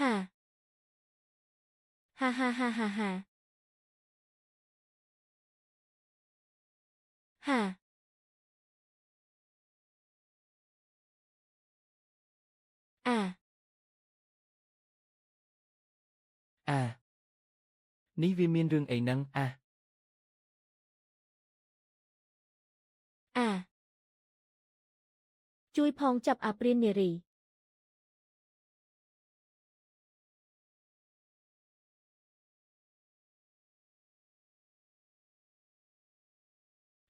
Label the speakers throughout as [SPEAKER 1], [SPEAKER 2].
[SPEAKER 1] ហាហាហាហាហាហាហាអា
[SPEAKER 2] អានេះវាមានរឿងអីនឹងអា
[SPEAKER 1] អាជួយផងចាប់អាព្រាននារី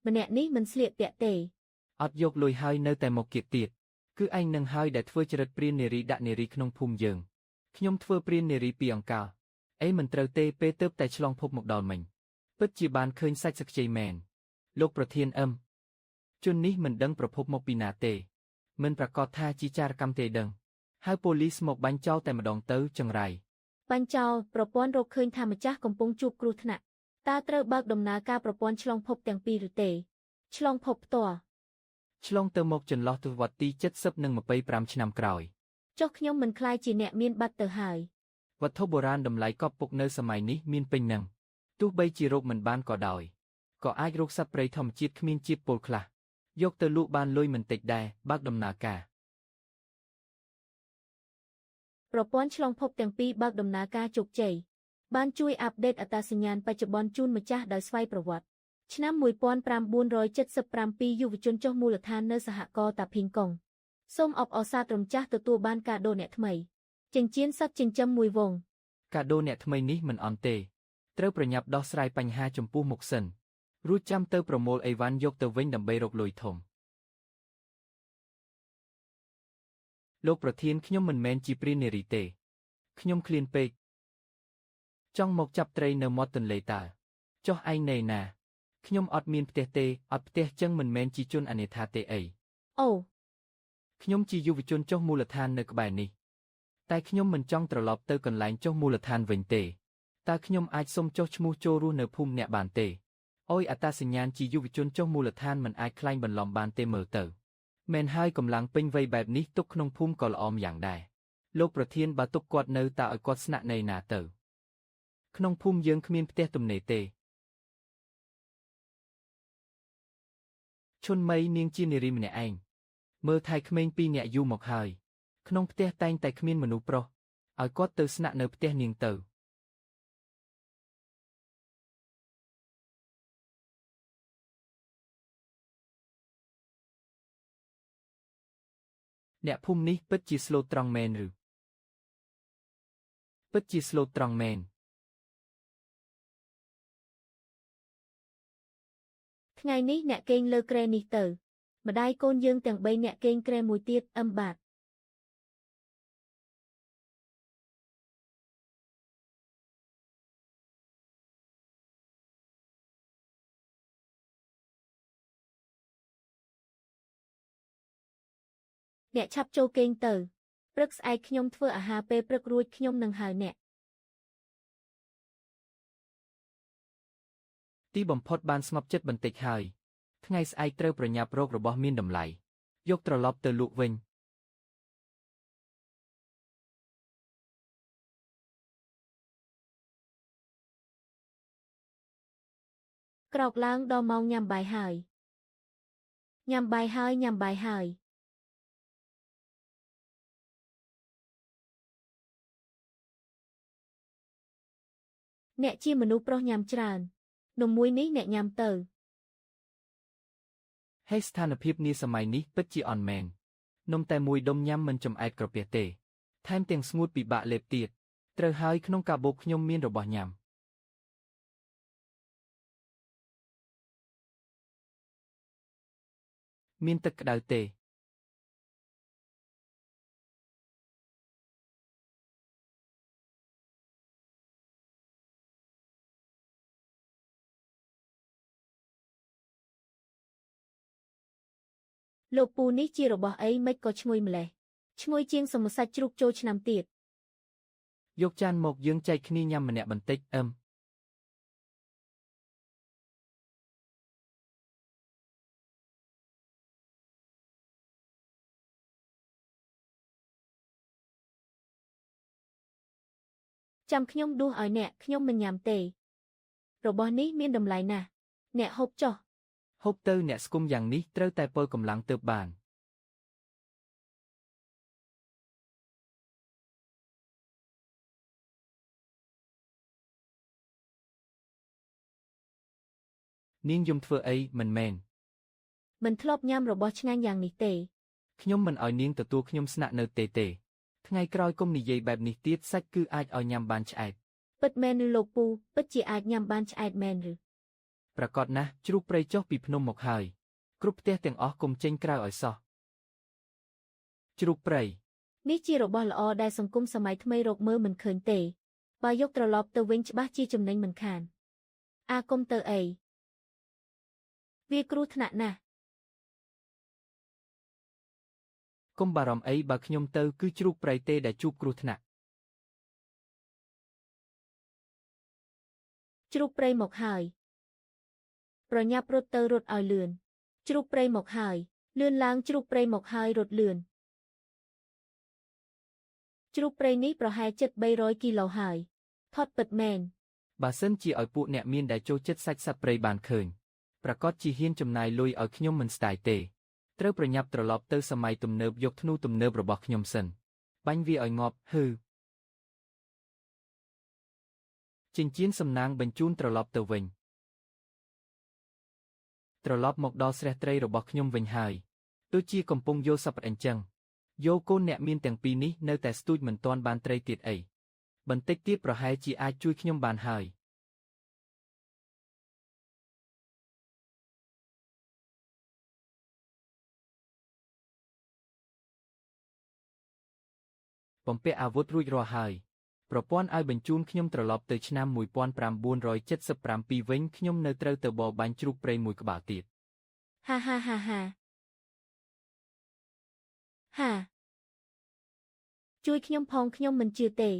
[SPEAKER 1] ម្នាក់នេះមិនស្លៀកពាក់ទេ
[SPEAKER 2] អត់យកលុយហើយនៅតែមកគៀកទៀតគឺឯងនឹងហើយដែលធ្វើចរិតព្រាននារីដាក់នារីក្នុងភូមិយើងខ្ញុំធ្វើព្រាននារីពីអង្កលអីមិនត្រូវទេពេលទើបតែឆ្លងភពមកដល់មិញពិតជាបានឃើញសាច់សខ្ចីមែនលោកប្រធានអឹមជននេះមិនដឹងប្រភពមកពីណាទេមិនប្រកាសថាជាចារកម្មទេដឹងហៅប៉ូលីសមកបាញ់ចោលតែម្ដងទៅចង្រៃ
[SPEAKER 1] បាញ់ចោលប្រព័ន្ធរកឃើញថាម្ចាស់កំពុងជួបគ្រោះថ្នាក់តើត្រូវបើកដំណើរការប្រព័ន្ធឆ្លងភពទាំងពីរឬទេឆ្លងភពផ្ទាល់
[SPEAKER 2] ឆ្លងទៅមកចន្លោះទសវត្សរ៍ទី70និង25ឆ្នាំក្រោយ
[SPEAKER 1] ចុះខ្ញុំមិនក្លាយជាអ្នកមានបាត់ទៅហើយ
[SPEAKER 2] វត្ថុបុរាណតម្លៃកប់ពុកនៅសម័យនេះមានពេញនឹងទោះបីជារកមិនបានក៏ដោយក៏អាចរកសត្វព្រៃធម្មជាតិគ្មានជាតិពុលខ្លះយកទៅលក់បានលុយមិនតិចដែរបើកដំណើរការ
[SPEAKER 1] ប្រព័ន្ធឆ្លងភពទាំងពីរបើកដំណើរការជោគជ័យបានជួយអាប់ដេតអត្តសញ្ញាណបច្ចុប្បន្នជូនម្ចាស់ដោយស្វ័យប្រវត្តិឆ្នាំ1977យុវជនចុះមូលដ្ឋាននៅសហករណ៍តាភីងកុងសូមអបអរសាទរម្ចាស់ទទួលបានកាដូអ្នកថ្មីចិញ្ចៀនសត្វចិញ្ចឹមមួយវង
[SPEAKER 2] កាដូអ្នកថ្មីនេះមិនអន់ទេត្រូវប្រញាប់ដោះស្រាយបញ្ហាចំពោះមុខសិនរួចចាំទៅប្រមូលអីវ៉ាន់យកទៅវិញដើម្បីរកលុយធំលោកប្រធានខ្ញុំមិនមែនជាព្រាននារីទេខ្ញុំឃ្លានពេកចង់មកចាប់ត្រីនៅមាត់ទន្លេតើចុះឯងណែណាខ្ញុំអត់មានផ្ទះទេអត់ផ្ទះចឹងមិនមែនជាជនអនាថាទេអី
[SPEAKER 1] អូ
[SPEAKER 2] ខ្ញុំជាយុវជនចុះមូលដ្ឋាននៅក្បែរនេះតែខ្ញុំមិនចង់ត្រឡប់ទៅកន្លែងចុះមូលដ្ឋានវិញទេតើខ្ញុំអាចសុំចុះឈ្មោះចូលរស់នៅភូមិអ្នកបានទេអូយអត្តសញ្ញាណជាយុវជនចុះមូលដ្ឋានមិនអាចក្លែងបន្លំបានទេមើលទៅមែនហើយកម្លាំងពេញវ័យបែបនេះទុកក្នុងភូមិក៏ល្អម្យ៉ាងដែរលោកប្រធានបើទុកគាត់នៅតើឲ្យគាត់ស្នាក់នៅណាទៅក្នុងភូមិយើងគ្មានផ្ទះទំនេរទេឈុនមីនាងជានារីម្នាក់ឯងមើលថែក្មេងពីរនាក់យូរមកហើយក្នុងផ្ទះតែងតែគ្មានមនុស្សប្រុសឲ្យគាត់ទៅស្នាក់នៅផ្ទះនាងទៅអ្នកភូមិនេះពិតជាស្លូតត្រង់មែនឬពិតជាស្លូតត្រង់មែន
[SPEAKER 1] ថ្ងៃនេះអ្នកគេងលើគ្រែនេះទៅម្ដាយកូនយើងទាំងបីអ្នកគេងគ្រែមួយទៀតអឹមបាទអ្នកឆាប់ចូលគេងទៅព្រឹកស្អែកខ្ញុំធ្វើអាហារពេលព្រឹករួចខ្ញុំនឹងហៅអ្នក
[SPEAKER 2] ទីបំផុតបានស្ងប់ចិត្តបន្តិចហើយថ្ងៃស្អែកត្រូវប្រញាប់រករបស់មានតម្លៃយកត្រឡប់ទៅលក់វិញ
[SPEAKER 1] ក្រោកឡើងដល់ម៉ោងញ៉ាំបាយហើយញ៉ាំបាយហើយញ៉ាំបាយហើយអ្នកជាមនុស្សប្រុសញ៉ាំច្រើននំមួយនេះអ្នកញ៉ាំទៅ
[SPEAKER 2] ហេស្ថានភាពនាសម័យនេះពិតជាអន់មែននំតែមួយដុំញ៉ាំមិនចំអែតក្រពះទេថែមទាំងស្ងួតពិបាកលេបទៀតត្រូវហើយក្នុងកាបូបខ្ញុំមានរបស់ញ៉ាំមានទឹកក្តៅទេ
[SPEAKER 1] លោកពូនេះជារបស់អីមិនក៏ឈ្ងុយម្លេះឈ្ងុយជាងសមុសាច់ជ្រូកចូលឆ្នាំទៀត
[SPEAKER 2] យកចានមកយើងចែកគ្នាញ៉ាំម្នាក់បន្តិចអឹម
[SPEAKER 1] ចាំខ្ញុំដួសឲ្យអ្នកខ្ញុំមិនញ៉ាំទេរបស់នេះមានតម្លៃណាស់អ្នកហូបចុះ
[SPEAKER 2] ហូបទៅអ្នកស្គមយ៉ាងនេះត្រូវតែពលកម្លាំងទើបបាននាងយំធ្វើអីមិនមែន
[SPEAKER 1] មិនធ្លាប់ញ៉ាំរបស់ឆ្ងាញ់យ៉ាងនេះទេ
[SPEAKER 2] ខ្ញុំមិនឲ្យនាងទទួលខ្ញុំស្នាក់នៅទេទេថ្ងៃក្រោយគុំនិយាយបែបនេះទៀតសាច់គឺអាចឲ្យញ៉ាំបានឆ្អែត
[SPEAKER 1] ពិតមែនឬលោកពូពិតជាអាចញ៉ាំបានឆ្អែតមែនឬ
[SPEAKER 2] ប្រាកដណាស់ជ្រូកព្រៃចុះពីភ្នំមកហើយគ្រប់ផ្ទះទាំងអស់គុំចេញក្រៅឲ្យសោះជ្រូកព្រៃ
[SPEAKER 1] នេះជារបស់ល្អដែលសង្គមសម័យថ្មីរកមើលមិនឃើញទេបើយកត្រឡប់ទៅវិញច្បាស់ជាចំណេញមិនខានអាគុំទៅអីវាគ្រោះថ្នាក់ណាស់
[SPEAKER 2] គុំបារម្ភអីបើខ្ញុំទៅគឺជ្រូកព្រៃទេដែលជួបគ្រោះថ្នាក់
[SPEAKER 1] ជ្រូកព្រៃមកហើយប្រញាប់រត់ទៅរត់ឲ្យលឿនជ្រូកព្រៃមកហើយលឿនឡើងជ្រូកព្រៃមកហើយរត់លឿនជ្រូកព្រៃនេះប្រហែលជិត300គីឡូហើយថត់ពិតមែន
[SPEAKER 2] បើសិនជាឲ្យពួកអ្នកមានដែលចូលចិត្តសាច់សត្វព្រៃបានឃើញប្រាកដជាហ៊ានចំណាយលុយឲ្យខ្ញុំមិនស្ដាយទេត្រូវប្រញាប់ត្រឡប់ទៅសម័យទំនើបយកធ្នូទំនើបរបស់ខ្ញុំសិនបាញ់វាឲ្យងាប់ហឺចិញ្ចៀនសំណាងបញ្ជូនត្រឡប់ទៅវិញត្រឡប់មកដល់ស្រះត្រីរបស់ខ្ញុំវិញហើយដូចជាកំពុងយល់សប្តិអញ្ចឹងយោកូនអ្នកមានទាំងពីរនេះនៅតែស្ទូចមិនទាន់បានត្រីទៀតអីបន្តិចទៀតប្រហែលជាអាចជួយខ្ញុំបានហើយបំពាក់អាវុធរួចរាល់ហើយប្រព័ន្ធឲ្យបញ្ជូនខ្ញុំត្រឡប់ទៅឆ្នាំ1977វិញខ្ញុំនៅត្រូវទៅបរបាញ់ជ្រូកព្រៃមួយក្បាលទៀត
[SPEAKER 1] ហាហាហាហាហាជួយខ្ញុំផងខ្ញុំមិនជឿទេ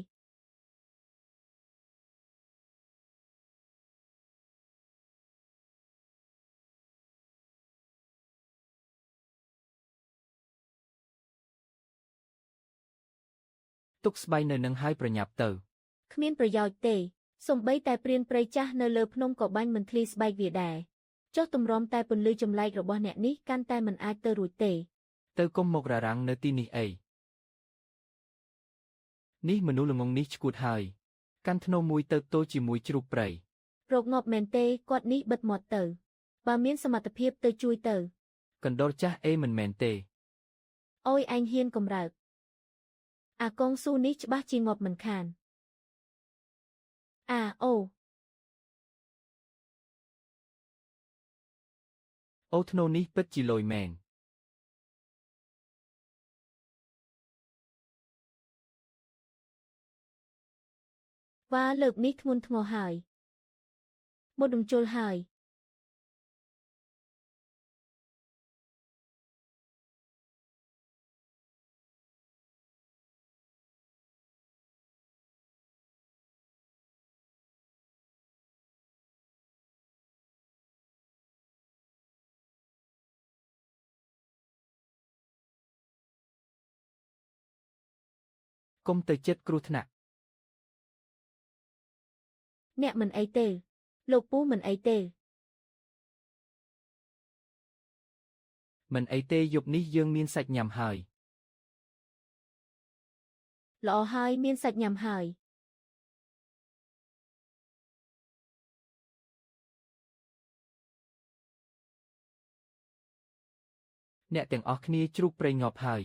[SPEAKER 2] ទុកស្បៃនៅនឹងហើយប្រញាប់ទៅ
[SPEAKER 1] គ្មានប្រយោជន៍ទេសូម្បីតែព្រានព្រៃចាស់នៅលើភ្នំក៏បាញ់មិនធ្លីស្បែកវាដែរចុះទម្រាំតែពន្លឺចម្លែករបស់អ្នកនេះកាន់តែមិនអាចទៅរួចទេ
[SPEAKER 2] ទៅគុំមកររាំងនៅទីនេះអីនេះមនុស្សល្ងងនេះឈួតហើយកាន់ធ្នូមួយទៅទល់ជាមួយជ្រូកព្រៃ
[SPEAKER 1] រកងាប់មែនទេគាត់នេះបិទមាត់ទៅបើមានសមត្ថភាពទៅជួយទៅ
[SPEAKER 2] កណ្ដុរចាស់អេមិនមែនទេ
[SPEAKER 1] អូយឯងហ៊ានកម្រើកអាកងស៊ូនេះច្បាស់ជាងាប់មិនខានអាអូ
[SPEAKER 2] អូធ្នូនេះពិតជាលយមែន
[SPEAKER 1] វ៉ាលើកនេះធ្ងន់ធ្ងរហើយមុតរំជុលហើយ
[SPEAKER 2] គុំទៅចិត្តគ្រោះថ្នាក់
[SPEAKER 1] អ្នកមិនអីទេលោកពូមិនអីទេ
[SPEAKER 2] មិនអីទេយប់នេះយើងមានសាច់ញ៉ាំហើយ
[SPEAKER 1] ល្អហើយមានសាច់ញ៉ាំហើយ
[SPEAKER 2] អ្នកទាំងអស់គ្នាជ្រូកព្រៃងាប់ហើយ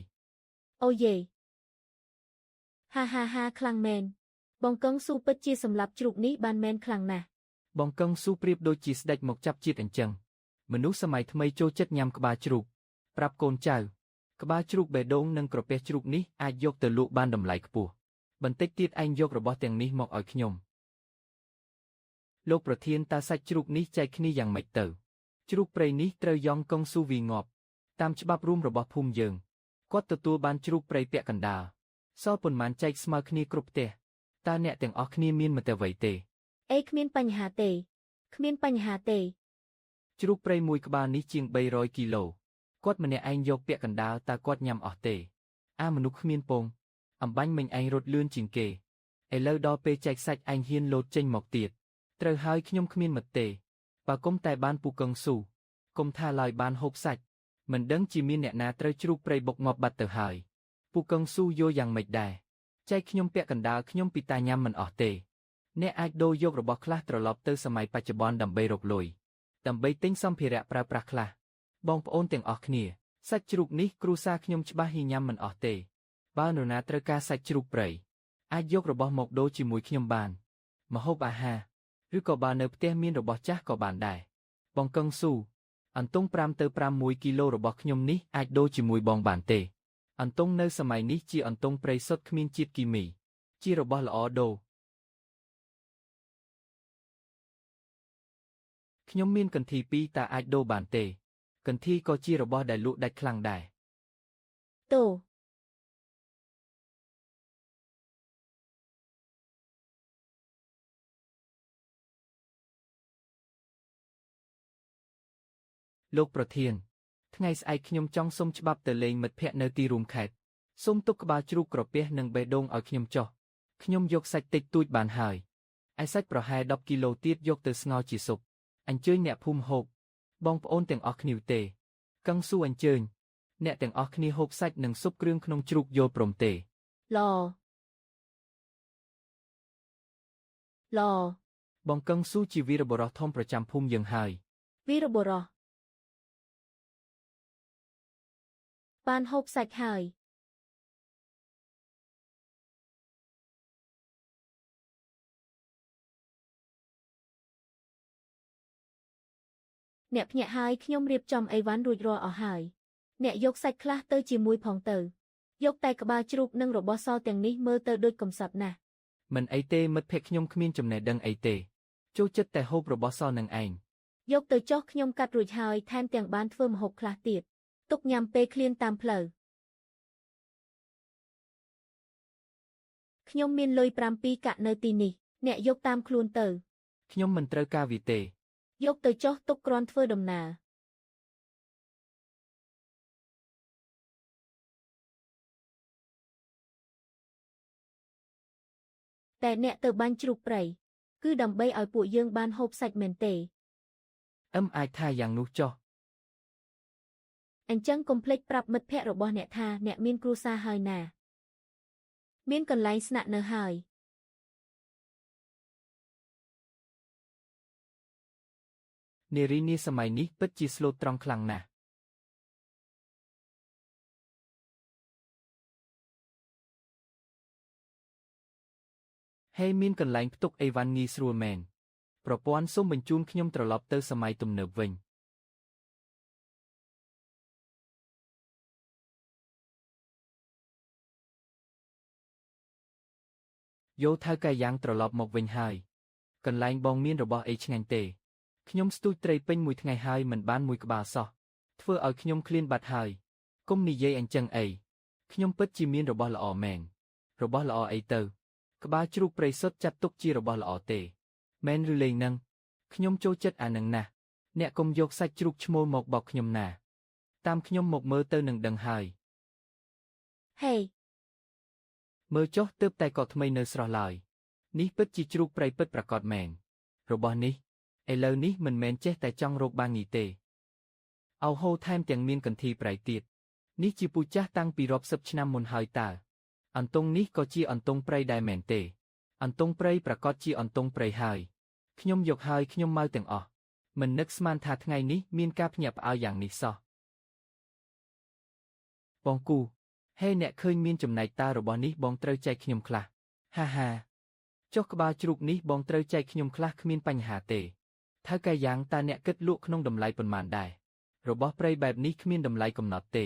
[SPEAKER 1] អូយេហាហាហាខ្លាំងមែនបងកឹងស៊ូពិតជាសម្លាប់ជ្រូកនេះបានមែនខ្លាំងណាស់
[SPEAKER 2] បងកឹងស៊ូប្រៀបដូចជាស្ដេចមកចាប់ជាតិអញ្ចឹងមនុស្សសម័យថ្មីចូលចិត្តញ៉ាំក្បាលជ្រូកប្រាប់កូនចៅក្បាលជ្រូកបេះដូងនិងក្រពះជ្រូកនេះអាចយកទៅលក់បានតម្លៃខ្ពស់បន្តិចទៀតឯងយករបស់ទាំងនេះមកឲ្យខ្ញុំលោកប្រធានតើសាច់ជ្រូកនេះចែកគ្នាយ៉ាងម៉េចទៅជ្រូកព្រៃនេះត្រូវយ៉ងកងស៊ូវីងាប់តាមច្បាប់រួមរបស់ភូមិយើងគាត់ទទួលបានជ្រូកព្រៃពាក់កណ្ដាលសល់ប៉ុន្មានចែកស្មើគ្នាគ្រប់ផ្ទះតើអ្នកទាំងអស់គ្នាមានមតិអ្វីទេ
[SPEAKER 1] អេគ្មានបញ្ហាទេគ្មានបញ្ហាទេ
[SPEAKER 2] ជ្រូកព្រៃមួយក្បាលនេះជាង300គីឡូគាត់ម្នាក់ឯងយកពាក់កណ្ដាលតើគាត់ញ៉ាំអស់ទេអាមនុស្សគ្មានពងអំបាញ់មិញឯងរត់លឿនជាងគេ ឥឡូវដល់ពេលចែកសាច់ឯងហ៊ានលោតចេញមកទៀតត្រូវហើយខ្ញុំគ្មានមិត្តទេបើគុំតែបានពូកឹងស៊ូគុំថាឡើយបានហូបសាច់មិនដឹងជាមានអ្នកណាត្រូវជ្រូកព្រៃបុកងាប់បាត់ទៅហើយពូកឹងស៊ូយល់យ៉ាងម៉េចដែរចែកខ្ញុំពាក់កណ្ដាលខ្ញុំពីតាញ៉ាំមិនអស់ទេអ្នកអាចដូរយករបស់ខ្លះត្រឡប់ទៅសម័យបច្ចុប្បន្នដើម្បីរកលុយដើម្បីទិញសម្ភារៈប្រើប្រាស់ខ្លះបងប្អូនទាំងអស់គ្នាសាច់ជ្រូកនេះគ្រួសារខ្ញុំច្បាស់ហ៊ីញ៉ាំមិនអស់ទេបើនរណាត្រូវការសាច់ជ្រូកព្រៃអាចយករបស់មកដូរជាមួយខ្ញុំបានម្ហូបអាហារឬក៏បើនៅផ្ទះមានរបស់ចាស់ក៏បានដែរបងកឹងស៊ូអន្ទង់5ទៅ6គីឡូរបស់ខ្ញុំនេះអាចដូរជាមួយបងបានទេអន្ទង់នៅសម័យនេះជាអន្ទង់ព្រៃសុទ្ធគ្មានជាតិគីមីជារបស់ល្អដូរខ្ញុំមានកន្ធី2តើអាចដូរបានទេកន្ធីក៏ជារបស់ដែលលក់ដាច់ខ្លាំងដែរ
[SPEAKER 1] តោ
[SPEAKER 2] លោកប្រធានថ្ងៃស្អែកខ្ញុំចង់សុំច្បាប់ទៅលេងមិត្តភ័ក្តិនៅទីរួមខេត្តសូមទុកក្បាលជ្រូកក្រពះនិងបេះដូងឲ្យខ្ញុំចុះខ្ញុំយកសាច់តិចតួចបានហើយឯសាច់ប្រហែល10គីឡូទៀតយកទៅស្ងោរជាស៊ុបអញ្ជើញអ្នកភូមិហូបបងប្អូនទាំងអស់គ្នាទេកឹងស៊ូអញ្ជើញអ្នកទាំងអស់គ្នាហូបសាច់និងស៊ុបគ្រឿងក្នុងជ្រូកយល់ព្រមទេ
[SPEAKER 1] ល្អល្អ
[SPEAKER 2] បងកឹងស៊ូជាវីរបុរសធំប្រចាំភូមិយើងហើយ
[SPEAKER 1] វីរបុរសបានហូបសាច់ហើយអ្នកភ្ញាក់ហើយខ្ញុំរៀបចំអីវ៉ាន់រួចរាល់អស់ហើយអ្នកយកសាច់ខ្លះទៅជាមួយផងទៅយកតែក្បាលជ្រូកនិងរបស់សល់ទាំងនេះមើលទៅដូចកំសត់ណាស់
[SPEAKER 2] មិនអីទេមិត្តភក្តិខ្ញុំគ្មានចំណេះដឹងអីទេចូលចិត្តតែហូបរបស់សល់នឹងឯង
[SPEAKER 1] យកទៅចុះខ្ញុំកាត់រួចហើយថែមទាំងបានធ្វើម្ហូបខ្លះទៀតទុកញ៉ាំពេលឃ្លានតាមផ្លូវខ្ញុំមានលុយ7កាក់នៅទីនេះអ្នកយកតាមខ្លួនទៅ
[SPEAKER 2] ខ្ញុំមិនត្រូវការវាទេ
[SPEAKER 1] យកទៅចុះទុកគ្រាន់ធ្វើដំណើរតែអ្នកទៅបាញ់ជ្រូកព្រៃគឺដើម្បីឲ្យពួកយើងបានហូបសាច់មែនទេ
[SPEAKER 2] អឹមអាចថាយ៉ាងនោះចុះ
[SPEAKER 1] អញ្ចឹងកុំភ្លេចប្រាប់មិត្តភក្តិរបស់អ្នកថាអ្នកមានគ្រួសារហើយណាមានកន្លែងស្នាក់នៅហើយ
[SPEAKER 2] នារីនាសម័យនេះពិតជាស្លូតត្រង់ខ្លាំងណាស់ហេមានកន្លែងផ្ទុកអីវ៉ាន់ងាយស្រួលមែនប្រព័ន្ធសូមបញ្ជូនខ្ញុំត្រឡប់ទៅសម័យទំនើបវិញយោថៅកែយ៉ាងត្រឡប់មកវិញហើយកន្លែងបងមានរបស់អីឆ្ងាញ់ទេខ្ញុំស្ទូចត្រីពេញមួយថ្ងៃហើយមិនបានមួយក្បាលសោះធ្វើឲ្យខ្ញុំឃ្លានបាត់ហើយគុំនិយាយអញ្ចឹងអីខ្ញុំពិតជាមានរបស់ល្អមែនរបស់ល្អអីទៅក្បាលជ្រូកព្រៃសុទ្ធចាត់ទុកជារបស់ល្អទេមែនឬលេងនឹងខ្ញុំចូលចិត្តអានឹងណាស់អ្នកកុំយកសាច់ជ្រូកឈ្មោលមកបោកខ្ញុំណាតាមខ្ញុំមកមើលទៅនឹងដឹងហើយ
[SPEAKER 1] ហេ
[SPEAKER 2] មើលចុះទើបតែកក់ថ្មីនៅស្រស់ឡើយនេះពិតជាជ្រូកព្រៃពិតប្រាកដមែនរបស់នេះឥឡូវនេះមិនមែនចេះតែចង់រកបានងាយទេអោហូថែមទាំងមានកន្ធីប្រៃទៀតនេះជាពូជចាស់តាំងពីរាប់សិបឆ្នាំមុនហើយតើអន្ទង់នេះក៏ជាអន្ទង់ព្រៃដែរមែនទេអន្ទង់ព្រៃប្រាកដជាអន្ទង់ព្រៃហើយខ្ញុំយកហើយខ្ញុំមកទាំងអស់មិននឹកស្មានថាថ្ងៃនេះមានការភ្ញាក់ផ្អើលយ៉ាងនេះសោះបងគូហេអ្នកឃើញមានចំណែកតើរបស់នេះបងត្រូវចែកខ្ញុំខ្លះហាហាចុះក្បាលជ្រូកនេះបងត្រូវចែកខ្ញុំខ្លះគ្មានបញ្ហាទេថៅកែយ៉ាងតើអ្នកគិតលក់ក្នុងតម្លៃប៉ុន្មានដែររបស់ព្រៃបែបនេះគ្មានតម្លៃកំណត់ទេ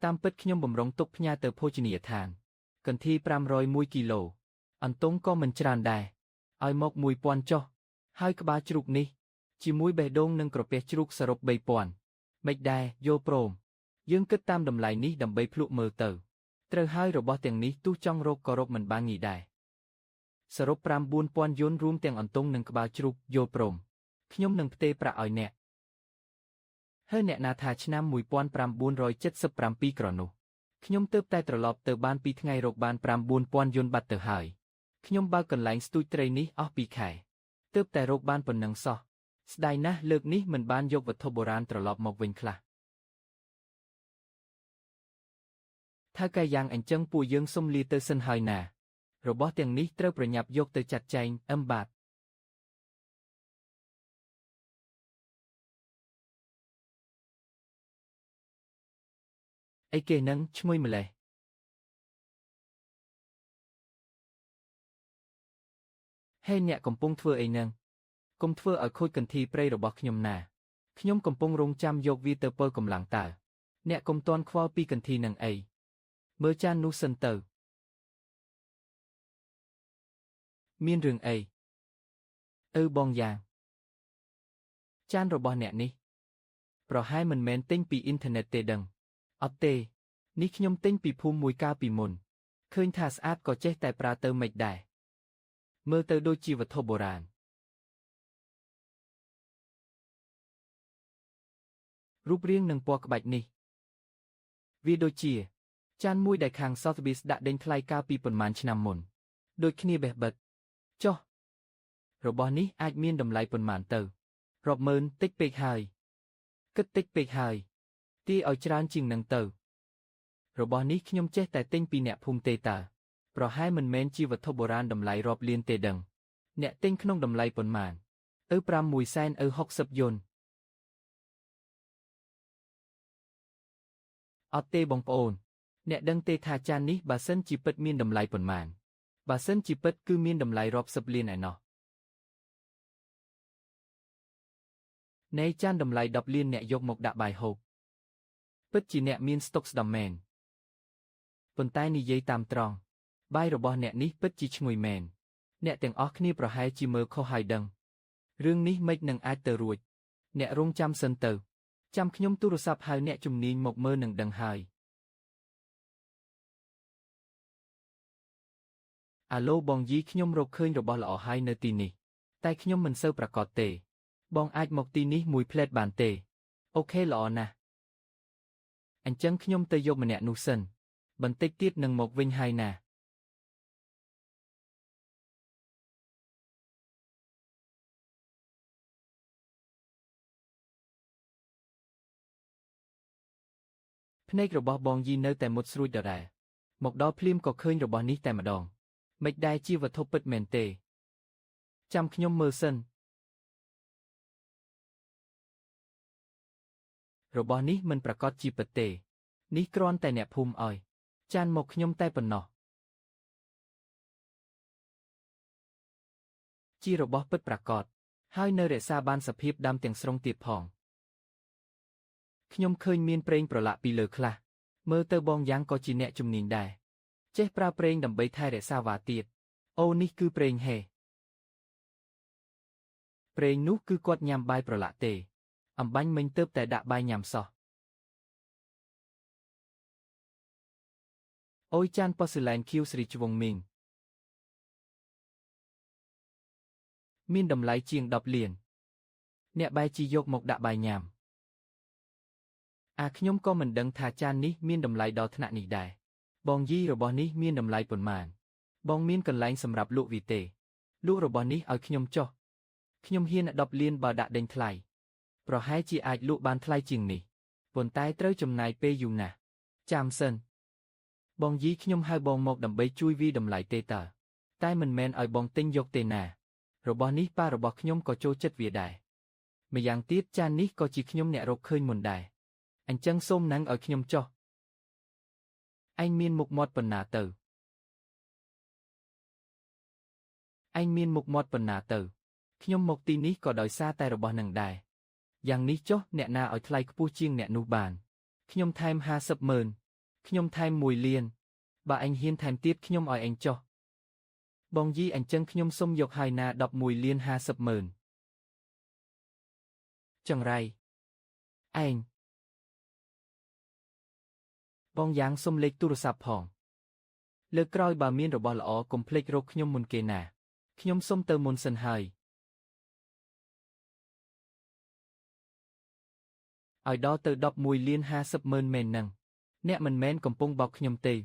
[SPEAKER 2] តាមពិតខ្ញុំបំរុងទុកផ្ញើទៅភោជនីយដ្ឋានកន្ធី501គីឡូអន្ទង់ក៏មិនច្រើនដែរឲ្យមក1000ចុះហើយក្បាលជ្រូកនេះជាមួយបេះដូងនិងក្រពះជ្រូកសរុប3000មិនដែរយល់ព្រមយើងគិតតាមតម្លៃនេះដើម្បីភ្លក់មើលទៅត្រូវហើយរបស់ទាំងនេះទោះចង់រកក៏រកមិនបានងាយដែរសរុប9000យួនរួមទាំងអន្ទង់និងក្បាលជ្រូកយល់ព្រមខ្ញុំនឹងផ្ទេរប្រាក់ឲ្យអ្នកហើយអ្នកណាថាឆ្នាំ1977ក្រនោះខ្ញុំទើបតែត្រឡប់ទៅបាន2ថ្ងៃរកបាន9000យួនបាត់ទៅហើយ ខ្ញុំបើកកន្លែងស្ទូចត្រីនេះអស់2ខែទើបតែរកបានប៉ុណ្ណឹងសោះស្ដាយណាស់លើកនេះមិនបានយកវត្ថុបុរាណត្រឡប់មកវិញខ្លះថៅកែយ៉ាងអញ្ចឹងពួកយើងសុំលាទៅសិនហើយណារបស់ទាំងនេះត្រូវប្រញាប់យកទៅចាត់ចែងអឹមបាទអីគេនឹងឈ្ងុយម្លេះហេអ្នកកំពុងធ្វើអីនឹងកុំធ្វើឲ្យខូចកន្ធីព្រៃរបស់ខ្ញុំណាខ្ញុំកំពុងរងចាំយកវាទៅពលកម្លាំងតើអ្នកកុំទាន់ខ្វល់ពីកន្ធីនឹងអីមើលចាននោះសិនទៅមានរឿងអីបងយ៉ាងចានរបស់អ្នកនេះប្រហែលមិនមែនទិញពីអ៊ីនធឺណិតទេដឹងអត់ទេនេះខ្ញុំទិញពីភូមិមួយកាលពីមុនឃើញថាស្អាតក៏ចេះតែប្រើទៅមិនដែរមើលទៅដូចជាវត្ថុបុរាណរូបរាងនិងពណ៌ក្បាច់នេះវាដូចជាចានមួយដែលខាង Sotheby's ដាក់ដេញថ្លៃកាលពីប៉ុន្មានឆ្នាំមុនដូចគ្នាបេះបិទចុះរបស់នេះអាចមានតម្លៃប៉ុន្មានទៅរាប់ម៉ឺនតិចពេកហើយគិតតិចពេកហើយទាយឲ្យច្រើនជាងនឹងទៅរបស់នេះខ្ញុំចេះតែទិញពីអ្នកភូមិទេតើប្រហែលមិនមែនជាវត្ថុបុរាណតម្លៃរាប់លានទេដឹងអ្នកទិញក្នុងតម្លៃប៉ុន្មាន5 1សែន60យុនអត់ទេបងប្អូនអ្នកដឹងទេថាចាននេះបើសិនជាពិតមានតម្លៃប៉ុន្មានបើសិនជាពិតគឺមានតម្លៃរាប់សិបលានឯណោះនៃចានតម្លៃ10លានអ្នកយកមកដាក់បាយហូបពិតជាអ្នកមានស្តុកស្ដំមែនប៉ុន្តែនិយាយតាមត្រង់បាយរបស់អ្នកនេះពិតជាឈ្ងុយមែនអ្នកទាំងអស់គ្នាប្រហែលជាមើលខុសហើយដឹងរឿងនេះមិននឹងអាចទៅរួចអ្នករងចាំសិនទៅចាំខ្ញុំទូរស័ព្ទហៅអ្នកជំនាញមកមើលនឹងដឹងហើយអាឡូបងយីខ្ញុំរកឃើញរបស់ល្អហើយនៅទីនេះតែខ្ញុំមិនសូវប្រាកដទេបងអាចមកទីនេះមួយផ្លែតបានទេអូខេល្អណាស់អញ្ចឹងខ្ញុំទៅយកម្នាក់នោះសិនបន្តិចទៀតនឹងមកវិញហើយណាភ្នែករបស់បងយីនៅតែមុតស្រួចដដែលមកដល់ភ្លាមក៏ឃើញរបស់នេះតែម្ដងមិនដែលជាវត្ថុពិតមែនទេចាំខ្ញុំមើលសិនរបស់នេះមិនប្រាកដជាពិតទេនេះគ្រាន់តែអ្នកភូមិឲ្យចានមកខ្ញុំតែប៉ុណ្ណោះជារបស់ពិតប្រាកដហើយនៅរក្សាបានសភាពដើមទាំងស្រុងទៀតផងខ្ញុំឃើញមានប្រេងប្រឡាក់ពីលើខ្លះមើលទៅបងយ៉ាងក៏ជាអ្នកជំនាញដែរចេះប្រើប្រេងដើម្បីថែរក្សាវ៉ាទៀតអូនេះគឺប្រេងហេប្រេងនោះគឺគាត់ញ៉ាំបាយប្រឡាក់ទេអំបាញ់មិញទើបតែដាក់បាយញ៉ាំសោះអូយចានប៉ូសឺឡែនខៀវស្រីជ្វងមីងមានតម្លៃជាង10លានអ្នកបែរជាយកមកដាក់បាយញ៉ាំអាខ្ញុំក៏មិនដឹងថាចាននេះមានតម្លៃដល់ថ្នាក់នេះដែរបងយីរបស់នេះមានតម្លៃប៉ុន្មានបងមានកន្លែងសម្រាប់លក់វាទេលក់របស់នេះឲ្យខ្ញុំចុះខ្ញុំហ៊ាន10លានបើដាក់ដេញថ្លៃប្រហែលជាអាចលក់បានថ្លៃជាងនេះប៉ុន្តែត្រូវចំណាយពេលយូរណាស់ចាំសិនបងយីខ្ញុំហៅបងមកដើម្បីជួយវាតម្លៃទេតើតែមិនមែនឲ្យបងទិញយកទេណារបស់នេះប៉ារបស់ខ្ញុំក៏ចូលចិត្តវាដែរម្យ៉ាងទៀតចាននេះក៏ជាខ្ញុំអ្នករកឃើញមុនដែរអញ្ចឹងសូមណាំងឲ្យខ្ញុំចុះឯងមានមុខមាត់ប៉ុណ្ណាទៅឯងមានមុខមាត់ប៉ុណ្ណាទៅខ្ញុំមកទីនេះក៏ដោយសារតែរបស់នឹងដែរយ៉ាងនេះចុះអ្នកណាឲ្យថ្លៃខ្ពស់ជាងអ្នកនោះបានខ្ញុំថែម50ម៉ឺនខ្ញុំថែម1លានបើឯងហ៊ានថែមទៀតខ្ញុំឲ្យឯងចុះបងយីអញ្ចឹងខ្ញុំសុំយកហើយណា11លាន50ម៉ឺនចង្រៃឯងបងយ៉ាងសុំលេខទូរស័ព្ទផងលើកក្រោយបើមានរបស់ល្អកុំភ្លេចរកខ្ញុំមុនគេណាខ្ញុំសុំទៅមុនសិនហើយឲ្យដល់ទៅ11លាន50ម៉ឺនមែននឹងអ្នកមិនមែនកំពុងបោកខ្ញុំទេ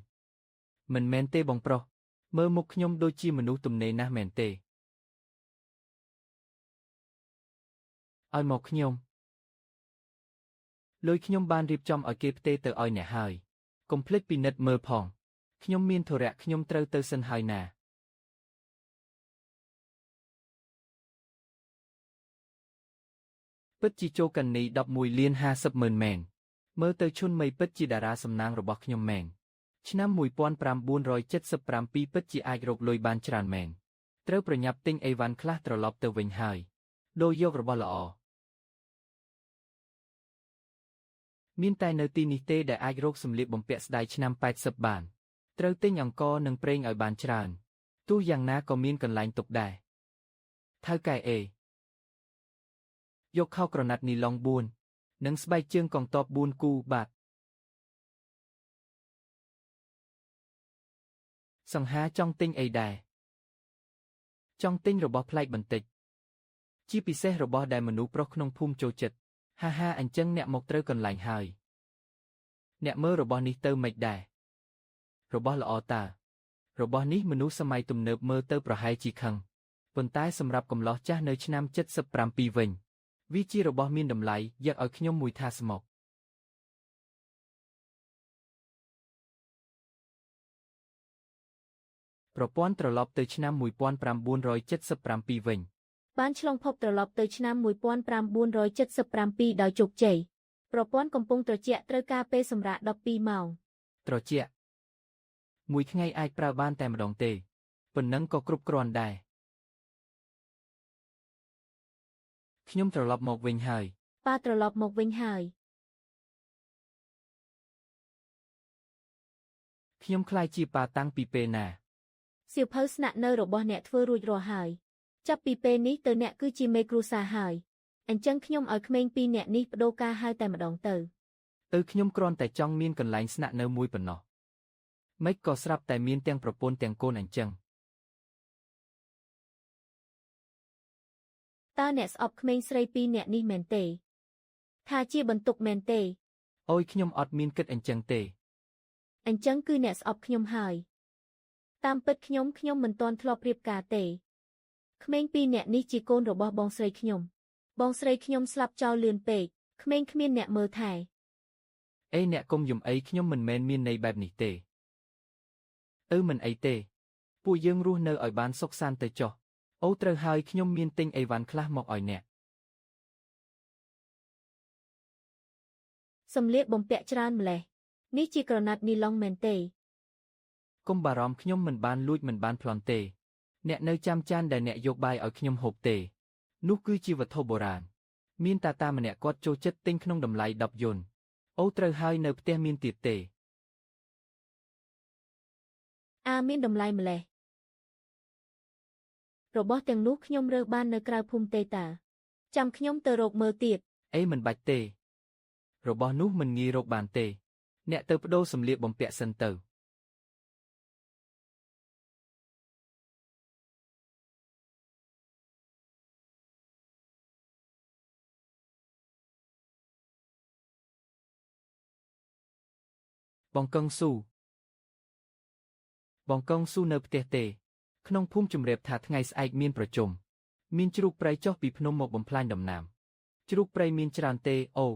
[SPEAKER 2] មិនមែនទេបងប្រុស មើលមុខខ្ញុំដូចជាមនុស្សទំនេរណាស់មែនទេឲ្យមកខ្ញុំលុយខ្ញុំបានរៀបចំឲ្យគេផ្ទេរទៅឲ្យអ្នកហើយកុំភ្លេចពិនិត្យមើលផងខ្ញុំមានធុរៈខ្ញុំត្រូវទៅសិនហើយណាពិតជាចូលកន្នី11លាន50ម៉ឺនមែនមើលទៅឈុនមីពិតជាតារាសំណាងរបស់ខ្ញុំមែនឆ្នាំ1977ពិតជាអាចរកលុយបានច្រើនមែនត្រូវប្រញាប់ទិញអីវ៉ាន់ខ្លះត្រឡប់ទៅវិញហើយដូរយករបស់ល្អមានតែនៅទីនេះទេដែលអាចរកសម្លៀកបំពាក់ស្ដាយឆ្នាំ80បានត្រូវទិញអង្ករនិងប្រេងឲ្យបានច្រើនទោះយ៉ាងណាក៏មានកន្លែងទុកដែរថៅកែអេយកខោក្រណាត់នីឡុង4និងស្បែកជើងកងទ័ព4គូបាទសង្ហាចង់ទិញអីដែរចង់ទិញរបស់ប្លែកបន្តិចជាពិសេសរបស់ដែលមនុស្សប្រុសក្នុងភូមិចូលចិត្តហាហាអញ្ចឹងអ្នកមកត្រូវកន្លែងហើយអ្នកមើលរបស់នេះទៅមិនដែររបស់ល្អតើរបស់នេះមនុស្សសម័យទំនើបមើលទៅប្រហែលជាខឹងប៉ុន្តែសម្រាប់កំឡោះចាស់នៅឆ្នាំ77វិញវាជារបស់មានតម្លៃយកឲ្យខ្ញុំមួយថាស្មុកប្រព័ន្ធត្រឡប់ទៅឆ្នាំ1977វិញ
[SPEAKER 1] បានឆ្លងភពត្រឡប់ទៅឆ្នាំ1977ដោយជោគជ័យប្រព័ន្ធកំពុងត្រជាក់ត្រូវការពេលសម្រាក12ម៉ោង
[SPEAKER 2] ត្រជាក់មួយថ្ងៃអាចប្រើបានតែម្ដងទេប៉ុណ្ណឹងក៏គ្រប់គ្រាន់ដែរខ្ញុំត្រឡប់មកវិញហើយ
[SPEAKER 1] ប៉ាត្រឡប់មកវិញហើយ
[SPEAKER 2] ខ្ញុំក្លាយជាប៉ាតាំងពីពេលណា
[SPEAKER 1] សៀវភៅស្នាក់នៅរបស់អ្នកធ្វើរួចរាល់ហើយចាប់ពីពេលនេះទៅអ្នកគឺជាមេគ្រួសារហើយអញ្ចឹងខ្ញុំឲ្យក្មេងពីរនាក់នេះប្ដូរការហៅតែម្ដងទៅ
[SPEAKER 2] ទៅខ្ញុំគ្រាន់តែចង់មានកន្លែងស្នាក់នៅមួយប៉ុណ្ណោះម៉េចក៏ស្រាប់តែមានទាំងប្រពន្ធទាំងកូនអញ្ចឹង
[SPEAKER 1] តើអ្នកស្អប់ក្មេងស្រីពីរនាក់នេះមែនទេថាជាបន្ទុកមែនទេ
[SPEAKER 2] អូយខ្ញុំអត់មានគិតអញ្ចឹងទេ
[SPEAKER 1] អញ្ចឹងគឺអ្នកស្អប់ខ្ញុំហើយតាមពិតខ្ញុំមិនទាន់ធ្លាប់រៀបការទេក្មេងពីរនាក់នេះជាកូនរបស់បងស្រីខ្ញុំបងស្រីខ្ញុំស្លាប់ចោលលឿនពេកក្មេងគ្មានអ្នកមើលថែ
[SPEAKER 2] អេអ្នកកុំយំអីខ្ញុំមិនមែនមានន័យបែបនេះទេអឺមិនអីទេពួកយើងរស់នៅឲ្យបានសុខសាន្តទៅចុះអូត្រូវហើយខ្ញុំមានទិញអីវ៉ាន់ខ្លះមកឲ្យអ្នក
[SPEAKER 1] សម្លៀកបំពាក់ច្រើនម្លេះនេះជាក្រណាត់នីឡុងមែនទេ
[SPEAKER 2] កុំបារម្ភខ្ញុំមិនបានលួចមិនបានប្លន់ទេអ្នកនៅចាំចានដែលអ្នកយកបាយឲ្យខ្ញុំហូបទេនោះគឺជាវត្ថុបុរាណមានតាតាម្នាក់គាត់ចូលចិត្តទិញក្នុងតម្លៃ10យុនអូត្រូវហើយនៅផ្ទះមានទៀតទេ
[SPEAKER 1] អាមានតម្លៃម្លេះរបស់ទាំងនោះខ្ញុំរើសបាននៅក្រៅភូមិទេតាចាំខ្ញុំទៅរកមើលទៀត
[SPEAKER 2] អីមិនបាច់ទេរបស់នោះមិនងាយរកបានទេអ្នកទៅប្ដូរសម្លៀកបំពាក់សិនទៅបងកឹងស៊ូបងកឹងស៊ូនៅផ្ទះទេក្នុងភូមិជម្រាបថាថ្ងៃស្អែកមានប្រជុំមានជ្រូកព្រៃចុះពីភ្នំមកបំផ្លាញដំណាំជ្រូកព្រៃមានច្រើនទេអូ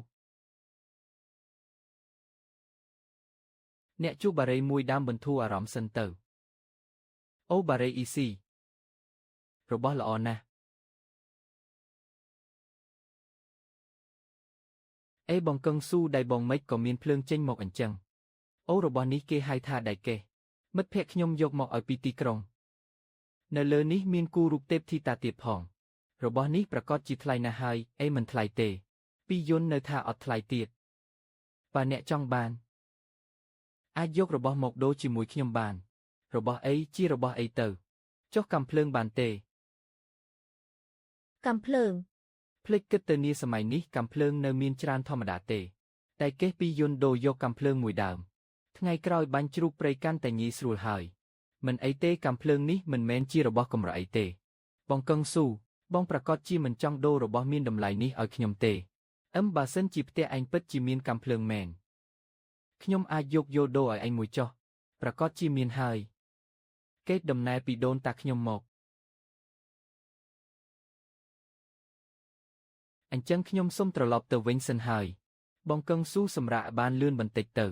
[SPEAKER 2] អ្នកជួបបារីមួយដើមបន្ធូរអារម្មណ៍សិនទៅអូបារីអ៊ីស៊ីរបស់ល្អណាស់អេបងកឹងស៊ូដៃបងម៉េចក៏មានភ្លើងចេញមកអញ្ចឹងអូរបស់នេះគេហៅថាដៃកេះមិត្តភក្តិខ្ញុំយកមកឲ្យពីទីក្រុងនៅលើនេះមានគូរូបទេពធីតាទៀតផងរបស់នេះប្រកាសជាថ្លៃណាស់ហើយអីមិនថ្លៃទេពីរយន្តនៅថាអត់ថ្លៃទៀតបើអ្នកចង់បានអាចយករបស់មកដូរជាមួយខ្ញុំបានរបស់អីជារបស់អីទៅចុះកាំភ្លើងបានទេ
[SPEAKER 1] កាំភ្លើង
[SPEAKER 2] ភ្លេចគិតទៅនាសម័យនេះកាំភ្លើងនៅមានច្រើនធម្មតាទេតែកេះពីរយន្តដូរយកកាំភ្លើងមួយដើមថ្ងៃក្រោយបាញ់ជ្រូកព្រៃកាន់តែងាយស្រួលហើយមិនអីទេកាំភ្លើងនេះមិនមែនជារបស់កម្រអីទេបងកឹងស៊ូបងប្រកាសជាមិនចង់ដូររបស់មានតម្លៃនេះឲ្យខ្ញុំទេអឹមបើសិនជាផ្ទះឯងពិតជាមានកាំភ្លើងមែនខ្ញុំអាចយកយល់ដូរឲ្យឯងមួយចុះប្រកាសជាមានហើយ កេរដំណែលពីដូនតាខ្ញុំមកអញ្ចឹងខ្ញុំសូមត្រឡប់ទៅវិញសិនហើយបងកឹងស៊ូសម្រាកបានលឿនបន្តិចទៅ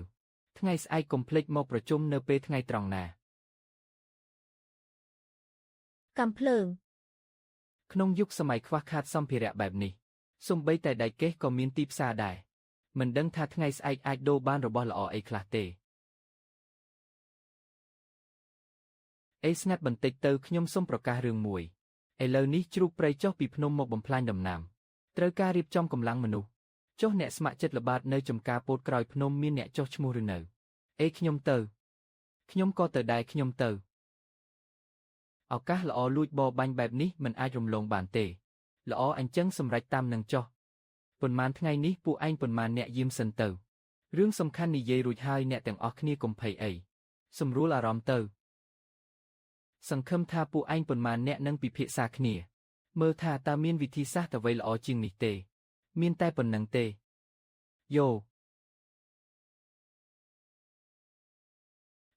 [SPEAKER 2] ថ្ងៃស្អែកកុំភ្លេចមកប្រជុំនៅពេលថ្ងៃត្រង់ណា
[SPEAKER 1] កាំភ្លើង
[SPEAKER 2] ក្នុងយុគសម័យខ្វះខាតសម្ភារៈបែបនេះសូម្បីតែដែកកេះក៏មានទីផ្សារដែរមិនដឹងថាថ្ងៃស្អែកអាចដូរបានរបស់ល្អអីខ្លះទេអេស្ងាត់បន្តិចទៅខ្ញុំសូមប្រកាសរឿងមួយឥឡូវនេះជ្រូកព្រៃចុះពីភ្នំមកបំផ្លាញដំណាំត្រូវការរៀបចំកម្លាំងមនុស្សចុះអ្នកស្ម័គ្រចិត្តល្បាតនៅចំការពោតក្រោយភ្នំមានអ្នកចុះឈ្មោះឬនៅអេខ្ញុំទៅខ្ញុំក៏ទៅដែរខ្ញុំទៅឱកាសល្អលួចបរបាញ់បែបនេះមិនអាចរំលងបានទេល្អអញ្ចឹងសម្រេចតាមនឹងចុះប៉ុន្មានថ្ងៃនេះពួកឯងប៉ុន្មានអ្នកយាមសិនទៅរឿងសំខាន់និយាយរួចហើយអ្នកទាំងអស់គ្នាកុំភ័យអីសម្រួលអារម្មណ៍ទៅសង្ឃឹមថាពួកឯងប៉ុន្មានអ្នកនឹងពិភាក្សាគ្នាមើលថាតើមានវិធីសាស្ត្រអ្វីល្អជាងនេះទេមានតែប៉ុណ្ណឹងទេយោ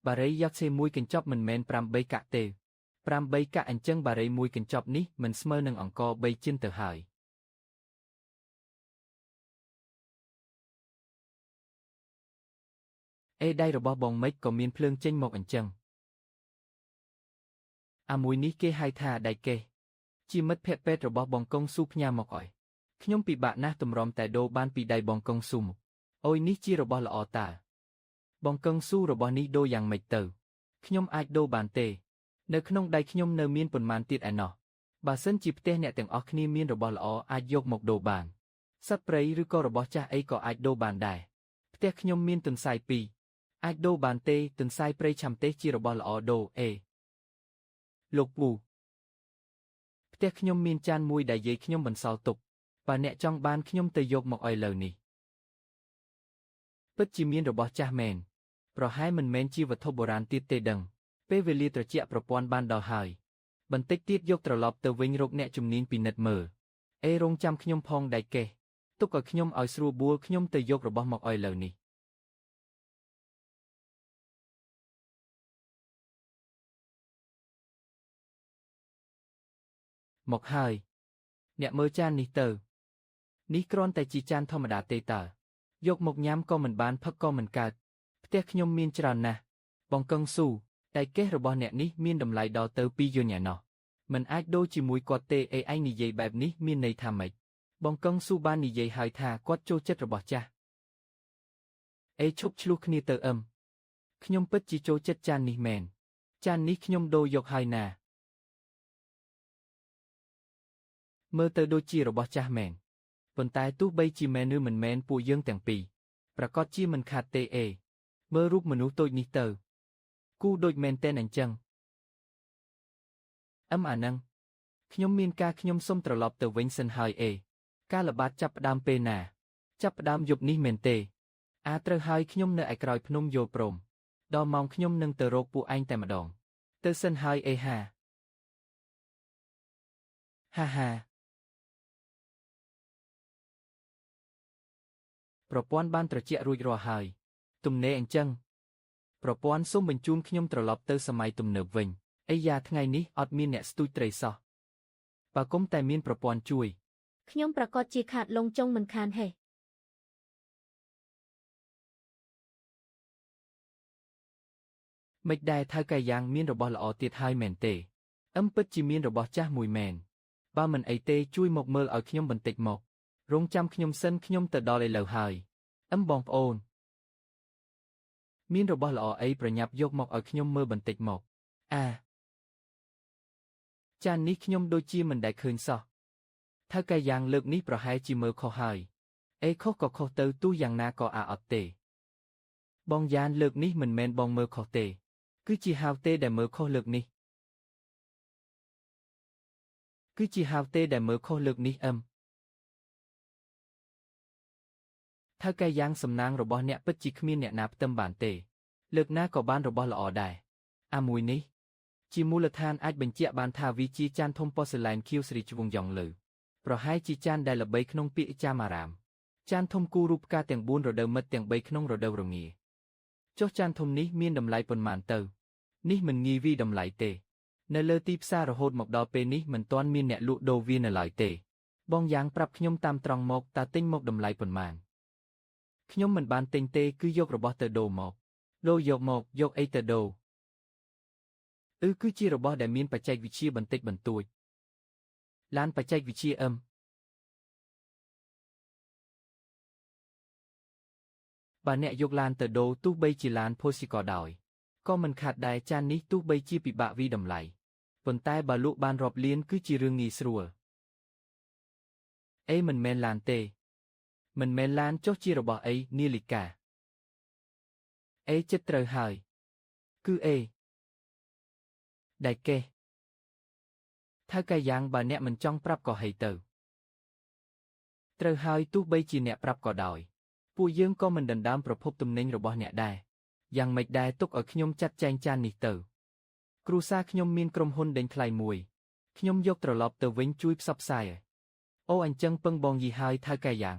[SPEAKER 2] បារីយ៉ាក់សេមួយកញ្ចប់មិនមែន8កាក់ទេ8កាក់អញ្ចឹងបារីមួយកញ្ចប់នេះមិនស្មើនឹងអង្ករ3ជិនទៅហើយអេដៃរបស់បងមិចក៏មានភ្លើងចេញមកអញ្ចឹងអាមួយនេះគេហៅថាដៃកេះជាមិត្តភក្តិពេទ្យរបស់បងកុងស៊ូផ្ញើមកអោយខ្ញុំពិបាកណាស់ទម្រាំតែដូរបានពីដៃបងកុងស៊ូមកអូយនេះជារបស់ល្អតើបងកុងស៊ូរបស់នេះដូរយ៉ាងម៉េចទៅខ្ញុំអាចដូរបានទេនៅក្នុងដៃខ្ញុំនៅមានប៉ុន្មានទៀតឯណោះបើសិនជាផ្ទះអ្នកទាំងអស់គ្នាមានរបស់ល្អអាចយកមកដូរបានសត្វព្រៃឬក៏របស់ចាស់អីក៏អាចដូរបានដែរផ្ទះខ្ញុំមានទន្សាយ2អាចដូរបានទេទន្សាយព្រៃឆាំទេសជារបស់ល្អដូរអេលោកពូផ្ទះខ្ញុំមានចានមួយដែលយាយខ្ញុំបន្សល់ទុកបើអ្នកចង់បានខ្ញុំទៅយកមកឲ្យលើនេះពិតជាមានរបស់ចាស់មែនប្រហែលមិនមែនជាវត្ថុបុរាណទៀតទេដឹងពេលវេលាត្រជាក់ប្រព័ន្ធបានដល់ហើយបន្តិចទៀតយកត្រឡប់ទៅវិញរកអ្នកជំនាញពិនិត្យមើលអេរងចាំខ្ញុំផងដែកកេះទុកឲ្យខ្ញុំឲ្យស្រួលបួលខ្ញុំទៅយករបស់មកឲ្យលើនេះមកហើយអ្នកមើលចាននេះទៅនេះគ្រាន់តែជាចានធម្មតាទេតើយកមកញ៉ាំក៏មិនបានផឹកក៏មិនកើតផ្ទះខ្ញុំមានច្រើនណាស់បងកឹងស៊ូតែកេះរបស់អ្នកនេះមានតម្លៃដល់ទៅ2យួនឯណោះមិនអាចដូរជាមួយគាត់ទេអេឯងនិយាយបែបនេះមានន័យថាម៉េចបងកឹងស៊ូបាននិយាយហើយថាគាត់ចូលចិត្តរបស់ចាស់អេឈប់ឆ្លោះគ្នាទៅអឹមខ្ញុំពិតជាចូលចិត្តចាននេះមែនចាននេះខ្ញុំដូរយកហើយណាមើលទៅដូចជារបស់ចាស់មែនប៉ុន្តែទោះបីជាមែនឬមិនមែនពួកយើងទាំងពីរប្រាកដជាមិនខាតទេអេមើលរូបមនុស្សតូចនេះទៅគូដូចមែនតែនអញ្ចឹងអឹមអានឹងខ្ញុំមានការខ្ញុំសុំត្រឡប់ទៅវិញសិនហើយអេការល្បាតចាប់ផ្ដើមពេលណាចាប់ផ្ដើមយប់នេះមែនទេអាត្រូវហើយខ្ញុំនៅឯក្រោយភ្នំយល់ព្រមដល់ម៉ោងខ្ញុំនឹងទៅរកពួកឯងតែម្ដងទៅសិនហើយអេហាហាហាប្រព័ន្ធបានត្រជាក់រួចរាល់ហើយទំនេរអញ្ចឹងប្រព័ន្ធសូមបញ្ជូនខ្ញុំត្រឡប់ទៅសម័យទំនើបវិញអីយ៉ាថ្ងៃនេះអត់មានអ្នកស្ទូចត្រីសោះបើគុំតែមានប្រព័ន្ធជួយ
[SPEAKER 1] ខ្ញុំប្រកាសជាខាតលងចុងមិនខានហេះ
[SPEAKER 2] មិនដែរថៅកែយ៉ាងមានរបស់ល្អទៀតហើយមែនទេអឹមពិតជាមានរបស់ចាស់មួយមែនបើមិនអីទេជួយមកមើលឲ្យខ្ញុំបន្តិចមករងចាំខ្ញុំសិនខ្ញុំទៅដល់ឥឡូវហើយអឹមបងប្អូនមានរបស់ល្អអីប្រញាប់យកមកឲ្យខ្ញុំមើលបន្តិចមកអាចាននេះខ្ញុំដូចជាមិនដែលឃើញសោះថៅកែយ៉ាងលើកនេះប្រហែលជាមើលខុសហើយអេខុសក៏ខុសទៅទោះយ៉ាងណាក៏អាអត់ទេបងយ៉ានលើកនេះមិនមែនបងមើលខុសទេគឺជាហាវទេដែលមើលខុសលើកនេះគឺជាហាវទេដែលមើលខុសលើកនេះអឹមថៅកែយ៉ាងសំណាងរបស់អ្នកពិតជាគ្មានអ្នកណាផ្ទឹមបានទេលើកណាក៏បានរបស់ល្អដែរអាមួយនេះជាមូលដ្ឋានអាចបញ្ជាក់បានថាវាជាចានធំប៉ូសឺឡែនខៀវស្រីជ្វងយ៉ងលើប្រហែលជាចានដែលល្បីក្នុងពាក្យចាមអារាមចានធំគូរូបផ្កាទាំង4រដូវមិត្តទាំង3ក្នុងរដូវរងាចុះចានធំនេះមានតម្លៃប៉ុន្មានទៅ នេះមិនងាយវាយតម្លៃទេនៅលើទីផ្សាររហូតមកដល់ពេលនេះមិនទាន់មានអ្នកលក់ដូរវានៅឡើយទេបងយ៉ាងប្រាប់ខ្ញុំតាមត្រង់មកតើទិញមកតម្លៃប៉ុន្មានខ្ញុំមិនបានទិញទេគឺយករបស់ទៅដូរមកដូរយកមកយកអីទៅដូរគឺជារបស់ដែលមានបច្ចេកវិទ្យាបន្តិចបន្តួចឡានបច្ចេកវិទ្យាអឹមបើអ្នកយកឡានទៅដូរទោះបីជាឡានភូស៊ីក៏ដោយក៏មិនខាតដែរចាននេះទោះបីជាពិបាកវាយតម្លៃប៉ុន្តែបើលក់បានរាប់លានគឺជារឿងងាយស្រួលអេមិនមែនឡានទេមិនមែនឡានចុះជារបស់អីនាឡិកាអេចិត្តត្រូវហើយគឺអេដែលកេះថៅកែយ៉ាងបើអ្នកមិនចង់ប្រាប់ក៏ហីទៅត្រូវហើយទោះបីជាអ្នកប្រាប់ក៏ដោយពួកយើងក៏មិនដណ្ដើមប្រភពទំនិញរបស់អ្នកដែរយ៉ាងម៉េចដែរទុកឲ្យខ្ញុំចាត់ចែងចាននេះទៅគ្រួសារខ្ញុំមានក្រុមហ៊ុនដេញថ្លៃមួយខ្ញុំយកត្រឡប់ទៅវិញជួយផ្សព្វផ្សាយអូអញ្ចឹងពឹងបងយីហើយថៅកែយ៉ាង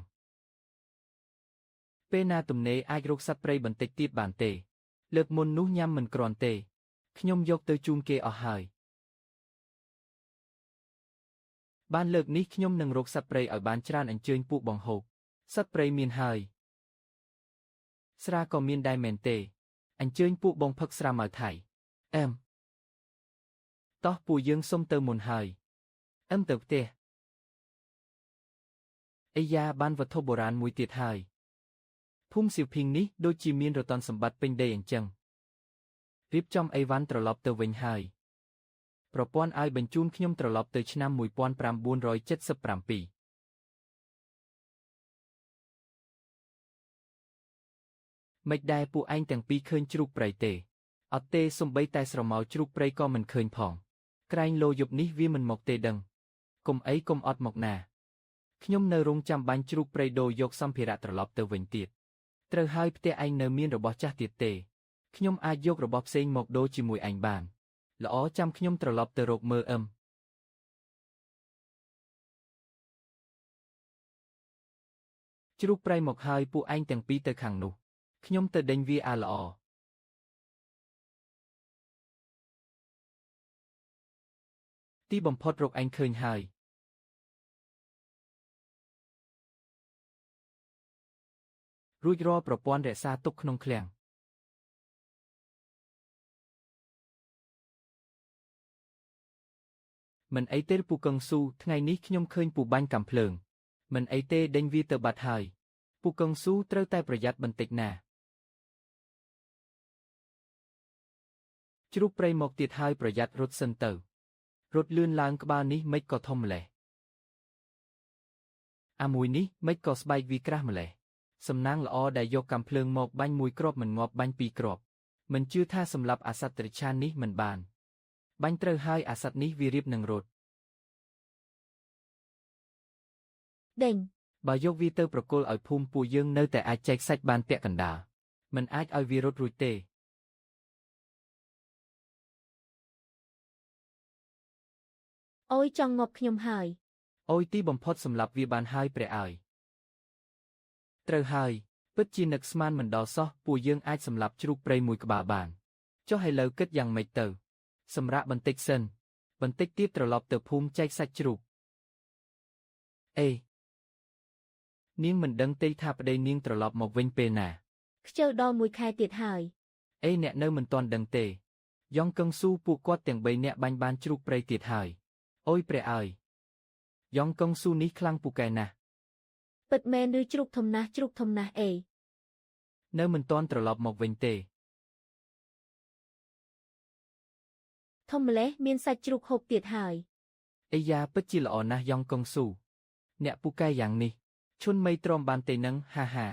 [SPEAKER 2] ពេលណាទំនេរអាចរកសត្វព្រៃបន្តិចទៀតបានទេលើកមុននោះញ៉ាំមិនគ្រាន់ទេខ្ញុំយកទៅជូនគេអស់ហើយបានលើកនេះខ្ញុំនឹងរកសត្វព្រៃឲ្យបានច្រើនអញ្ជើញពួកបងហូបសត្វព្រៃមានហើយស្រាក៏មានដែរមែនទេអញ្ជើញពួកបងផឹកស្រាម៉ៅថៃអែមតោះពួកយើងសុំទៅមុនហើយអឹមទៅផ្ទះអាយ៉ាបានវត្ថុបុរាណមួយទៀតហើយភូមិសៀវភីងនេះដូចជាមានរតនសម្បត្តិពេញដីអញ្ចឹងរៀបចំអីវ៉ាន់ត្រឡប់ទៅវិញហើយប្រព័ន្ធឲ្យបញ្ជូនខ្ញុំត្រឡប់ទៅឆ្នាំ1977មិនដែរពួកឯងទាំងពីរឃើញជ្រូកព្រៃទេអត់ទេសំបីតែស្រមោលជ្រូកព្រៃក៏មិនឃើញផងក្រែងលោយប់នេះវាមិនមកទេដឹងកុំអីកុំអត់មកណាខ្ញុំនៅរងចាំបាញ់ជ្រូកព្រៃដូរយកសម្ភារៈត្រឡប់ទៅវិញទៀតត្រូវហើយផ្ទះឯងនៅមានរបស់ចាស់ទៀតទេខ្ញុំអាចយករបស់ផ្សេងមកដូរជាមួយឯងបានល្អចាំខ្ញុំត្រឡប់ទៅរកមើលអឹមជ្រូកព្រៃមកហើយពួកឯងទាំងពីរទៅខាងនោះខ្ញុំទៅដេញវាអាល្អទីបំផុតរកឯងឃើញហើយរួចរាល់ប្រព័ន្ធរក្សាទុកក្នុងឃ្លាំងមិនអីទេពូកឹងស៊ូថ្ងៃនេះខ្ញុំឃើញពូបាញ់កាំភ្លើងមិនអីទេដេញវាទៅបាត់ហើយពូកឹងស៊ូត្រូវតែប្រយ័ត្នបន្តិចណាជ្រូកព្រៃមកទៀតហើយប្រយ័ត្នរត់សិនទៅរត់លឿនឡើងក្បាលនេះមិនក៏ធំម្លេះអាមួយនេះមិនក៏ស្បែកវាក្រាស់ម្លេះសំណាងល្អដែលយកកាំភ្លើងមកបាញ់មួយគ្រាប់មិនងាប់បាញ់ពីរគ្រាប់មិនជឿថាសម្លាប់អាសត្វត្រឆាននេះមិនបានបាញ់ត្រូវហើយអាសត្វនេះវារៀបនឹងរត់
[SPEAKER 1] ដេញ
[SPEAKER 2] បើយកវាទៅប្រគល់ឲ្យភូមិពួកយើងនៅតែអាចចែកសាច់បានពាក់កណ្ដាលមិនអាចឲ្យវារត់រួចទេ
[SPEAKER 1] អូយចង់ងាប់ខ្ញុំហើយ
[SPEAKER 2] អូយទីបំផុតសម្លាប់វាបានហើយព្រះអើយត្រូវហើយពិតជានឹកស្មានមិនដល់សោះពួកយើងអាចសម្លាប់ជ្រូកព្រៃមួយក្បាលបានចុះឥឡូវគិតយ៉ាងម៉េចទៅសម្រាប់បន្តិចសិនបន្តិចទៀតត្រឡប់ទៅភូមិចែកសាច់ជ្រូកអេនាងមិនដឹងទេថាប្តីនាងត្រឡប់មកវិញពេលណា
[SPEAKER 1] ខ្ជិលដល់មួយខែទៀតហើយ
[SPEAKER 2] អេអ្នកនៅមិនទាន់ដឹងទេយ៉ងកឹងស៊ូពួកគាត់ទាំងបីនាក់បាញ់បានជ្រូកព្រៃទៀតហើយអូយព្រះអើយយ៉ងកឹងស៊ូនេះខ្លាំងពូកែណាស់
[SPEAKER 1] ពិតមែនឬជ្រូកធំណាស់ជ្រូកធំណាស់អេ
[SPEAKER 2] នៅមិនទាន់ត្រឡប់មកវិញទេ
[SPEAKER 1] ធំម្លេះមានសាច់ជ្រូកហូបទៀតហើយ
[SPEAKER 2] អាយ៉ាពិតជាល្អណាស់យ៉ងកឹងស៊ូអ្នកពូកែយ៉ាងនេះឈុនមីទ្រាំបានទេនឹងហាហា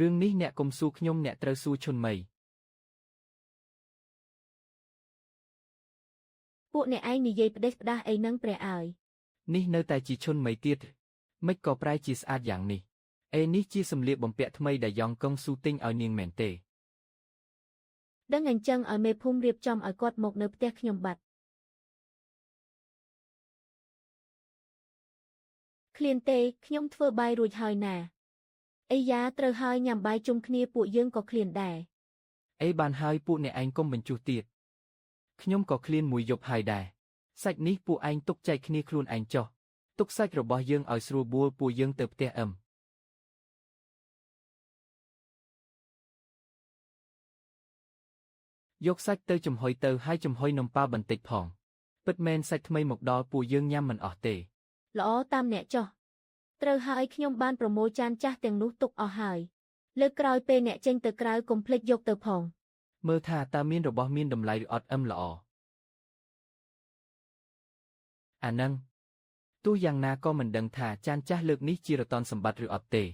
[SPEAKER 2] រឿងនេះអ្នកកុំសួរខ្ញុំអ្នកត្រូវសួរឈុនមី
[SPEAKER 1] ពួកអ្នកឯងនិយាយផ្ដេសផ្ដាស់អីនឹងព្រះអើយ
[SPEAKER 2] នេះនៅតែជាឈុនមីទៀតមិនក៏ប្រែជាស្អាតយ៉ាងនេះអេនេះជាសម្លៀកបំពាក់ថ្មីដែលយ៉ងកឹងស៊ូទិញឲ្យនាងមែនទេ
[SPEAKER 1] ដឹងអញ្ចឹងឲ្យមេភូមិរៀបចំឲ្យគាត់មកនៅផ្ទះខ្ញុំបាត់ឃ្លានទេខ្ញុំធ្វើបាយរួចហើយណាអីយ៉ាត្រូវហើយញ៉ាំបាយជុំគ្នាពួកយើងក៏ឃ្លានដែរ
[SPEAKER 2] អីបានហើយពួកអ្នកឯងកុំបញ្ជុះទៀត ខ្ញុំក៏ឃ្លានមួយយប់ហើយដែរសាច់នេះពួកឯងទុកចែកគ្នាខ្លួនឯងចុះទុកសាច់របស់យើងឲ្យស្រួលបួលពួកយើងទៅផ្ទះអឹមយកសាច់ទៅចំហុយទៅហើយចំហុយនំប៉ាបន្តិចផងពិតមែនសាច់ថ្មីមកដល់ពួកយើងញ៉ាំមិនអស់ទេ
[SPEAKER 1] ល្អតាមអ្នកចុះត្រូវហើយខ្ញុំបានប្រមូលចានចាស់ទាំងនោះទុកអស់ហើយលើកក្រោយពេលអ្នកចេញទៅក្រៅកុំភ្លេចយកទៅផង
[SPEAKER 2] មើលថាតើមានរបស់មានតម្លៃឬអត់អឹមល្អអានឹងទោះយ៉ាងណាក៏មិនដឹងថាចានចាស់លើកនេះជារតនសម្បត្តិឬអត់ទេ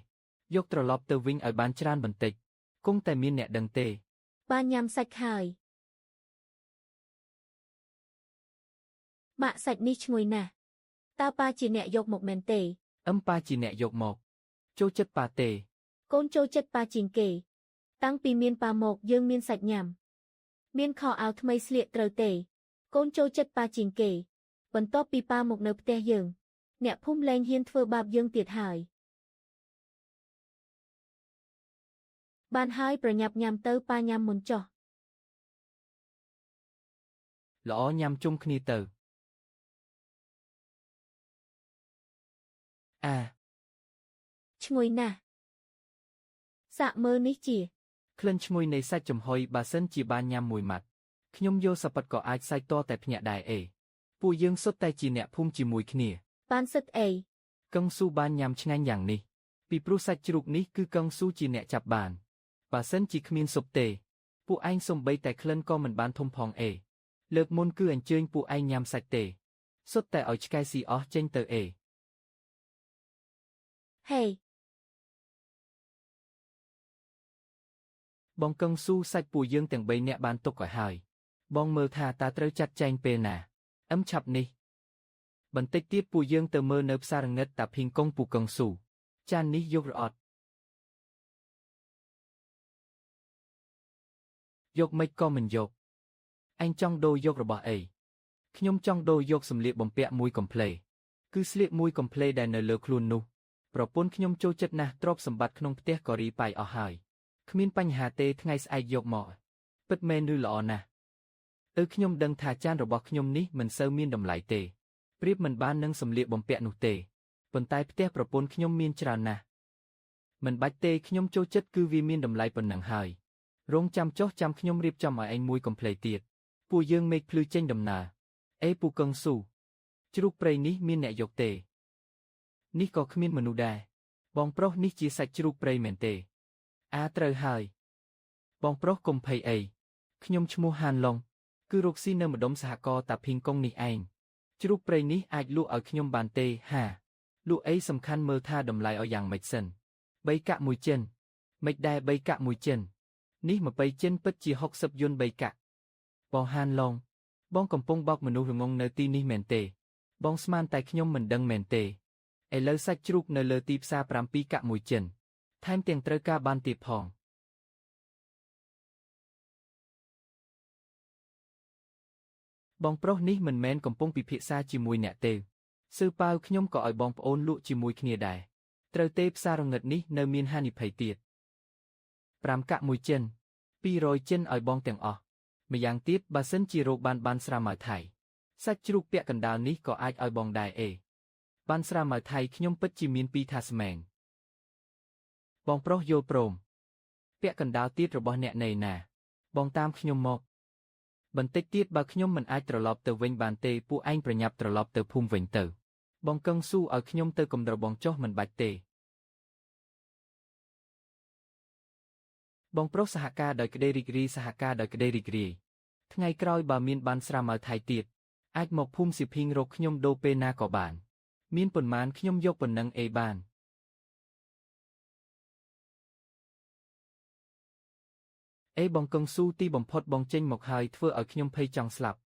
[SPEAKER 2] យកត្រឡប់ទៅវិញឲ្យបានច្រើនបន្តិចគង់តែមានអ្នកដឹងទេ
[SPEAKER 1] បានញ៉ាំសាច់ហើយម៉ាក់សាច់នេះឈ្ងុយណាស់តើប៉ាជាអ្នកយកមកមែនទេ
[SPEAKER 2] អឹមប៉ាជាអ្នកយកមកចូលចិត្តប៉ាទេ
[SPEAKER 1] កូនចូលចិត្តប៉ាជាងគេ តាំងពីមានប៉ាមកយើងមានសាច់ញ៉ាំមានខោអាវថ្មីស្លៀកត្រូវទេ កូនចូលចិត្តប៉ាជាងគេ បន្ទាប់ពីប៉ាមកនៅផ្ទះយើង អ្នកភូមិលែងហ៊ានធ្វើបាបយើងទៀតហើយបានហើយប្រញាប់ញ៉ាំទៅប៉ាញ៉ាំមុនចុះ
[SPEAKER 2] ល្អញ៉ាំជុំគ្នាទៅអា
[SPEAKER 1] ឈ្ងុយណាស់សាកមើលនេះជា
[SPEAKER 2] ក្លិនឈ្ងុយនៃសាច់ចំហុយបើសិនជាបានញ៉ាំមួយម៉ាត់ខ្ញុំយកសប៉ិតក៏អាចសាច់តតែភ្ញាក់ដែរអេពួកយើងសុទ្ធតែជាអ្នកភូមិជាមួយគ្នា
[SPEAKER 1] បានសិតអី
[SPEAKER 2] កឹងស៊ូបានញ៉ាំឆ្ងាញ់យ៉ាងនេះពីព្រោះសាច់ជ្រូកនេះគឺកឹងស៊ូជាអ្នកចាប់បានបើសិនជាគ្មានស៊ុបទេពួកឯងសំបីតែក្លិនក៏មិនបានធំផងអេលើកមុនគឺអញ្ជើញពួកឯងញ៉ាំសាច់ទេសុទ្ធតែឲ្យឆ្កែស៊ីអស់ចេញទៅអេ
[SPEAKER 1] ហេ
[SPEAKER 2] បងកឹងស៊ូសាច់ពួកយើងទាំងបីនាក់បានទុកឲ្យហើយបងមើលថាតើត្រូវចាត់ចែងពេលណាអឹមឆាប់នេះបន្តិចទៀតពួកយើងទៅមើលនៅផ្សារងឹតតាភីងកុងពូកឹងស៊ូចាននេះយកឬអត់យកមិនក៏មិនយកឯងចង់ដូរយករបស់អីខ្ញុំចង់ដូរយកសម្លៀកបំពាក់មួយកំភ្លេគឺស្លៀកមួយកំភ្លេដែលនៅលើខ្លួននោះប្រពន្ធខ្ញុំចូលចិត្តណាស់ទ្រព្យសម្បត្តិក្នុងផ្ទះក៏រីប៉ៃអស់ហើយគ្មានបញ្ហាទេថ្ងៃស្អែកយកមកពិតមែនឬល្អណាស់អឺខ្ញុំដឹងថាចានរបស់ខ្ញុំនេះមិនសូវមានតម្លៃទេប្រៀបមិនបាននឹងសម្លៀកបំពាក់នោះទេប៉ុន្តែផ្ទះប្រពន្ធខ្ញុំមានច្រើនណាស់មិនបាច់ទេខ្ញុំចូលចិត្តគឺវាមានតម្លៃប៉ុណ្ណឹងហើយរងចាំចុះចាំខ្ញុំរៀបចំឲ្យឯងមួយកំភ្លេទៀតពួកយើងមេឃភ្លឺចេញដំណើរអេពូកឹងស៊ូជ្រូកព្រៃនេះមានអ្នកយកទេនេះក៏គ្មានមនុស្សដែរបងប្រុសនេះជាសាច់ជ្រូកព្រៃមែនទេអាត្រូវហើយបងប្រុសកុំភ័យអីខ្ញុំឈ្មោះហានឡុងគឺរកស៊ីនៅម្ដុំសហករណ៍តាភីងកុងនេះឯងជ្រូកព្រៃនេះអាចលក់ឲ្យខ្ញុំបានទេហាលក់អីសំខាន់មើលថាតម្លៃឲ្យយ៉ាងម៉េចសិន3កាក់មួយចិនមិនដែរ3កាក់មួយចិននេះ20ចិនពិតជា60យួន3កាក់បងហានឡុងបងកំពុងបោកមនុស្សល្ងងនៅទីនេះមែនទេបងស្មានតែខ្ញុំមិនដឹងមែនទេឥឡូវសាច់ជ្រូកនៅលើទីផ្សារ7កាក់មួយចិនថែមទាំងត្រូវការបានទៀតផងបងប្រុសនេះមិនមែនកំពុងពិភាក្សាជាមួយអ្នកទេស៊ឺប៉ាវខ្ញុំក៏ឲ្យបងប្អូនលក់ជាមួយគ្នាដែរត្រូវទេផ្សាររងឹតនេះនៅមានហានិភ័យទៀត5កាក់មួយចិន200ចិនឲ្យបងទាំងអស់ម្យ៉ាងទៀតបើសិនជារោគបានបានស្រាម៉ៅថៃសាច់ជ្រូកពាក់កណ្ដាលនេះក៏អាចឲ្យបងដែរអេបានស្រាម៉ៅថៃខ្ញុំពិតជាមានពីរថាស្មែងបងប្រុសយល់ព្រមពាក់កណ្ដាលទៀតរបស់អ្នកណៃណាបងតាមខ្ញុំមកបន្តិចទៀតបើខ្ញុំមិនអាចត្រឡប់ទៅវិញបានទេពួកឯងប្រញាប់ត្រឡប់ទៅភូមិវិញទៅបងកឹងស៊ូឲ្យខ្ញុំទៅកំដរបងចុះមិនបាច់ទេបងប្រុសសហការដោយក្តីរីករាយសហការដោយក្តីរីករាយថ្ងៃក្រោយបើមានបានស្រាម៉ៅថៃទៀតអាចមកភូមិសៀភីងរកខ្ញុំដូរពេលណាក៏បានមានប៉ុន្មានខ្ញុំយកប៉ុណ្ណឹងអេបានអេបងកឹងស៊ូទីបំផុតបងចេញមកហើយធ្វើឲ្យខ្ញុំភ័យចង់ស្លាប់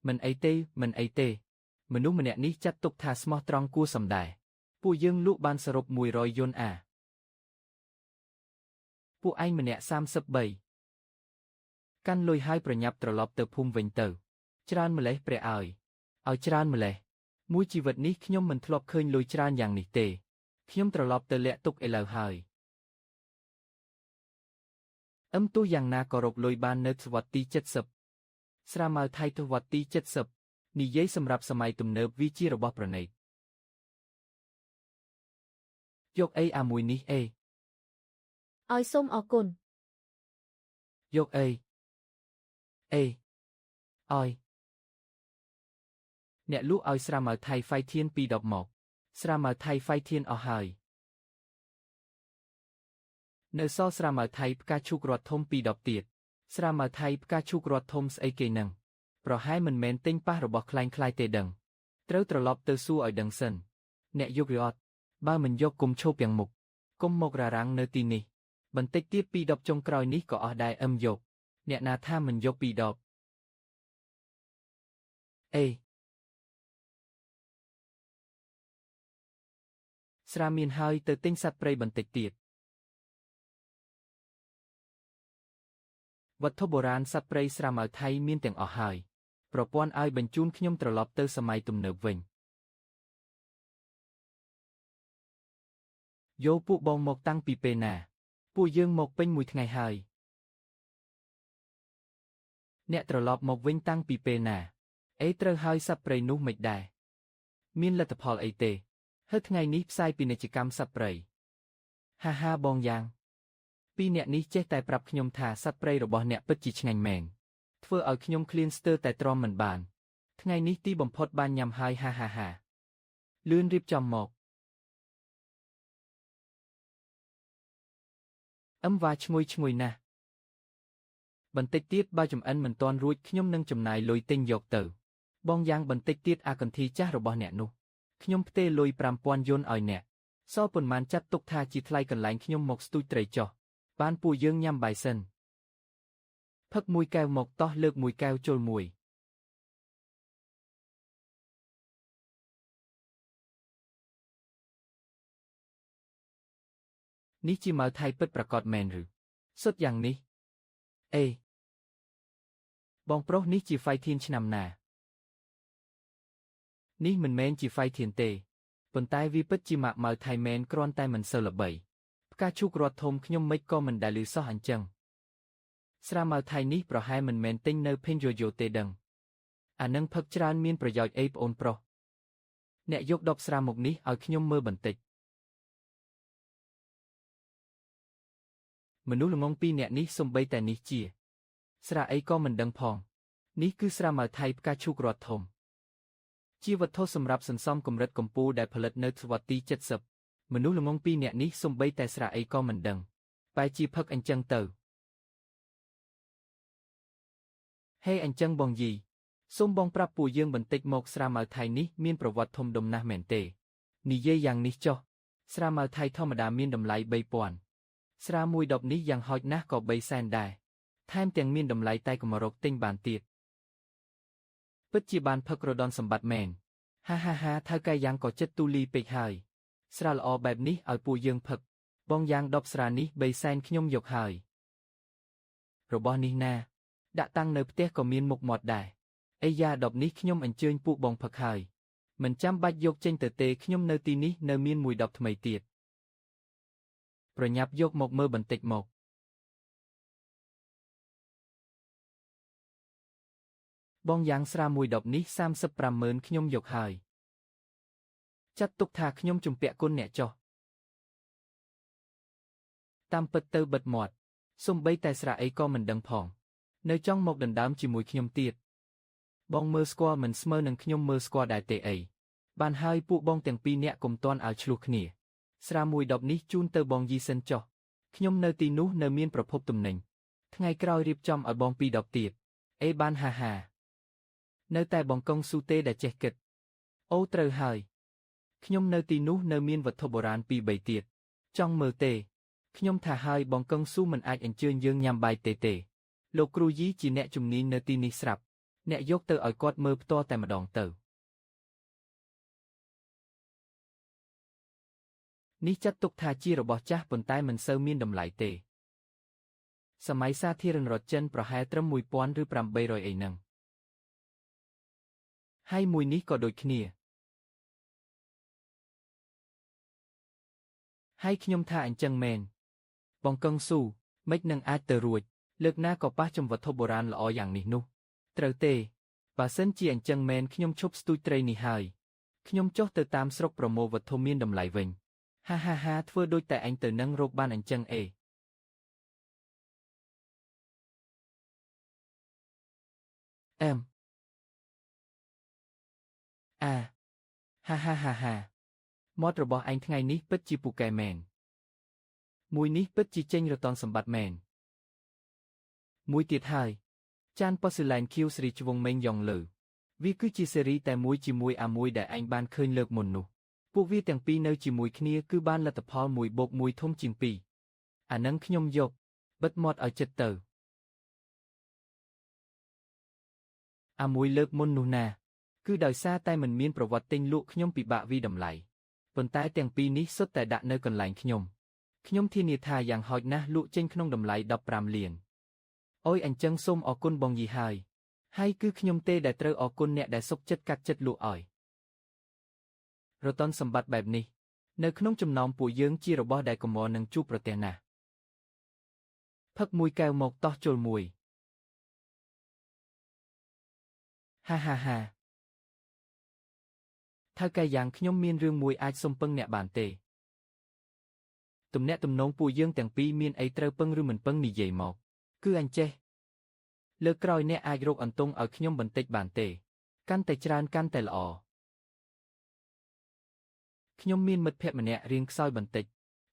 [SPEAKER 2] មិនអីទេមិនអីទេមនុស្សម្នាក់នេះចាត់ទុកថាស្មោះត្រង់គួរសមដែរពួកយើងលក់បានសរុប100យួនអាពួកឯងម្នាក់33កាន់លុយហើយប្រញាប់ត្រឡប់ទៅភូមិវិញទៅច្រើនម្លេះព្រះឲ្យច្រើនម្លេះមួយជីវិតនេះខ្ញុំមិនធ្លាប់ឃើញលុយច្រើនយ៉ាងនេះទេខ្ញុំត្រឡប់ទៅលាក់ទុកឥឡូវហើយអឹមទោះយ៉ាងណាក៏រកលុយបាននៅសវត្សទី70 ស្រាម៉ៅថៃទសវត្សទី70និយាយសម្រាប់សម័យទំនើបវាជារបស់ប្រណីតយកអីអាមួយនេះអេ
[SPEAKER 1] ឲ្យសូមអរគុណ
[SPEAKER 2] យកអីអេឲ្យអ្នកលក់ឲ្យស្រាម៉ៅថៃហ្វៃធាន2ដបមកស្រាម៉ៅថៃហ្វៃធានអស់ហើយនៅសល់ស្រាម៉ៅថៃផ្កាឈូករត់ធំ2ដបទៀតស្រាម៉ៅថៃផ្កាឈូករត់ធំស្អីគេនឹងប្រហែលមិនមែនទិញប៉ះរបស់ក្លែងក្លាយទេដឹងត្រូវត្រឡប់ទៅសួរឲ្យដឹងសិនអ្នកយកឬអត់បើមិនយកគុំឈោពាំងមុខគុំមកររាំងនៅទីនេះបន្តិចទៀត2ដបចុងក្រោយនេះក៏អស់ដែរអឹមយកអ្នកណាថាមិនយក2ដបអេស្រាមានហើយទៅទិញសត្វព្រៃបន្តិចទៀតវត្ថុបុរាណសត្វព្រៃស្រាម៉ៅថៃមានទាំងអស់ហើយប្រព័ន្ធឲ្យបញ្ជូនខ្ញុំត្រឡប់ទៅសម័យទំនើបវិញយោពួកបងមកតាំងពីពេលណាពួកយើងមកពេញមួយថ្ងៃហើយអ្នកត្រឡប់មកវិញតាំងពីពេលណាអេត្រូវហើយសត្វព្រៃនោះមិនដែរមានលទ្ធផលអីទេហើយថ្ងៃនេះផ្សាយពាណិជ្ជកម្មសត្វព្រៃហាហាបងយ៉ាងពីរអ្នកនេះចេះតែប្រាប់ខ្ញុំថាសត្វព្រៃរបស់អ្នកពិតជាឆ្ងាញ់មែនធ្វើឲ្យខ្ញុំឃ្លានស្ទើរតែទ្រាំមិនបានថ្ងៃនេះទីបំផុតបានញ៉ាំហើយហាហាហាលឿនរៀបចំមកអឹមវ៉ាឈ្ងុយឈ្ងុយណាស់បន្តិចទៀតបើចំអិនមិនទាន់រួចខ្ញុំនឹងចំណាយលុយទិញយកទៅបងយ៉ាងបន្តិចទៀតអាកន្ធីចាស់របស់អ្នកនោះខ្ញុំផ្ទេរលុយ5000យួនឲ្យអ្នកសល់ប៉ុន្មានចាត់ទុកថាជាថ្លៃកន្លែងខ្ញុំមកស្ទូចត្រីចុះបានពួកយើងញ៉ាំបាយសិនផឹកមួយកែវមកតោះលើកមួយកែវជុលមួយនេះជាម៉ៅថៃពិតប្រាកដមែនឬសុទ្ធយ៉ាងនេះអេបងប្រុសនេះជាហ្វៃធានឆ្នាំណានេះមិនមែនជាហ្វៃធានទេប៉ុន្តែវាពិតជាម៉ាកម៉ៅថៃមែនគ្រាន់តែមិនសូវល្បីផ្កាឈូករត់ធំខ្ញុំមិនក៏មិនដែលឮសោះអញ្ចឹងស្រាម៉ៅថៃនេះប្រហែលមិនមែនទិញនៅភេនយោយោទេដឹងអានឹងផឹកច្រើនមានប្រយោជន៍អីប្អូនប្រុសអ្នកយកដបស្រាមុខនេះឲ្យខ្ញុំមើលបន្តិចមនុស្សល្ងងពីរអ្នកនេះសំបីតែនេះជាស្រាអីក៏មិនដឹងផងនេះគឺស្រាម៉ៅថៃផ្កាឈូករត់ធំជាវត្ថុសម្រាប់សន្សំកម្រិតកម្ពស់ដែលផលិតនៅទសវត្សទី70មនុស្សល្ងងពីរអ្នកនេះសំបីតែស្រាអីក៏មិនដឹងបែជាផឹកអញ្ចឹងទៅហេអញ្ចឹងបងយីសូមបងប្រាប់ពួកយើងបន្តិចមកស្រាម៉ៅថៃនេះមានប្រវត្តិធំដុំណាស់មែនទេនិយាយយ៉ាងនេះចុះស្រាម៉ៅថៃធម្មតាមានតម្លៃ3000ស្រាមួយដបនេះយ៉ាងហោចណាស់ក៏3សែនដែរថែមទាំងមានតម្លៃតែកម្រកទិញបានទៀតពិតជាបានផឹករដនសម្បត្តិមែនហាហាហាថៅកែយ៉ាងក៏ចិត្តទូលីពេកហើយស្រាល្អបែបនេះឲ្យពួកយើងផឹកបងយ៉ាងដបស្រានេះ3សែនខ្ញុំយកហើយរបស់នេះណាដាក់តាំងនៅផ្ទះក៏មានមុខមាត់ដែរអីយ៉ាដបនេះខ្ញុំអញ្ជើញពួកបងផឹកហើយមិនចាំបាច់យកចេញទៅទេខ្ញុំនៅទីនេះនៅមានមួយដបថ្មីទៀតប្រញាប់យកមកមើលបន្តិចមកបងយ៉ាងស្រាមួយដបនេះ350,000ខ្ញុំយកហើយចាត់ទុកថាខ្ញុំជំពាក់គុណអ្នកចុះតាមពិតទៅបិទមាត់សំបីតែស្រាអីក៏មិនដឹងផងនៅចង់មកដណ្ដើមជាមួយខ្ញុំទៀតបងមើលស្គាល់មិនស្មើនឹងខ្ញុំមើលស្គាល់ដែរទេអីបានហើយពួកបងទាំងពីរអ្នកកុំទាន់ឲ្យឆ្លោះគ្នាស្រាមួយដបនេះជូនទៅបងយីសិនចុះខ្ញុំនៅទីនោះនៅមានប្រភពទំនិញថ្ងៃក្រោយរៀបចំឲ្យបងពីរដបទៀតអេបានហាហានៅតែបងកុងស៊ូទេដែលចេះគិតអូត្រូវហើយខ្ញុំនៅទីនោះនៅមានវត្ថុបុរាណ2 3ទៀតចង់មើលទេខ្ញុំថាហើយបងកុងស៊ូមិនអាចអញ្ជើញយើងញ៉ាំបាយទេទេលោកគ្រូយីជាអ្នកជំនាញនៅទីនេះស្រាប់អ្នកយកទៅឲ្យគាត់មើលផ្ទាល់តែម្ដងទៅនេះចាត់ទុកថាជារបស់ចាស់ប៉ុន្តែមិនសូវមានតម្លៃទេសម័យសាធារណរដ្ឋចិនប្រហែលត្រឹម1000ឬ800អីហ្នឹងហើយមួយនេះក៏ដូចគ្នាហើយខ្ញុំថាអញ្ចឹងមែនបងកឹងស៊ូមិននឹងអាចទៅរួចលើកណាក៏ប៉ះចំវត្ថុបុរាណល្អយ៉ាងនេះនោះ ត្រូវទេបើសិនជាអញ្ចឹងមែនខ្ញុំឈប់ស្ទូចត្រីនេះហើយខ្ញុំចុះទៅតាមស្រុកប្រមូលវត្ថុមានតម្លៃវិញហាហាហាធ្វើដូចតែអញទៅនឹងរកបានអញ្ចឹងអេអែមអាហាហាហាហាមាត់របស់ឯងថ្ងៃនេះពិតជាពូកែមែនមួយនេះពិតជាចេញរតនសម្បត្តិមែនមួយទៀតហើយចានប៉ូសេឡែនខៀវស្រីជ្វងមេងយ៉ងលើវាគឺជាស៊េរីតែមួយជាមួយអាមួយដែលឯងបានឃើញលើកមុននោះពួកវាទាំងពីរនៅជាមួយគ្នាគឺបានលទ្ធផល1បូក1ធំជាង2អានឹងខ្ញុំយកបិទមាត់ឲ្យចិត្តទៅអាមួយលើកមុននោះណាគឺដោយសារតែមិនមានប្រវត្តិទិញលក់ខ្ញុំពិបាកវីតម្លៃប៉ុន្តែទាំងពីរនេះសុទ្ធតែដាក់នៅកន្លែងខ្ញុំខ្ញុំធានាថាយ៉ាងហោចណាស់លក់ចេញក្នុងតម្លៃ15លានអូយអញ្ចឹងសូមអរគុណបងយីហើយហើយគឺខ្ញុំទេដែលត្រូវអរគុណអ្នកដែលសុខចិត្តកាត់ចិត្តលក់ឲ្យរតនសម្បត្តិបែបនេះនៅក្នុងចំណោមពួកយើងជារបស់ដែលកម្រនឹងជួបប្រទះណាស់ផឹកមួយកែវមកតោះជុលមួយហាហាហាថៅកែយ៉ាងខ្ញុំមានរឿងមួយអាចសុំពឹងអ្នកបានទេទំនាក់ទំនងពួកយើងទាំងពីរមានអីត្រូវពឹងឬមិនពឹងនិយាយមកគឺអញចេះលើកក្រោយអ្នកអាចរកអន្ទង់ឲ្យខ្ញុំបន្តិចបានទេកាន់តែច្រើនកាន់តែល្អខ្ញុំមានមិត្តភក្តិម្នាក់រៀងខ្សោយបន្តិច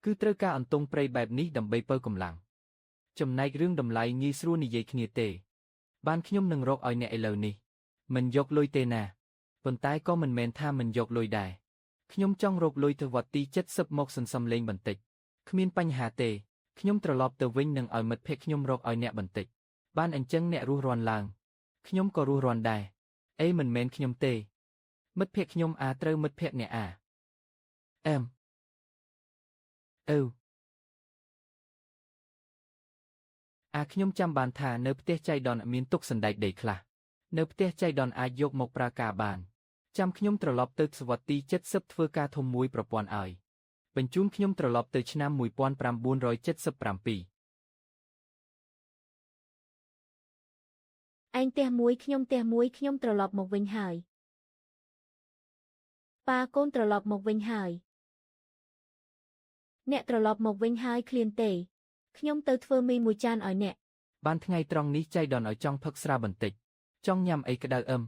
[SPEAKER 2] គឺត្រូវការអន្ទង់ព្រៃបែបនេះដើម្បីបើកម្លាំងចំណែករឿងតម្លៃងាយស្រួលនិយាយគ្នាទេបានខ្ញុំនឹងរកឲ្យអ្នកឥឡូវនេះមិនយកលុយទេណាប៉ុន្តែក៏មិនមែនថាមិនយកលុយដែរខ្ញុំចង់រកលុយទៅវត្តទី70មកសន្សំលេងបន្តិចគ្មានបញ្ហាទេខ្ញុំត្រឡប់ទៅវិញនឹងឲ្យមិត្តភក្តិខ្ញុំរកឲ្យអ្នកបន្តិចបានអញ្ចឹងអ្នករស់រាន់ឡើងខ្ញុំក៏រស់រាន់ដែរអេមិនមែនខ្ញុំទេមិត្តភក្តិខ្ញុំអាត្រូវមិត្តភក្តិអ្នកអាអែមអឺអាខ្ញុំចាំបានថានៅផ្ទះចៃដន្យមានទុកសណ្តែកដីខ្លះនៅផ្ទះចៃដន្យអាចយកមកប្រើការបានចាំខ្ញុំត្រឡប់ទៅសវត្សទី70ធ្វើការធំមួយប្រព័ន្ធឲ្យបញ្ជូនខ្ញុំត្រឡប់ទៅឆ្នាំ1977
[SPEAKER 1] ឯងផ្ទះមួយខ្ញុំផ្ទះមួយខ្ញុំត្រឡប់មកវិញហើយប៉ាកូនត្រឡប់មកវិញហើយអ្នកត្រឡប់មកវិញហើយឃ្លានទេខ្ញុំទៅធ្វើមីមួយចានឲ្យអ្នក
[SPEAKER 2] បានថ្ងៃត្រង់នេះចៃដន្យឲ្យចង់ផឹកស្រាបន្តិចចង់ញ៉ាំអីក្តៅអឹម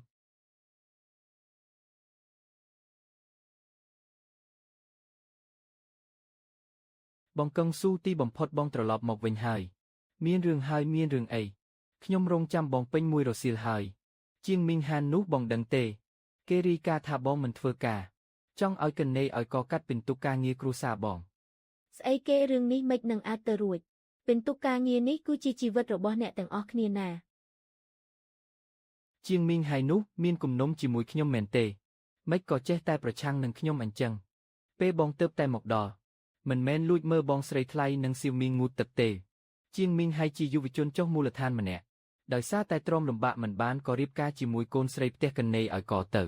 [SPEAKER 2] បងកឹងស៊ូទីបំផុតបងត្រឡប់មកវិញហើយមានរឿងហើយមានរឿងអីខ្ញុំរងចាំបងពេញមួយរសៀលហើយជាងមីងហាននោះបងដឹងទេគេរីកាថាបងមិនធ្វើការចង់ឲ្យកណេឲ្យកកាត់ពិន្ទុការងារគ្រួសារបង
[SPEAKER 1] ស្អីគេរឿងនេះមិននឹងអាចទៅរួចពិន្ទុការងារនេះគឺជាជីវិតរបស់អ្នកទាំងអស់គ្នាណា
[SPEAKER 2] ជាងមីងហើយនោះមានគំនុំជាមួយខ្ញុំមែនទេមិនក៏ចេះតែប្រឆាំងនឹងខ្ញុំអញ្ចឹងពេលបងទៅតែមកដល់មិនមែនលួចមើលបងស្រីថ្លៃនិងសៀវមីងងូតទឹកទេជាងមីងហើយជាយុវជនចុះមូលដ្ឋានម្នាក់ដោយសារតែទ្រាំលំបាកមិនបានក៏រៀបការជាមួយកូនស្រីផ្ទះកណេឲ្យកទៅ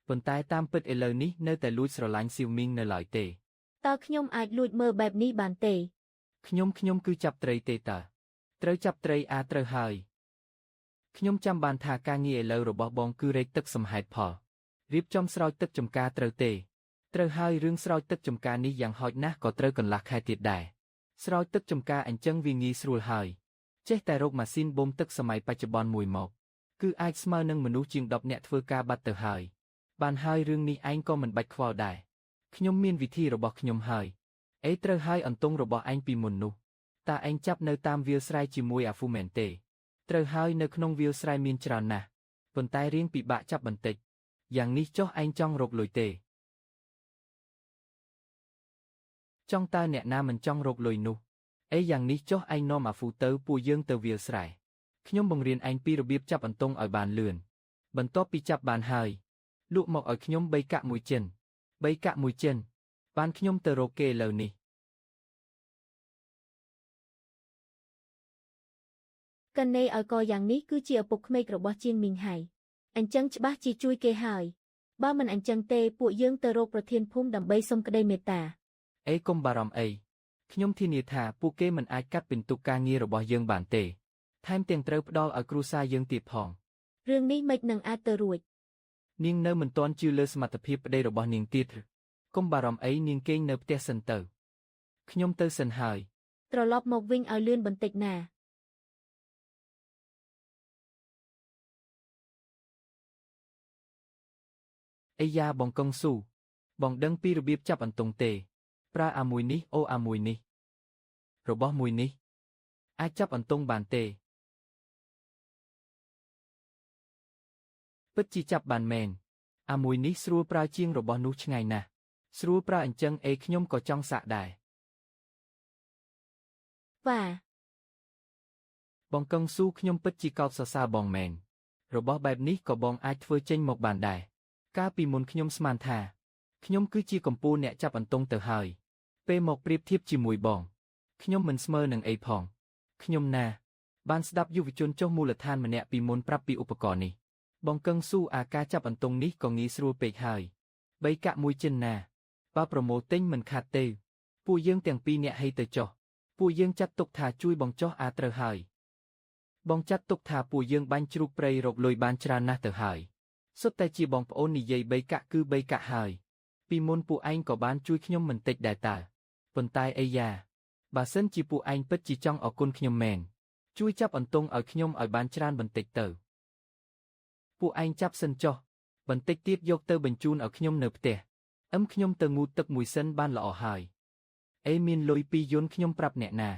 [SPEAKER 2] ប៉ុន្តែតាមពិតឥឡូវនេះនៅតែលួចស្រឡាញ់សៀវមីងនៅឡើយទេ
[SPEAKER 1] តើខ្ញុំអាចលួចមើលបែបនេះបានទេ
[SPEAKER 2] ខ្ញុំគឺចាប់ត្រីទេតើត្រូវចាប់ត្រីអាត្រូវហើយខ្ញុំចាំបានថាការងារឥឡូវរបស់បងគឺរែកទឹកសំហេតុផលរៀបចំស្រោចទឹកចំការត្រូវទេត្រូវហើយរឿងស្រោចទឹកចំការនេះយ៉ាងហោចណាស់ក៏ត្រូវកន្លះខែទៀតដែរស្រោចទឹកចំការអញ្ចឹងវាងាយស្រួលហើយចេះតែរកម៉ាស៊ីនបូមទឹកសម័យបច្ចុប្បន្នមួយមកគឺអាចស្មើនឹងមនុស្សជាង10នាក់ធ្វើការបាត់ទៅហើយបានហើយរឿងនេះឯងក៏មិនបាច់ខ្វល់ដែរខ្ញុំមានវិធីរបស់ខ្ញុំហើយអេត្រូវហើយអន្ទង់របស់ឯងពីមុននោះតាឯងចាប់នៅតាមវាលស្រែជាមួយអាហ្វូមែនទេត្រូវហើយនៅក្នុងវាលស្រែមានច្រើនណាស់ប៉ុន្តែរៀងពិបាកចាប់បន្តិចយ៉ាងនេះចុះឯងចង់រកលុយទេចង់តើអ្នកណាមិនចង់រកលុយនោះអេយ៉ាងនេះចុះឯងនាំអាហ្វូទៅពួកយើងទៅវាលស្រែខ្ញុំបង្រៀនឯងពីរបៀបចាប់អន្ទង់ឲ្យបានលឿនបន្ទាប់ពីចាប់បានហើយលក់មកឲ្យខ្ញុំ3កាក់មួយចិន3កាក់មួយចិនបានខ្ញុំទៅរកគេឥឡូវនេះ
[SPEAKER 1] កណេឲ្យកយ៉ាងនេះគឺជាឪពុកក្មេករបស់ជាងមីងហៃអញ្ចឹងច្បាស់ជាជួយគេហើយបើមិនអញ្ចឹងទេពួកយើងទៅរកប្រធានភូមិដើម្បីសុំក្តីមេត្តា
[SPEAKER 2] អេកុំបារម្ភអីខ្ញុំធានាថាពួកគេមិនអាចកាត់ពិន្ទុការងាររបស់យើងបានទេថែមទាំងត្រូវផ្ដល់ឲ្យគ្រួសារយើងទៀតផង
[SPEAKER 1] រឿងនេះមិននឹងអាចទៅរួច
[SPEAKER 2] នាងនៅមិនទាន់ជឿលើសមត្ថភាពប្តីរបស់នាងទៀតឬកុំបារម្ភអីនាងគេងនៅផ្ទះសិនទៅខ្ញុំទៅសិនហើយ
[SPEAKER 1] ត្រឡប់មកវិញឲ្យលឿនបន្តិចណា
[SPEAKER 2] អីយ៉ាបងកុងស៊ូបងដឹងពីរបៀបចាប់អន្ទង់ទេ ប្រើអាមួយនេះអូអាមួយនេះរបស់មួយនេះអាចចាប់អន្ទង់បានទេពិតជាចាប់បានមែនអាមួយនេះស្រួលប្រើជាងរបស់នោះឆ្ងាយណាស់ស្រួលប្រើអញ្ចឹងអេខ្ញុំក៏ចង់សាកដែរ
[SPEAKER 1] វ៉ា
[SPEAKER 2] បងកឹងស៊ូខ្ញុំពិតជាកោតសរសើរបងមែនរបស់បែបនេះក៏បងអាចធ្វើចេញមកបានដែរកាលពីមុនខ្ញុំស្មានថាខ្ញុំគឺជាកម្ពូលអ្នកចាប់អន្ទង់ទៅហើយពេលមកប្រៀបធៀបជាមួយបងខ្ញុំមិនស្មើនឹងអីផងខ្ញុំណាបានស្ដាប់យុវជនចុះមូលដ្ឋានម្នាក់ពីមុនប្រាប់ពីឧបករណ៍នេះបងកឹងស៊ូអាការចាប់អន្ទង់នេះក៏ងាយស្រួលពេកហើយបីកាក់មួយចិនណាបើប្រមូលទិញមិនខាតទេពួកយើងទាំងពីរអ្នកហីទៅចុះពួកយើងចាត់ទុកថាជួយបងចុះអាត្រូវហើយ បងចាត់ទុកថាពួកយើងបាញ់ជ្រូកព្រៃរកលុយបានច្រើនណាស់ទៅហើយសុទ្ធតែជាបងប្អូននិយាយបីកាក់គឺបីកាក់ហើយពីមុនពួកឯងក៏បានជួយខ្ញុំមិនតិចដែរតើប៉ុន្តែអីយ៉ាបើសិនជាពួកឯងពិតជាចង់អរគុណខ្ញុំមែនជួយចាប់អន្ទង់ឲ្យខ្ញុំឲ្យបានច្រើនបន្តិចទៅពួកឯងចាប់សិនចុះបន្តិចទៀតយកទៅបញ្ជូនឲ្យខ្ញុំនៅផ្ទះអឹមខ្ញុំទៅងូតទឹកមួយសិនបានល្អហើយអេមានលុយពីរយន្តខ្ញុំប្រាប់អ្នកណា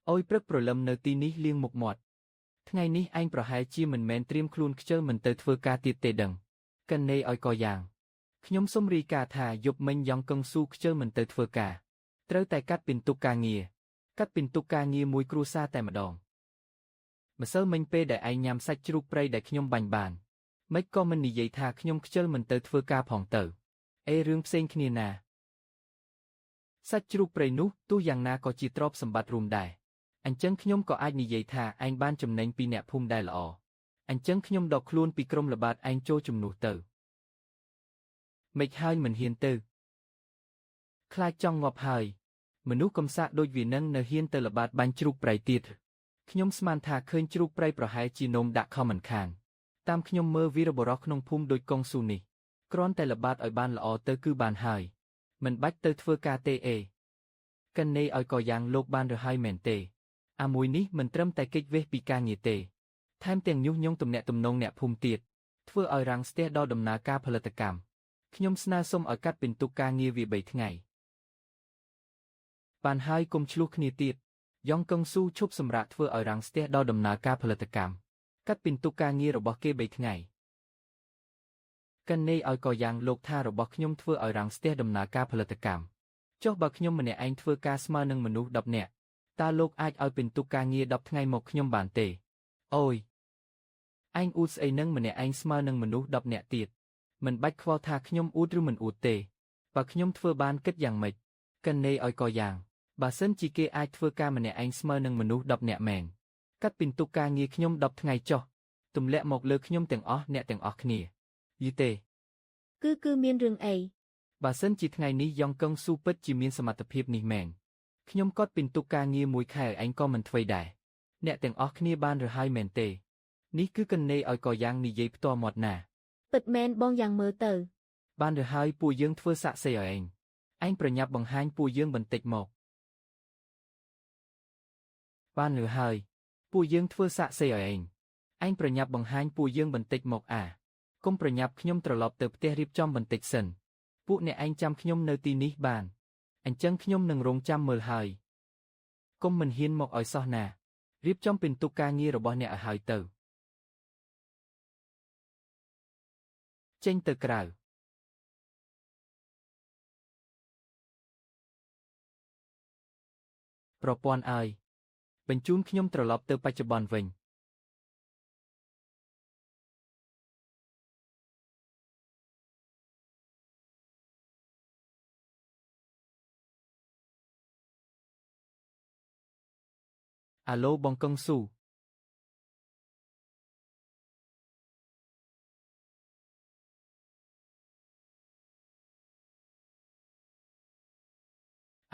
[SPEAKER 2] អូយព្រឹកព្រលឹមនៅទីនេះលាងមុខមាត់ថ្ងៃនេះឯងប្រហែលជាមិនមែនត្រៀមខ្លួនខ្ជិលមិនទៅធ្វើការទៀតទេដឹងកិននេឲ្យកយ៉ាងខ្ញុំសូមរាយការណ៍ថាយប់មិញយ៉ងកឹងស៊ូខ្ជិលមិនទៅធ្វើការត្រូវតែកាត់ពិន្ទុការងារកាត់ពិន្ទុការងារមួយគ្រួសារតែម្ដងម្សិលមិញពេលដែលឯងញ៉ាំសាច់ជ្រូកព្រៃដែលខ្ញុំបាញ់បានម៉េចក៏មិននិយាយថាខ្ញុំខ្ជិលមិនទៅធ្វើការផងទៅអេរឿងផ្សេងគ្នាណាសាច់ជ្រូកព្រៃនោះទោះយ៉ាងណាក៏ជាទ្រព្យសម្បត្តិរួមដែរ អញ្ចឹងខ្ញុំក៏អាចនិយាយថាឯងបានចំណេញពីអ្នកភូមិដែរល្អអញ្ចឹងខ្ញុំដកខ្លួនពីក្រុមល្បាតឯងចូលជំនួសទៅម៉េចហើយមិនហ៊ានទៅខ្លាចចង់ងាប់ហើយមនុស្សកំសាកដូចវានឹងនៅហ៊ានទៅល្បាតបាញ់ជ្រូកព្រៃទៀតខ្ញុំស្មានថាឃើញជ្រូកព្រៃប្រហែលជានោមដាក់ខំមិនខានតាមខ្ញុំមើលវីរបុរសក្នុងភូមិដូចកុងស៊ូនេះគ្រាន់តែល្បាតឲ្យបានល្អទៅគឺបានហើយមិនបាច់ទៅធ្វើការទេអេកិននេឲ្យកយ៉ាងលោកបានរើហើយមែនទេអាមួយនេះមិនត្រឹមតែគេចវេះពីការងារទេថែមទាំងញុះញង់ទំនាក់ទំនងអ្នកភូមិទៀតធ្វើឲ្យរាំងស្ទះដល់ដំណើរការផលិតកម្មខ្ញុំស្នើសុំឲ្យកាត់ពិន្ទុការងារវា3ថ្ងៃបានហើយកុំឆ្លោះគ្នាទៀតយ៉ងកឹងស៊ូឈប់សម្រាកធ្វើឲ្យរាំងស្ទះដល់ដំណើរការផលិតកម្មកាត់ពិន្ទុការងាររបស់គេ3ថ្ងៃកិននេឲ្យកយ៉ាងលោកថារបស់ខ្ញុំធ្វើឲ្យរាំងស្ទះដំណើរការផលិតកម្មចុះបើខ្ញុំម្នាក់ឯងធ្វើការស្មើនឹងមនុស្ស10នាក់តើលោកអាចឲ្យពិន្ទុការងារ10ថ្ងៃមកខ្ញុំបានទេអូយឯងអួតស្អីនឹងម្នាក់ឯងស្មើនឹងមនុស្ស10នាក់ទៀតមិនបាច់ខ្វល់ថាខ្ញុំអួតឬមិនអួតទេបើខ្ញុំធ្វើបានគិតយ៉ាងម៉េចកិននេឲ្យកយ៉ាងបើសិនជាគេអាចធ្វើការម្នាក់ឯងស្មើនឹងមនុស្ស10នាក់មែនកាត់ពិន្ទុការងារខ្ញុំ10ថ្ងៃចុះទម្លាក់មកលើខ្ញុំទាំងអស់អ្នកទាំងអស់គ្នាយីទេ
[SPEAKER 1] គឺមានរឿងអី
[SPEAKER 2] បើសិនជាថ្ងៃនេះយ៉ងកឹងស៊ូពិតជាមានសមត្ថភាពនេះមែនខ្ញុំកត់ពិន្ទុការងារមួយខែឯងក៏មិនធ្វើដែរអ្នកទាំងអស់គ្នាបានរើហើយមែនទេនេះគឺកិននេឲ្យកយ៉ាងនិយាយផ្ទាល់មាត់ណា
[SPEAKER 1] ពិតមែនបងយ៉ាងមើលទៅ
[SPEAKER 2] បានរើហើយពួកយើងធ្វើសាក់សីឲ្យឯងឯងប្រញាប់បង្ហាញពួកយើងបន្តិចមកបានរើហើយពួកយើងធ្វើសាក់សីឲ្យឯងឯងប្រញាប់បង្ហាញពួកយើងបន្តិចមកអាកុំប្រញាប់ខ្ញុំត្រឡប់ទៅផ្ទះរៀបចំបន្តិចសិនពួកអ្នកឯងចាំខ្ញុំនៅទីនេះបានអញ្ចឹងខ្ញុំនឹងរងចាំមើលហើយកុំមិនហ៊ានមកឲ្យសោះណារៀបចំពិន្ទុការងាររបស់អ្នកឲ្យហើយទៅចេញទៅក្រៅប្រព័ន្ធឲ្យបញ្ជូនខ្ញុំត្រឡប់ទៅបច្ចុប្បន្នវិញអាឡូបងកឹងស៊ូ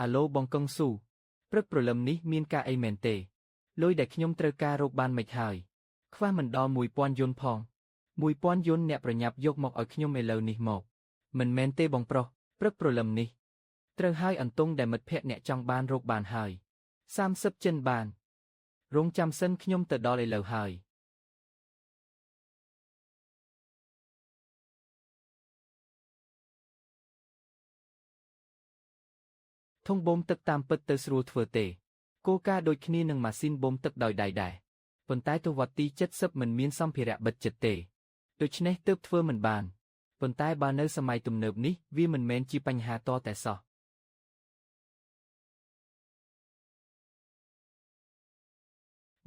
[SPEAKER 2] អាឡូបងកឹងស៊ូព្រឹកព្រលឹមនេះមានការអីមែនទេ លុយដែលខ្ញុំត្រូវការរកបានមិនហើយខ្វះមិនដល់1000យុនផង1000យុនអ្នកប្រញាប់យកមកឲ្យខ្ញុំឥឡូវនេះមកមិនមែនទេបងប្រុសព្រឹកព្រលឹមនេះត្រូវហើយអន្ទង់ដែលមិត្តភក្តិអ្នកចង់បានរកបានហើយ30ចិនបានរងចាំសិនខ្ញុំទៅដល់ឥឡូវហើយធុងបូមទឹកតាមពិតទៅស្រួលធ្វើទេគោលការណ៍ដូចគ្នានឹងម៉ាស៊ីនបូមទឹកដោយដៃដែរប៉ុន្តែទសវត្សទី70មិនមានសម្ភារៈបិទជិតទេដូច្នេះទើបធ្វើមិនបានប៉ុន្តែបើនៅសម័យទំនើបនេះវាមិនមែនជាបញ្ហាតតែសោះ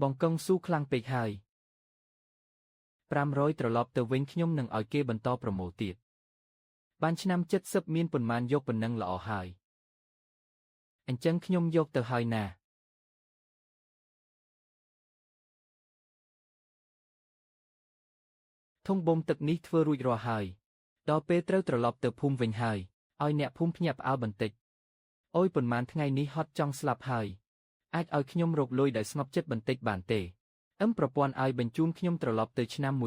[SPEAKER 2] បងកឹងស៊ូខ្លាំងពេកហើយ500ត្រឡប់ទៅវិញខ្ញុំនឹងឲ្យគេបន្តប្រមូលទៀតបានឆ្នាំ70មានប៉ុន្មានយកប៉ុណ្ណឹងល្អហើយអញ្ចឹងខ្ញុំយកទៅហើយណាធុងបូមទឹកនេះធ្វើរួចរាល់ហើយដល់ពេលត្រូវត្រឡប់ទៅភូមិវិញហើយឲ្យអ្នកភូមិភ្ញាក់ផ្អើលបន្តិចអូយប៉ុន្មានថ្ងៃនេះហត់ចង់ស្លាប់ហើយអាចឲ្យខ្ញុំរកលុយដោយស្ងប់ចិត្តបន្តិចបានទេប្រព័ន្ធឲ្យបញ្ជូនខ្ញុំត្រឡប់ទៅឆ្នាំ1977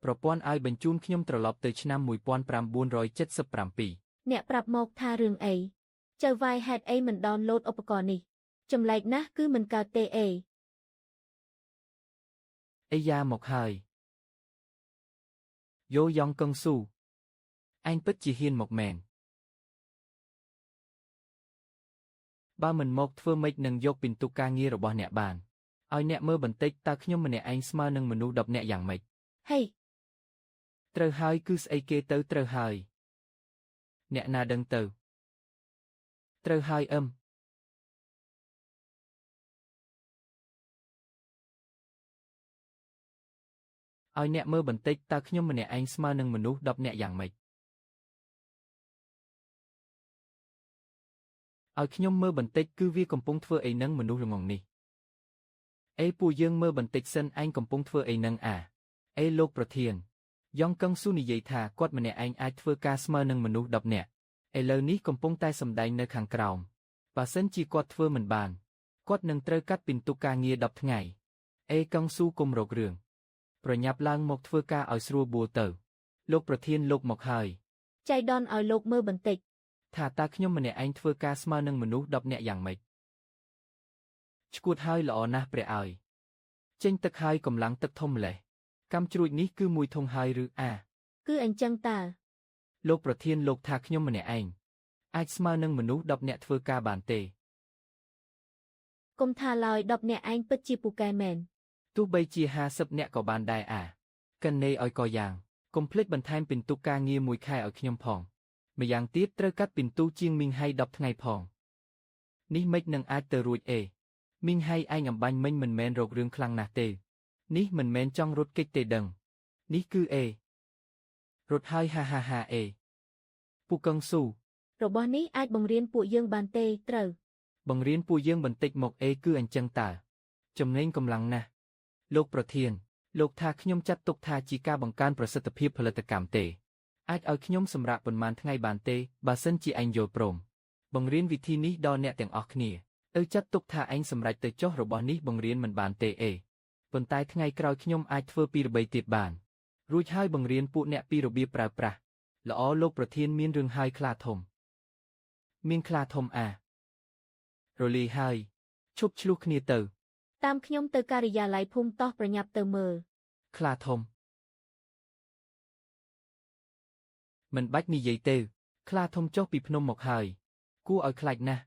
[SPEAKER 2] ប្រព័ន្ធឲ្យបញ្ជូនខ្ញុំត្រឡប់ទៅឆ្នាំ1977
[SPEAKER 1] អ្នកប្រាប់មកថារឿងអីចៅវាយហេតុអីមិនដោនឡូតឧបករណ៍នេះចម្លែកណាស់គឺមិនកើតទេអេ
[SPEAKER 2] អីយ៉ាមកហើយយោយ៉ងកឹងស៊ូឯងពិតជាហ៊ានមកមែនបើមិនមកធ្វើម៉េចនឹងយកពិន្ទុការងាររបស់អ្នកបានឲ្យអ្នកមើលបន្តិចតើខ្ញុំម្នាក់ឯងស្មើនឹងមនុស្ស10នាក់យ៉ាងម៉េច
[SPEAKER 1] ហេ
[SPEAKER 2] ត្រូវហើយគឺស្អីគេទៅត្រូវហើយអ្នកណាដឹងទៅត្រូវហើយឲ្យអ្នកមើលបន្តិចតើខ្ញុំម្នាក់ឯងស្មើនឹងមនុស្ស10នាក់យ៉ាងម៉េចឲ្យខ្ញុំមើលបន្តិចគឺវាកំពុងធ្វើអីនឹងមនុស្សល្ងងនេះអេពួកយើងមើលបន្តិចសិនឯងកំពុងធ្វើអីនឹងអាអេលោកប្រធានយ៉ងកឹងស៊ូនិយាយថាគាត់ម្នាក់ឯងអាចធ្វើការស្មើនឹងមនុស្ស10នាក់ឥឡូវនេះកំពុងតែសម្ដែងនៅខាងក្រោមបើសិនជាគាត់ធ្វើមិនបានគាត់នឹងត្រូវកាត់ពិន្ទុការងារ10ថ្ងៃអេកឹងស៊ូគុំរករឿងប្រញាប់ឡើងមកធ្វើការឲ្យស្រួលបួលទៅលោកប្រធានលោកមកហើយ
[SPEAKER 1] ចៃដន្យឲ្យលោកមើលបន្តិច
[SPEAKER 2] ថាតើខ្ញុំម្នាក់ឯងធ្វើការស្មើនឹងមនុស្ស10នាក់យ៉ាងម៉េចឈួតហើយល្អណាស់ព្រះឲ្យចេញទឹកហើយកម្លាំងទឹកធំម្លេះកាំជ្រួចនេះគឺមួយធុងហើយឬអា
[SPEAKER 1] គឺអញ្ចឹងតើ
[SPEAKER 2] លោកប្រធានលោកថាខ្ញុំម្នាក់ឯងអាចស្មើនឹងមនុស្ស10នាក់ធ្វើការបានទេ
[SPEAKER 1] កុំថាឡើយ10នាក់ឯងពិតជាពូកែមែន
[SPEAKER 2] ទោះបីជា50នាក់ក៏បានដែរអាកិននេឲ្យកយ៉ាងកុំភ្លេចបន្ថែមពិន្ទុការងារមួយខែឲ្យខ្ញុំផងម្យ៉ាងទៀតត្រូវកាត់ពិន្ទុជាងមីងហៃ10ថ្ងៃផងនេះមិននឹងអាចទៅរួចអេមីងហៃឯងអំបញ្ញមិញមិនមែនរករឿងខ្លាំងណាស់ទេនេះមិនមែនចង់រត់គេចទេដឹងនេះគឺអេរត់ហើយហាហាហាអេពូកឹងស៊ូ
[SPEAKER 1] របស់នេះអាចបង្រៀនពួកយើងបានទេត្រូវ
[SPEAKER 2] បង្រៀនពួកយើងបន្តិចមកអេគឺអញ្ចឹងតើចំណេញកម្លាំងណាស់លោកប្រធានលោកថាខ្ញុំចាត់ទុកថាជាការបង្កើនប្រសិទ្ធភាពផលិតកម្មទេអាចឲ្យខ្ញុំសម្រាកប៉ុន្មានថ្ងៃបានទេបើសិនជាឯងយល់ព្រមបង្រៀនវិធីនេះដល់អ្នកទាំងអស់គ្នាទៅចាត់ទុកថាឯងសម្រេចទៅចុះរបស់នេះបង្រៀនមិនបានទេអេប៉ុន្តែថ្ងៃក្រោយខ្ញុំអាចធ្វើពីរបីទៀតបានរួចហើយបង្រៀនពួកអ្នកពីរបៀបប្រើប្រាស់ល្អលោកប្រធានមានរឿងហើយខ្លាធំមានខ្លាធំអារលីហើយឈប់ឆ្លោះគ្នាទៅ
[SPEAKER 1] តាមខ្ញុំទៅការិយាល័យភូមិតោះប្រញាប់ទៅមើល
[SPEAKER 2] ខ្លាធំមិនបាច់និយាយទេខ្លាធំចុះពីភ្នំមកហើយគួរឲ្យខ្លាចណាស់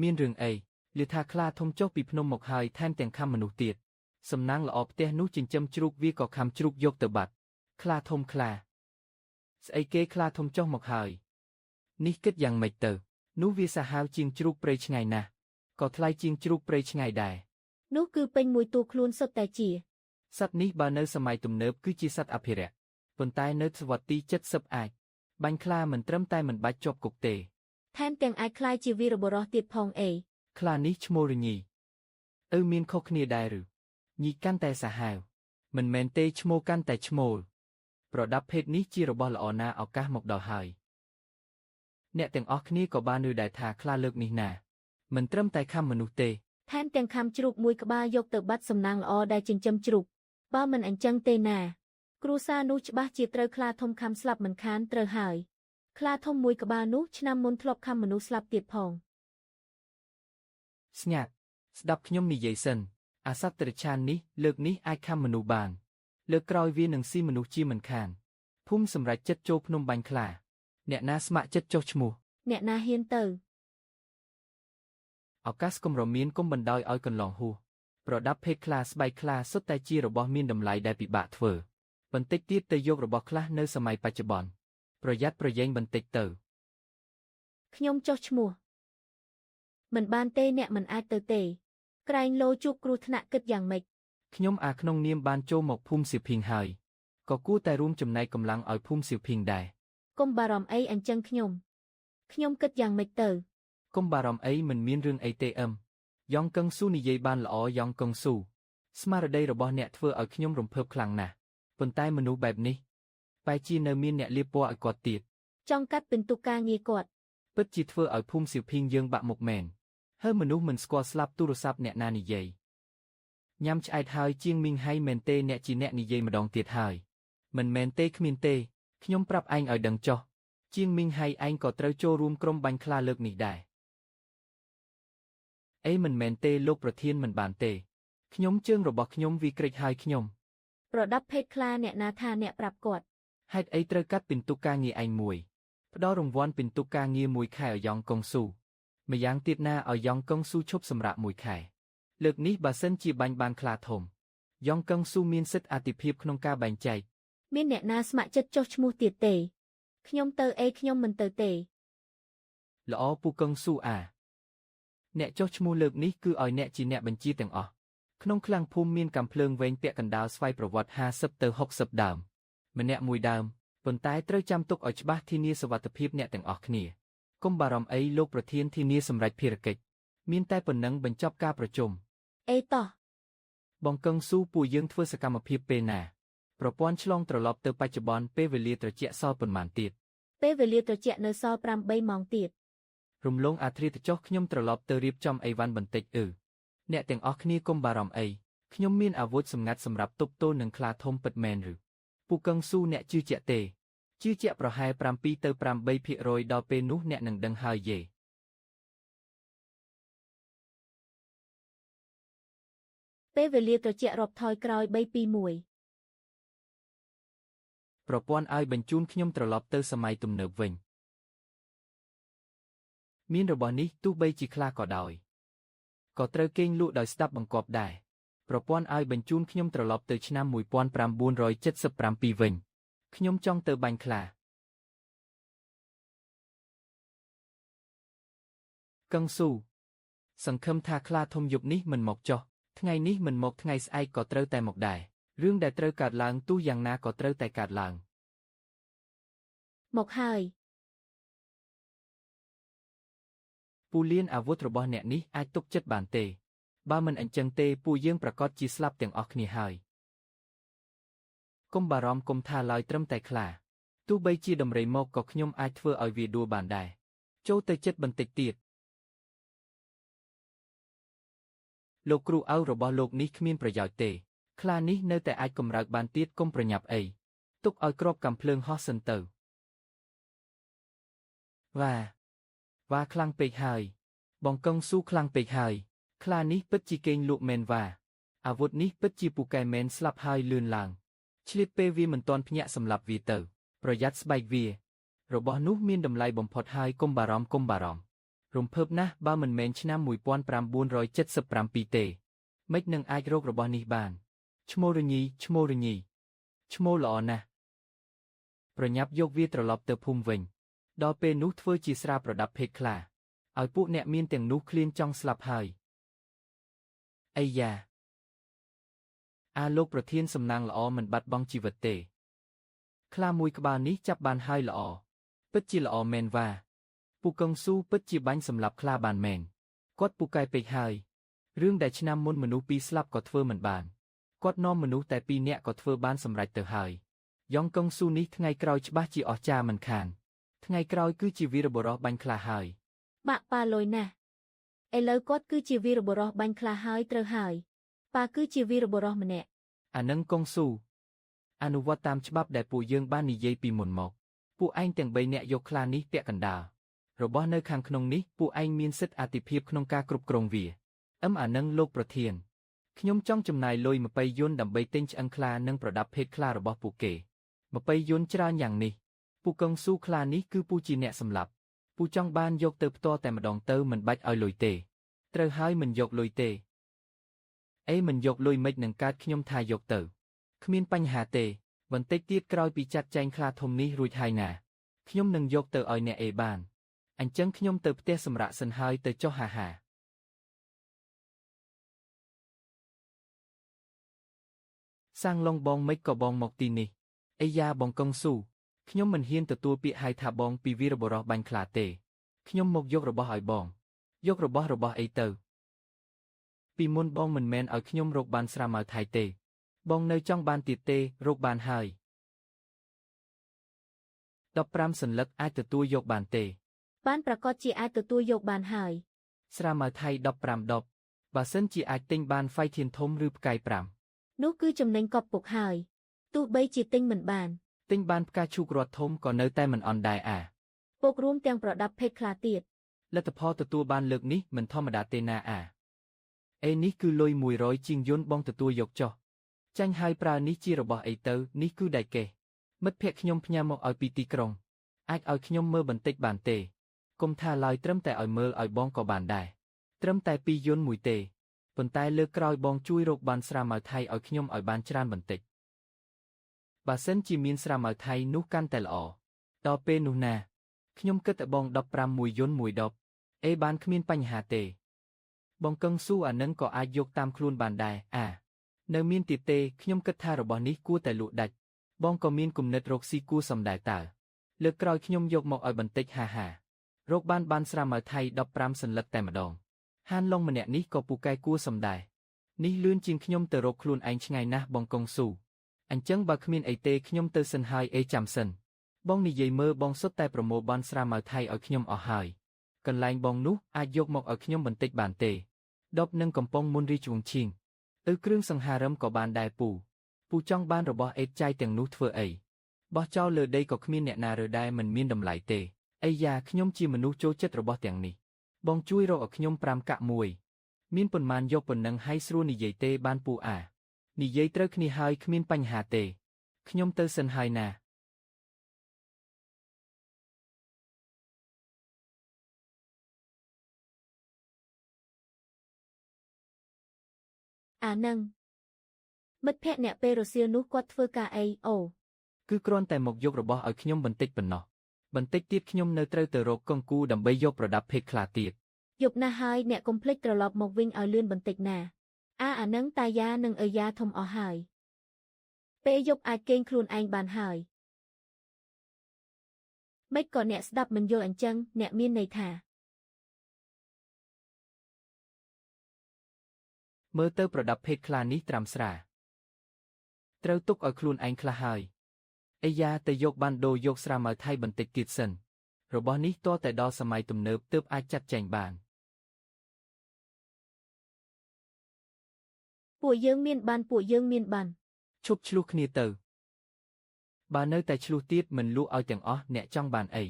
[SPEAKER 2] មានរឿងអីឮថាខ្លាធំចុះពីភ្នំមកហើយថែមទាំងខំមនុស្សទៀតសំណាងល្អផ្ទះនោះចិញ្ចឹមជ្រូកវាក៏ខំជ្រូកយកទៅបាត់ខ្លាធំខ្លាស្អីគេខ្លាធំចុះមកហើយនេះគិតយ៉ាងម៉េចទៅនោះវាសាហាវជាងជ្រូកព្រៃឆ្ងាយណាស់ក៏ថ្លៃជាងជ្រូកព្រៃឆ្ងាយដែរ
[SPEAKER 1] នោះគឺពេញមួយតួខ្លួនសុទ្ធតែជា
[SPEAKER 2] សត្វនេះបើនៅសម័យទំនើបគឺជាសត្វអភិរក្សប៉ុន្តែនៅទសវត្សទី70អាចបាញ់ខ្លាមិនត្រឹមតែមិនបាច់ជាប់គុកទេ
[SPEAKER 1] ថែមទាំងអាចក្លាយជាវីរបុរសទៀតផងអេ
[SPEAKER 2] ខ្លានេះឈ្មោះរញីឪមានខុសគ្នាដែរឬញីកាន់តែសាហាវមិនមែនទេឈ្មោះកាន់តែឈ្មោលប្រដាប់ភេទនេះជារបស់ល្អណាស់ឱកាសមកដល់ហើយ អ្នកទាំងអស់គ្នាក៏បានឮដែរថាខ្លាលើកនេះណាមិនត្រឹមតែខំមនុស្សទេ
[SPEAKER 1] ថែមទាំងខាំជ្រូកមួយក្បាលយកទៅបាត់សំណាងល្អដែលចិញ្ចឹមជ្រូកបើមិនអញ្ចឹងទេណាគ្រួសារនោះច្បាស់ជាត្រូវខ្លាធំខាំស្លាប់មិនខានត្រូវហើយខ្លាធំមួយក្បាលនោះឆ្នាំមុនធ្លាប់ខាំមនុស្សស្លាប់ទៀតផង
[SPEAKER 2] ស្ងាត់ស្ដាប់ខ្ញុំនិយាយសិនអាសត្វតិរច្ឆាននេះលើកនេះអាចខំមនុស្សបានលើកក្រោយវានឹងស៊ីមនុស្សជាមិនខានភូមិសម្រេចចិត្តចូលភ្នំបាញ់ខ្លាអ្នកណាស្ម័គ្រចិត្តចុះឈ្មោះ
[SPEAKER 1] អ្នកណាហ៊ានទៅ
[SPEAKER 2] ឱកាសកម្រមានគុំបណ្ដោយឲ្យកន្លងហួសប្រដាប់ភេទខ្លាស្បែកខ្លាសុទ្ធតែជារបស់មានតម្លៃដែលពិបាកធ្វើបន្តិចទៀតទៅយករបស់ខ្លះនៅសម័យបច្ចុប្បន្នប្រយ័ត្នប្រយែងបន្តិចទៅ
[SPEAKER 1] ខ្ញុំចុះឈ្មោះមិនបានទេអ្នកមិនអាចទៅទេ ក្រែងលោជួបគ្រោះថ្នាក់គិតយ៉ាងម៉េច
[SPEAKER 2] ខ្ញុំអាក្នុងនាមបានចូលមកភូមិសៀវភីងហើយក៏គួរតែរួមចំណែកកម្លាំងឲ្យភូមិសៀវភីងដែរ
[SPEAKER 1] កុំបារម្ភអីអញ្ចឹងខ្ញុំខ្ញុំគិតយ៉ាងម៉េចទៅ
[SPEAKER 2] កុំបារម្ភអីមិនមានរឿងអីទេអឹមយ៉ងកឹងស៊ូនិយាយបានល្អយ៉ងកឹងស៊ូស្មារតីរបស់អ្នកធ្វើឲ្យខ្ញុំរំភើបខ្លាំងណាស់ប៉ុន្តែមនុស្សបែបនេះបែរជានៅមានអ្នកលាបពណ៌ឲ្យគាត់ទៀត
[SPEAKER 1] ចង់កាត់ពិន្ទុការងារគាត់
[SPEAKER 2] ពិតជាធ្វើឲ្យភូមិសៀវភីងយើងបាក់មុខមែនហើយមនុស្សមិនស្គាល់ស្លាប់ទូរស័ព្ទអ្នកណានិយាយញ៉ាំឆ្អែតហើយជាងមីងហៃមែនទេអ្នកជាអ្នកនិយាយម្ដងទៀតហើយមិនមែនទេគ្មានទេខ្ញុំប្រាប់ឯងឲ្យដឹងចុះជាងមីងហៃឯងក៏ត្រូវចូលរួមក្រុមបាញ់ខ្លាលើកនេះដែរអេមិនមែនទេលោកប្រធានមិនបានទេខ្ញុំជើងរបស់ខ្ញុំវាក្រិចហើយខ្ញុំ
[SPEAKER 1] ប្រដាប់ភេទខ្លាអ្នកណាថាអ្នកប្រាប់គាត់
[SPEAKER 2] ហេតុអីត្រូវកាត់ពិន្ទុការងារឯងមួយផ្ដល់រង្វាន់ពិន្ទុការងារមួយខែឲ្យយ៉ងកុងស៊ូម្យ៉ាងទៀតណាឲ្យយ៉ងកុងស៊ូឈប់សម្រាកមួយខែលើកនេះបើសិនជាបាញ់បានខ្លាធំយ៉ងកុងស៊ូមានសិទ្ធិអាទិភាពក្នុងការបែងចែក
[SPEAKER 1] មានអ្នកណាស្ម័គ្រចិត្តចុះឈ្មោះទៀតទេខ្ញុំទៅអីខ្ញុំមិនទៅទេ
[SPEAKER 2] ល្អពូកឹងស៊ូអាអ្នកចុះឈ្មោះលើកនេះគឺឲ្យអ្នកជាអ្នកបញ្ជាទាំងអស់ក្នុងឃ្លាំងភូមិមានកាំភ្លើងវែងពាក់កណ្ដាលស្វ័យប្រវត្តិ50ទៅ60ដើមម្នាក់មួយដើមប៉ុន្តែត្រូវចាំទុកឲ្យច្បាស់ធានាសុវត្ថិភាពអ្នកទាំងអស់គ្នាកុំបារម្ភអីលោកប្រធានធានាសម្រេចភារកិច្ចមានតែប៉ុណ្ណឹងបញ្ចប់ការប្រជុំ
[SPEAKER 1] អេតោះ
[SPEAKER 2] បងកឹងស៊ូពួកយើងធ្វើសកម្មភាពពេលណាប្រព័ន្ធឆ្លងត្រឡប់ទៅបច្ចុប្បន្នពេលវេលាត្រជាក់សល់ប៉ុន្មានទៀត
[SPEAKER 1] ពេលវេលាត្រជាក់នៅសល់8ម៉ោងទៀត
[SPEAKER 2] រំលងអាធ្រាត្រចុះខ្ញុំត្រឡប់ទៅរៀបចំអីវ៉ាន់បន្តិចអឺអ្នកទាំងអស់គ្នាកុំបារម្ភអីខ្ញុំមានអាវុធសម្ងាត់សម្រាប់ទប់ទល់នឹងខ្លាធំពិតមែនឬពូកឹងស៊ូអ្នកជឿជាក់ទេជឿជាក់ប្រហែល7ទៅ8%ដល់ពេលនោះអ្នកនឹងដឹងហើយយេ
[SPEAKER 1] ពេលវេលាត្រជាក់រាប់ថយក្រោយ3 2 1
[SPEAKER 2] ប្រព័ន្ធឲ្យបញ្ជូនខ្ញុំត្រឡប់ទៅសម័យទំនើបវិញមានរបស់នេះទោះបីជាខ្លាក៏ដោយក៏ត្រូវគេងលក់ដោយស្ដាប់បង្គាប់ដែរប្រព័ន្ធឲ្យបញ្ជូនខ្ញុំត្រឡប់ទៅឆ្នាំ1977វិញខ្ញុំចង់ទៅបាញ់ខ្លាកឹងស៊ូសង្ឃឹមថាខ្លាធំយប់នេះមិនមកចុះថ្ងៃនេះមិនមកថ្ងៃស្អែកក៏ត្រូវតែមកដែររឿងដែលត្រូវកើតឡើងទោះយ៉ាងណាក៏ត្រូវតែកើតឡើង
[SPEAKER 1] មកហើយ
[SPEAKER 2] ពូលៀនអាវុធរបស់អ្នកនេះអាចទុកចិត្តបានទេបើមិនអញ្ចឹងទេពួកយើងប្រកាសជាស្លាប់ទាំងអស់គ្នាហើយកុំបារម្ភកុំថាឡើយត្រឹមតែខ្លាទោះបីជាដំរីមកក៏ខ្ញុំអាចធ្វើឲ្យវាដួលបានដែរចូលទៅចិត្តបន្តិចទៀតលោកគ្រូឪរបស់លោកនេះគ្មានប្រយោជន៍ទេខ្លានេះនៅតែអាចកម្រើកបានទៀតកុំប្រញាប់អីទុកឲ្យគ្រាប់កាំភ្លើងហោះសិនទៅវ៉ាវ៉ាខ្លាំងពេកហើយបងកឹងស៊ូខ្លាំងពេកហើយខ្លានេះពិតជាគេងលក់មែនវ៉ាអាវុធនេះពិតជាពូកែមែនស្លាប់ហើយលឿនឡើងឆ្លៀតពេលវាមិនទាន់ភ្ញាក់សម្លាប់វាទៅប្រយ័ត្នស្បែកវារបស់នោះមានតម្លៃបំផុតហើយកុំបារម្ភកុំបារម្ភរំភើបណាស់បើមិនមែនឆ្នាំ1977ទេម៉េចនឹងអាចរករបស់នេះបានឈ្មោះរញីឈ្មោះរញីឈ្មោះល្អណាស់ប្រញាប់យកវាត្រឡប់ទៅភូមិវិញដល់ពេលនោះធ្វើជាស្រាប្រដាប់ភេទខ្លាឲ្យពួកអ្នកមានទាំងនោះឃ្លានចង់ស្លាប់ហើយអីយ៉ាអាលោកប្រធានសំណាងល្អមិនបាត់បង់ជីវិតទេខ្លាមួយក្បាលនេះចាប់បានហើយល្អពិតជាល្អមែនវ៉ាពូកឹងស៊ូពិតជាបាញ់សម្លាប់ខ្លាបានមែនគាត់ពូកែពេកហើយរឿងដែលឆ្នាំមុនមនុស្សពីរស្លាប់ក៏ធ្វើមិនបានគាត់នាំមនុស្សតែពីរនាក់ក៏ធ្វើបានសម្រេចទៅហើយយ៉ងកឹងស៊ូនេះថ្ងៃក្រោយច្បាស់ជាអស្ចារ្យមិនខាន ថ្ងៃក្រោយគឺជាវីរបុរសបាញ់ខ្លាហើយ
[SPEAKER 1] បាក់ប៉ាលយណាស់ឥឡូវគាត់គឺជាវីរបុរសបាញ់ខ្លាហើយត្រូវហើយប៉ាគឺជាវីរបុរសម្នាក់
[SPEAKER 2] អានឹងកុងស៊ូអនុវត្តតាមច្បាប់ដែលពួកយើងបាននិយាយពីមុនមកពួកឯងទាំងបីនាក់យកខ្លានេះពាក់កណ្ដាលរបស់នៅខាងក្នុងនេះពួកឯងមានសិទ្ធិអាទិភាពក្នុងការគ្រប់គ្រងវាអានឹងលោកប្រធានខ្ញុំចង់ចំណាយលុយ20យុនដើម្បីទិញឆ្អឹងខ្លានិងប្រដាប់ភេទខ្លារបស់ពួកគេ20យុនច្រើនយ៉ាងនេះពូកឹងស៊ូខ្លានេះគឺពូជាអ្នកសម្លាប់ពូចង់បានយកទៅផ្ទាល់តែម្ដងទៅមិនបាច់ឲ្យលុយទេត្រូវហើយមិនយកលុយទេអេមិនយកលុយមិននឹងកើតខ្ញុំថាយកទៅគ្មានបញ្ហាទេបន្តិចទៀតក្រោយពីចាត់ចែងខ្លាធំនេះរួចហើយណាខ្ញុំនឹងយកទៅឲ្យអ្នកអេបានអញ្ចឹងខ្ញុំទៅផ្ទះសម្រាប់សិនហើយទៅចុះហាហាសាងឡុងបងមិនក៏បងមកទីនេះអីយ៉ាបងកុងស៊ូខ្ញុំមិនហ៊ានទទួលពាក្យហៅថាបងពីវីរបុរសបាញ់ខ្លាទេខ្ញុំមកយករបស់ឲ្យបងយករបស់របស់អីទៅពីមុនបងមិនមែនឲ្យខ្ញុំរកបានស្រាម៉ៅថៃទេបងនៅចង់បានទៀតទេរកបានហើយ15សន្លឹកអាចទទួលយកបានទេ
[SPEAKER 1] បានប្រកាសជាអាចទទួលយកបានហើយ
[SPEAKER 2] ស្រាម៉ៅថៃ15ដបបើសិនជាអាចទិញបានហ្វៃធានធំឬផ្កាយ5
[SPEAKER 1] នោះគឺចំណេញកប់ពុកហើយទោះបីជាទិញមិនបាន
[SPEAKER 2] ទិញបានផ្កាឈូករត់ធំក៏នៅតែមិនអន់ដែរអា
[SPEAKER 1] ពុករួមទាំងប្រដាប់ភេទខ្លាទៀត
[SPEAKER 2] លទ្ធផលទទួលបានលើកនេះមិនធម្មតាទេណាអាអេនេះគឺលុយ100ជាងយន្តបងទទួលយកចុះចាញ់ហើយប្រើនេះជារបស់អីទៅនេះគឺដៃកេះមិត្តភក្តិខ្ញុំផ្ញើមកឲ្យពីទីក្រុងអាចឲ្យខ្ញុំមើលបន្តិចបានទេគុំថាឡើយត្រឹមតែឲ្យមើលឲ្យបងក៏បានដែរត្រឹមតែ2យន្តមួយទេប៉ុន្តែលើកក្រោយបងជួយរកបានស្រាម៉ៅថៃឲ្យខ្ញុំឲ្យបានច្រើនបន្តិចបើសិនជាមានស្រាម៉ៅថៃនោះកាន់តែល្អដល់ពេលនោះណាខ្ញុំគិតតែបង15មួយយន្តមួយដបអេបានគ្មានបញ្ហាទេបងកឹងស៊ូអានឹងក៏អាចយកតាមខ្លួនបានដែរអានៅមានទៀតទេខ្ញុំគិតថារបស់នេះគួរតែលក់ដាច់បងក៏មានគំនិតរកស៊ីគួរសមដែរតើលើកក្រោយខ្ញុំយកមកឲ្យបន្តិចហាហារកបានស្រាម៉ៅថៃ15សន្លឹកតែម្ដងហានឡុងម្នាក់នេះក៏ពូកែគួរសមដែរនេះលឿនជាងខ្ញុំទៅរកខ្លួនឯងឆ្ងាយណាស់បងកុងស៊ូអញ្ចឹងបើគ្មានអីទេខ្ញុំទៅសិនហើយអេចាំសិនបងនិយាយមើលបងសុទ្ធតែប្រមូលបានស្រាម៉ៅថៃឲ្យខ្ញុំអស់ហើយកន្លែងបងនោះអាចយកមកឲ្យខ្ញុំបន្តិចបានទេដបនឹងកំប៉ុងមុនរីជវងឈៀងទៅគ្រឿងសង្ហារឹមក៏បានដែរពូពូចង់បានរបស់អេតចាយទាំងនោះធ្វើអីបោះចោលលើដីក៏គ្មានអ្នកណារើដែរមិនមានតម្លៃទេអីយ៉ាខ្ញុំជាមនុស្សចូលចិត្តរបស់ទាំងនេះបងជួយរកឲ្យខ្ញុំ5កាក់មួយមានប៉ុន្មានយកប៉ុណ្ណឹងឲ្យស្រួលនិយាយទេបានពូអានិយាយត្រូវគ្នាហើយគ្មានបញ្ហាទេខ្ញុំទៅសិនហើយណា
[SPEAKER 1] អានឹងមិត្តភក្តិអ្នកពេលរសៀលនោះគាត់ធ្វើការអីអូ
[SPEAKER 2] គឺគ្រាន់តែមកយករបស់ឲ្យខ្ញុំបន្តិចប៉ុណ្ណោះបន្តិចទៀតខ្ញុំនៅត្រូវទៅរកកងគូដើម្បីយកប្រដាប់ភេទខ្លាទៀត
[SPEAKER 1] យប់ណាស់ហើយអ្នកកុំភ្លេចត្រឡប់មកវិញឲ្យលឿនបន្តិចណាអានឹងតាយ៉ានិងអីយ៉ាធំអស់ហើយពេលយប់អាចគេងខ្លួនឯងបានហើយមិនក៏អ្នកស្ដាប់មិនយល់អញ្ចឹងអ្នកមានន័យថា
[SPEAKER 2] មើលទៅប្រដាប់ភេទខ្លានេះត្រាំស្រាត្រូវទុកឲ្យខ្លួនឯងខ្លះហើយអីយ៉ាទៅយកបានដូរយកស្រាម៉ៅថៃបន្តិចទៀតសិនរបស់នេះទាល់តែដល់សម័យទំនើបទើបអាចចាត់ចែងបាន
[SPEAKER 1] ពួកយើងមានបានពួកយើងមានបាន
[SPEAKER 2] ឈប់ឆ្លោះគ្នាទៅបើនៅតែឆ្លោះទៀតមិនលក់ឲ្យទាំងអស់អ្នកចង់បានអី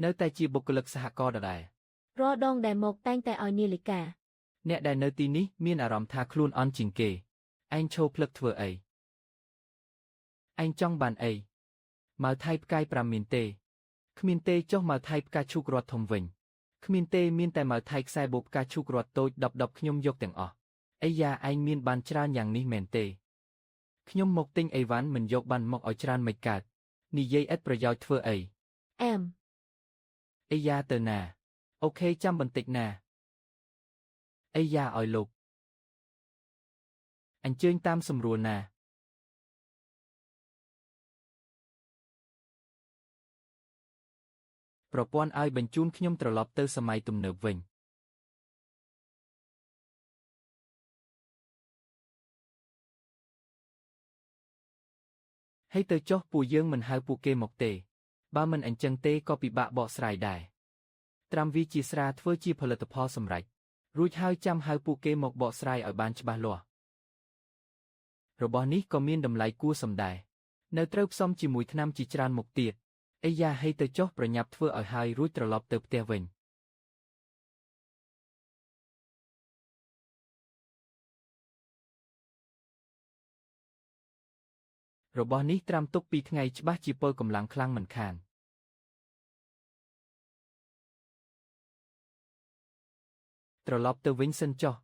[SPEAKER 2] នៅតែជាបុគ្គលិកសហករណ៍ដដែល
[SPEAKER 1] រាល់ដងដែលមកតែងតែឲ្យនាឡិកា
[SPEAKER 2] អ្នកដែលនៅទីនេះមានអារម្មណ៍ថាខ្លួនអន់ជាងគេឯងឈរភ្លឹកធ្វើអីឯងចង់បានអីម៉ៅថៃផ្កាយ5មានទេគ្មានទេចុះម៉ៅថៃផ្កាឈូករត់ធំវិញគ្មានទេមានតែម៉ៅថៃខ្សែបូកផ្កាឈូករត់តូច10 10ខ្ញុំយកទាំងអស់អីយ៉ាឯងមានបានច្រើនយ៉ាងនេះមែនទេខ្ញុំមកទិញអីវ៉ាន់មិនយកបានមកឲ្យច្រើនមិនកើតនិយាយឥតប្រយោជន៍ធ្វើអី
[SPEAKER 1] អែម
[SPEAKER 2] អីយ៉ាទៅណាអូខេចាំបន្តិចណាអីយ៉ាឲ្យលោកអញ្ជើញតាមសម្រួលណាប្រព័ន្ធឲ្យបញ្ជូនខ្ញុំត្រឡប់ទៅសម័យទំនើបវិញហេ ហេទៅចុះពួកយើងមិនហៅពួកគេមកទេបើមិនអញ្ចឹងទេក៏ពិបាកបកស្រាយដែរត្រាំវាជាស្រាធ្វើជាផលិតផលសម្រេចរួចហើយចាំហៅពួកគេមកបកស្រាយឲ្យបានច្បាស់លាស់របស់នេះក៏មានតម្លៃគួរសមដែរនៅត្រូវផ្សំជាមួយថ្នាំជាច្រើនមុខទៀតអីយ៉ាហេទៅចុះប្រញាប់ធ្វើឲ្យហើយរួចត្រឡប់ទៅផ្ទះវិញរបស់នេះត្រាំទុកពីថ្ងៃច្បាស់ជាពលកម្លាំងខ្លាំងមិនខានត្រឡប់ទៅវិញសិនចុះ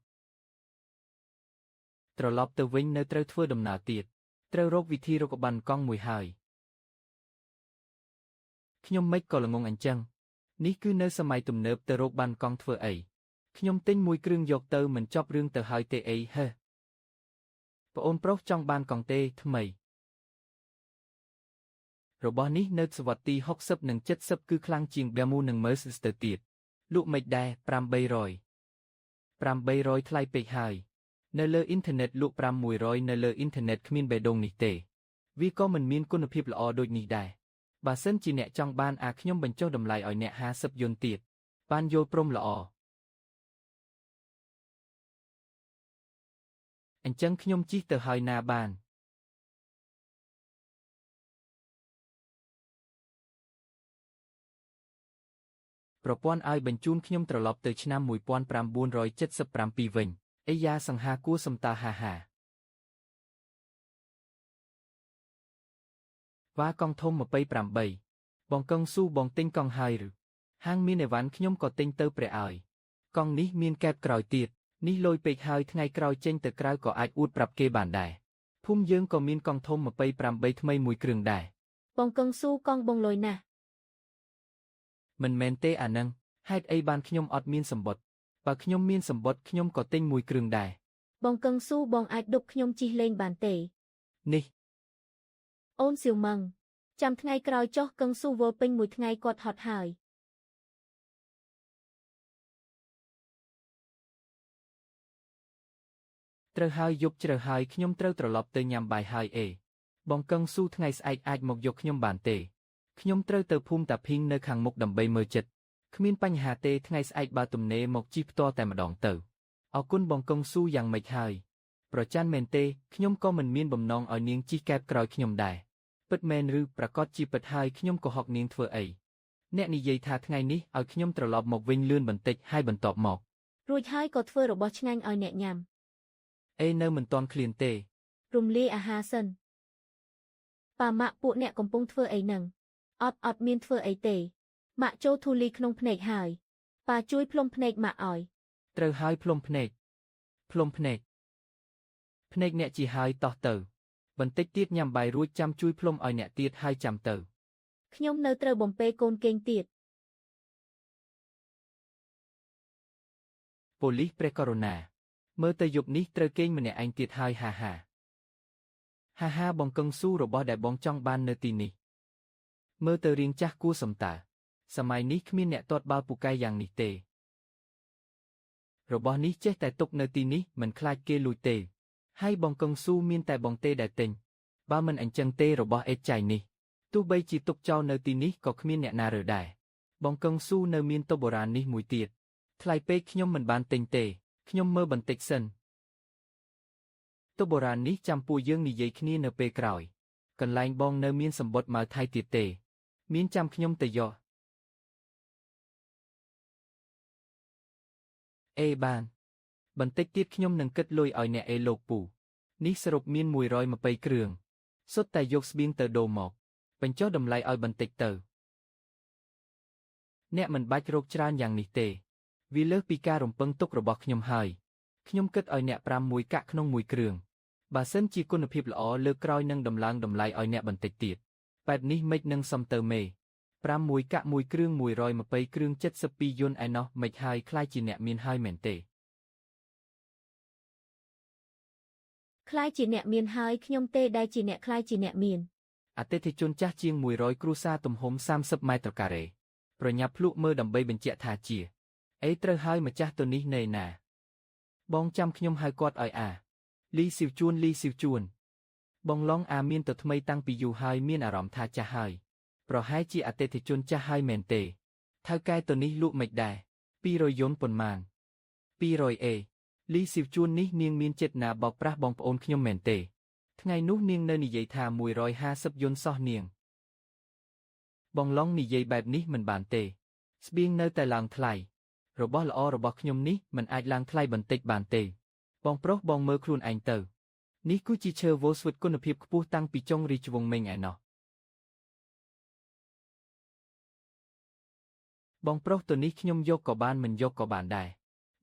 [SPEAKER 2] ត្រឡប់ទៅវិញនៅត្រូវធ្វើដំណើរទៀតត្រូវរកវិធីរកបានកង់មួយហើយខ្ញុំមិនក៏ល្ងងអញ្ចឹងនេះគឺនៅសម័យទំនើបទៅរកបានកង់ធ្វើអីខ្ញុំទិញមួយគ្រឿងយកទៅមិនចប់រឿងទៅហើយទេអីហេប្អូនប្រុសចង់បានកង់ទេថ្មីរបស់នេះនៅសវត្សទី60និង70គឺខ្លាំងជាង BMW និង Mercedes ទៅទៀតលក់មិនដែរ800 800ថ្លៃពេកហើយនៅលើអ៊ីនធឺណិតលក់500នៅលើអ៊ីនធឺណិតគ្មានបេះដូងនេះទេវាក៏មិនមានគុណភាពល្អដូចនេះដែរបើសិនជាអ្នកចង់បានអាខ្ញុំបញ្ចុះតម្លៃឲ្យអ្នក50យុនទៀតបានយល់ព្រមល្អអញ្ចឹងខ្ញុំជិះទៅហើយណាបានប្រព័ន្ធឲ្យបញ្ជូនខ្ញុំត្រឡប់ទៅឆ្នាំ1977វិញអីយ៉ាសង្ហាគួរសំតើហាហាវ៉ាកង់ធំ28បងកឹងស៊ូបងទិញកង់ហើយឬហាងមានអីវ៉ាន់ខ្ញុំក៏ទិញទៅព្រះឲ្យកង់នេះមានកែបក្រោយទៀតនេះលយពេកហើយថ្ងៃក្រោយចេញទៅក្រៅក៏អាចអួតប្រាប់គេបានដែរភូមិយើងក៏មានកង់ធំ28ថ្មីមួយគ្រឿងដែរ
[SPEAKER 1] បងកឹងស៊ូកង់បងលយណាស់
[SPEAKER 2] មិនមែនទេអានឹងហេតុអីបានខ្ញុំអត់មានសម្បត្តិបើខ្ញុំមានសម្បត្តិខ្ញុំក៏ទិញមួយគ្រឿងដែរ
[SPEAKER 1] បងកឹងស៊ូបងអាចដប់ខ្ញុំជិះលេងបានទេ
[SPEAKER 2] នេះ
[SPEAKER 1] អូនសៀវម៉ឹងចាំថ្ងៃក្រោយចុះកឹងស៊ូវល់ពេញមួយថ្ងៃគាត់ហត់ហើយ
[SPEAKER 2] ត្រូវហើយយប់ជ្រៅហើយខ្ញុំត្រូវត្រឡប់ទៅញ៉ាំបាយហើយអេបងកឹងស៊ូថ្ងៃស្អែកអាចមកយកខ្ញុំបានទេខ្ញុំត្រូវទៅភូមិតាភីងនៅខាងមុខដើម្បីមើលចិត្តគ្មានបញ្ហាទេថ្ងៃស្អែកបើទំនេរមកជិះផ្ទាល់តែម្ដងទៅអរគុណបងកឹងស៊ូយ៉ាងម៉េចហើយប្រច័នមែនទេខ្ញុំក៏មិនមានបំណងឲ្យនាងជិះកែបក្រោយខ្ញុំដែរពិតមែនឬប្រកាសជាពិតហើយខ្ញុំក៏ហកនាងធ្វើអីអ្នកនិយាយថាថ្ងៃនេះឲ្យខ្ញុំត្រឡប់មកវិញលឿនបន្តិចហើយបន្ទាប់មក
[SPEAKER 1] រួចហើយក៏ធ្វើរបស់ឆ្ងាញ់ឲ្យអ្នកញ៉ាំ
[SPEAKER 2] អេនៅមិនទាន់ឃ្លានទេ
[SPEAKER 1] រំលាយអាហារសិនប៉ាម៉ាក់ពួកអ្នកកំពុងធ្វើអីនឹងអត់មានធ្វើអីទេម៉ាក់ចូលធូលីក្នុងភ្នែកហើយប៉ាជួយផ្លុំភ្នែកម៉ាក់ឲ្យ
[SPEAKER 2] ត្រូវហើយផ្លុំភ្នែកផ្លុំភ្នែកភ្នែកអ្នកជាហើយតោះទៅបន្តិចទៀតញ៉ាំបាយរួចចាំជួយផ្លុំឲ្យអ្នកទៀតហើយចាំទៅ
[SPEAKER 1] ខ្ញុំនៅត្រូវបំពេកូនគេងទៀត
[SPEAKER 2] ប៉ូលីសព្រះករុណាមើលទៅយប់នេះត្រូវគេងម្នាក់ឯងទៀតហើយហាហាហាហាបងកឹងស៊ូរបស់ដែលបងចង់បាននៅទីនេះមើលទៅរៀងចាស់គួរសំតើសម័យនេះគ្មានអ្នកទាត់បាល់ពូកែយ៉ាងនេះទេរបស់នេះចេះតែទុកនៅទីនេះមិនខ្លាចគេលួចទេហើយបងកឹងស៊ូមានតែបងទេដែលទិញបើមិនអញ្ចឹងទេរបស់អេតចៃនេះទោះបីជាទុកចោលនៅទីនេះក៏គ្មានអ្នកណារើដែរបងកឹងស៊ូនៅមានតូបុរាណនេះមួយទៀតថ្លៃពេកខ្ញុំមិនបានទិញទេខ្ញុំមើលបន្តិចសិនតូបុរាណនេះចាំពួកយើងនិយាយគ្នានៅពេលក្រោយកន្លែងបងនៅមានសម្បត្តិមកថៃទៀតទេមានចាំខ្ញុំទៅយកអេបានបន្តិចទៀតខ្ញុំនឹងគិតលុយឲ្យអ្នកអេលោកពូនេះសរុបមាន120គ្រឿងសុទ្ធតែយកស្បៀងទៅដូរមកបញ្ចុះតម្លៃឲ្យបន្តិចទៅអ្នកមិនបាច់រកច្រើនយ៉ាងនេះទេវាលើសពីការរំពឹងទុករបស់ខ្ញុំហើយខ្ញុំគិតឲ្យអ្នក5 1កាក់ក្នុងមួយគ្រឿងបើសិនជាគុណភាពល្អលើកក្រោយនឹងដំឡើងតម្លៃឲ្យអ្នកបន្តិចទៀតបែបនេះមិននឹងសំទៅមេ5 1កាក់1គ្រឿង120គ្រឿង72យុនឯណោះមិនហើយខ្លាយជាអ្នកមានហើយមែនទេ
[SPEAKER 1] ខ្លាយជាអ្នកមានហើយខ្ញុំទេដែលជាអ្នកខ្លាយជាអ្នកមាន
[SPEAKER 2] អតិថិជនចាស់ជាង100គ្រួសារទំហំ30ម៉ែត្រការ៉េប្រញាប់ភ្លក់មើលដើម្បីបញ្ជាក់ថាជាអេត្រូវហើយម្ចាស់ទៅនេះណែណាបងចាំខ្ញុំហៅគាត់ឲ្យអាលីស៊ីវជួនលីស៊ីវជួន បងឡុងអាមានទៅថ្មីតាំងពីយូរហើយមានអារម្មណ៍ថាចាស់ហើយប្រហែលជាអតិថិជនចាស់ហើយមែនទេថៅកែទៅនេះលក់មិនដែរ200យុនប៉ុន្មាន200អេលីស៊ីវជួននេះនាងមានចិត្តណាបោកប្រាស់បងប្អូនខ្ញុំមែនទេថ្ងៃនោះនាងនៅនិយាយថា150យុនសោះនាងបងឡុងនិយាយបែបនេះមិនបានទេស្បៀងនៅតែឡើងថ្លៃរបស់ល្អរបស់ខ្ញុំនេះមិនអាចឡើងថ្លៃបន្តិចបានទេបងប្រុសបងមើលខ្លួនឯងទៅនេះគឺជាឈើវ៉ូស្វិតគុណភាពខ្ពស់តាំងពីចុងរាជវង្សមេងឯណោះបងប្រុសទៅនេះខ្ញុំយកក៏បានមិនយកក៏បានដែរ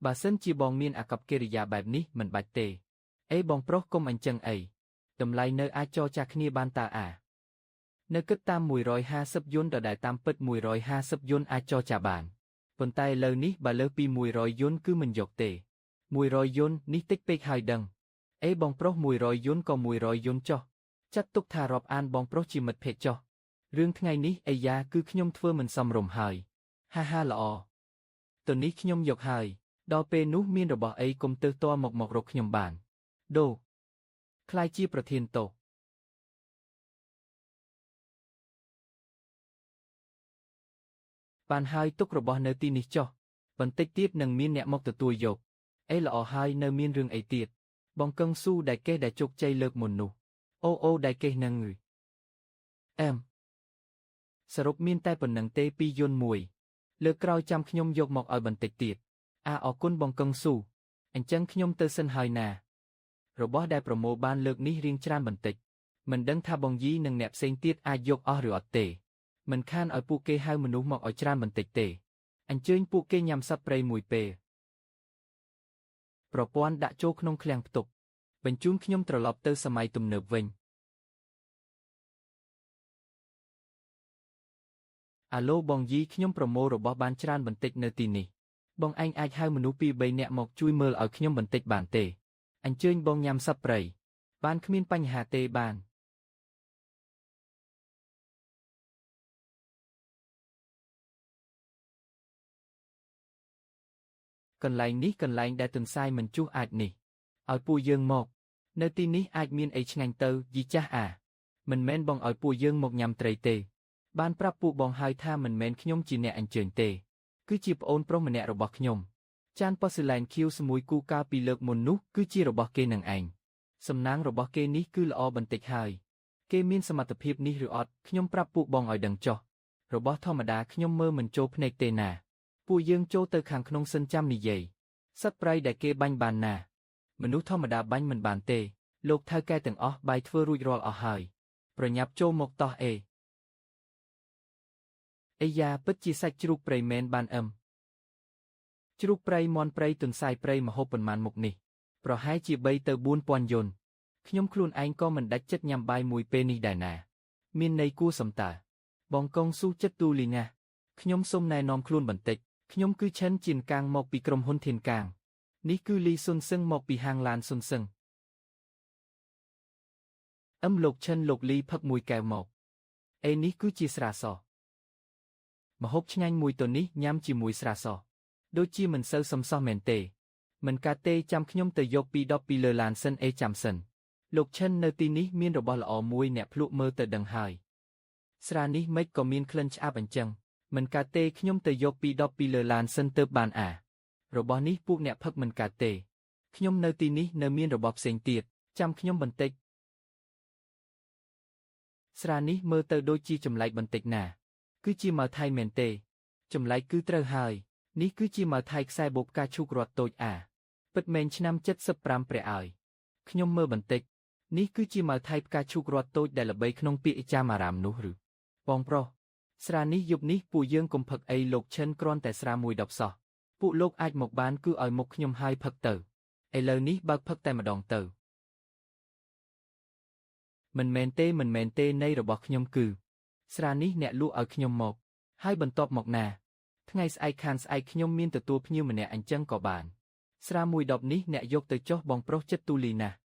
[SPEAKER 2] បើសិនជាបងមានអាកប្បកិរិយាបែបនេះមិនបាច់ទេអេបងប្រុសកុំអញ្ចឹងអីតម្លៃនៅអាចចរចាគ្នាបានតើអានៅគិតតាម150យុនដដែលតាមពិត150យុនអាចចរចាបានប៉ុន្តែឥឡូវនេះបើលើសពី100យុនគឺមិនយកទេ100យុននេះតិចពេកហើយដឹងអេបងប្រុស100យុនក៏100យុនចុះចាត់ទុកថារាប់អានបងប្រុសជាមិត្តភក្តិចុះរឿងថ្ងៃនេះអាយ៉ាគឺខ្ញុំធ្វើមិនសមរម្យហើយហាហាល្អទៅនេះខ្ញុំយកហើយដល់ពេលនោះមានរបស់អីគុំទើសតមករកខ្ញុំបានដូក្លាយជាប្រធានតោបានហើយទុករបស់នៅទីនេះចុះបន្តិចទៀតនឹងមានអ្នកមកទទួលយកអីល្អហើយនៅមានរឿងអីទៀតបងកឹងស៊ូដែលកេះដែលជោគជ័យលើកមុននោះអូដែលកេះនឹងអែមសរុបមានតែប៉ុណ្ណឹងទេ2យុនមួយលើកក្រោយចាំខ្ញុំយកមកឲ្យបន្តិចទៀតអាអរគុណបងកឹងស៊ូអញ្ចឹងខ្ញុំទៅសិនហើយណារបស់ដែលប្រមូលបានលើកនេះរៀងច្រើនបន្តិចមិនដឹងថាបងយីនិងអ្នកផ្សេងទៀតអាចយកអស់ឬអត់ទេមិនខានឲ្យពួកគេហៅមនុស្សមកឲ្យច្រើនបន្តិចទេអញ្ជើញពួកគេញ៉ាំសត្វព្រៃមួយពេលប្រព័ន្ធដាក់ចូលក្នុងឃ្លាំងផ្ទុកបញ្ជូនខ្ញុំត្រឡប់ទៅសម័យទំនើបវិញអាឡូបងយីខ្ញុំប្រមូលរបស់បានច្រើនបន្តិចនៅទីនេះបងឯងអាចហៅមនុស្ស2 3នាក់មកជួយមើលឲ្យខ្ញុំបន្តិចបានទេអញ្ជើញបងញ៉ាំសត្វព្រៃបានគ្មានបញ្ហាទេបានកន្លែងនេះកន្លែងដែលទន្សាយមិនជុះអាចនេះឲ្យពួកយើងមកនៅទីនេះអាចមានអីឆ្ងាញ់ទៅយីចាស់អាមិនមែនបងឲ្យពួកយើងមកញ៉ាំត្រីទេបានប្រាប់ពួកបងហើយថាមិនមែនខ្ញុំជាអ្នកអញ្ជើញទេគឺជាប្អូនប្រុសម្នាក់របស់ខ្ញុំចានប៉ូសឺឡែនខៀវស្មួយគូកាលពីលើកមុននោះគឺជារបស់គេនឹងឯងសំណាងរបស់គេនេះគឺល្អបន្តិចហើយគេមានសមត្ថភាពនេះឬអត់ខ្ញុំប្រាប់ពួកបងឲ្យដឹងចុះរបស់ធម្មតាខ្ញុំមើលមិនចូលភ្នែកទេណាពួកយើងចូលទៅខាងក្នុងសិនចាំនិយាយសត្វព្រៃដែលគេបាញ់បានណាមនុស្សធម្មតាបាញ់មិនបានទេលោកថៅកែទាំងអស់បាយធ្វើរួចរាល់អស់ហើយប្រញាប់ចូលមកតោះអេអាយ៉ាពិតជាសាច់ជ្រូកព្រៃមែនបានអឹមជ្រូកព្រៃមាន់ព្រៃទន្សាយព្រៃមហូបប៉ុន្មានមុខនេះប្រហែលជា3ទៅ4000យុនខ្ញុំខ្លួនឯងក៏មិនដាច់ចិត្តញ៉ាំបាយមួយពេលនេះដែរណាមានន័យគួរសំតើបងកងស៊ូចិត្តទូលីណាខ្ញុំសូមណែនាំខ្លួនបន្តិចខ្ញុំគឺឈិនជៀនកាងមកពីក្រុមហ៊ុនធានកាងនេះគឺលីស៊ុនសឹងមកពីហាងឡានស៊ុនសឹងអឹមលោកឈិនលោកលីផឹកមួយកែវមកអេនេះគឺជាស្រាសមហូបឆ្ងាញ់មួយទៅនេះញ៉ាំជាមួយស្រាសដូចជាមិនសូវសមសោះមែនទេមិនកាទេចាំខ្ញុំទៅយកពី10ពីលើឡានសិនអេចាំសិនលោកឈិននៅទីនេះមានរបស់ល្អមួយអ្នកភ្លក់មើលទៅដឹងហើយស្រានេះមិនក៏មានក្លិនឆ្អាបអញ្ចឹងមិនកាទេខ្ញុំទៅយកពី10ពីលើឡានសិនទៅបានអារបស់នេះពួកអ្នកផឹកមិនកាទេខ្ញុំនៅទីនេះនៅមានរបស់ផ្សេងទៀតចាំខ្ញុំបន្តិចស្រានេះមើលទៅដូចជាចម្លែកបន្តិចណាគឺជាម៉ៅថៃមែនទេចម្លែកគឺត្រូវហើយនេះគឺជាម៉ៅថៃខ្សែបូកផ្កាឈូករត់តូចអាពិតមែនឆ្នាំ75ព្រះឲ្យខ្ញុំមើលបន្តិចនេះគឺជាម៉ៅថៃផ្កាឈូករត់តូចដែលល្បីក្នុងពាក្យចាមអារាមនោះឬបងប្រុសស្រានេះយប់នេះពួកយើងកុំផឹកអីលោកឈិនគ្រាន់តែស្រាមួយដបសោះពួកលោកអាចមកបានគឺឲ្យមុខខ្ញុំហើយផឹកទៅឥឡូវនេះបើកផឹកតែម្ដងទៅមិនមែនទេមិនមែនទេន័យរបស់ខ្ញុំគឺស្រានេះអ្នកលក់ឲ្យខ្ញុំមកហើយបន្ទាប់មកណាថ្ងៃស្អែកខានស្អែកខ្ញុំមានទទួលភ្ញៀវម្នាក់អញ្ចឹងក៏បានស្រាមួយដបនេះអ្នកយកទៅចុះបងប្រុសចិត្តទូលីណាស់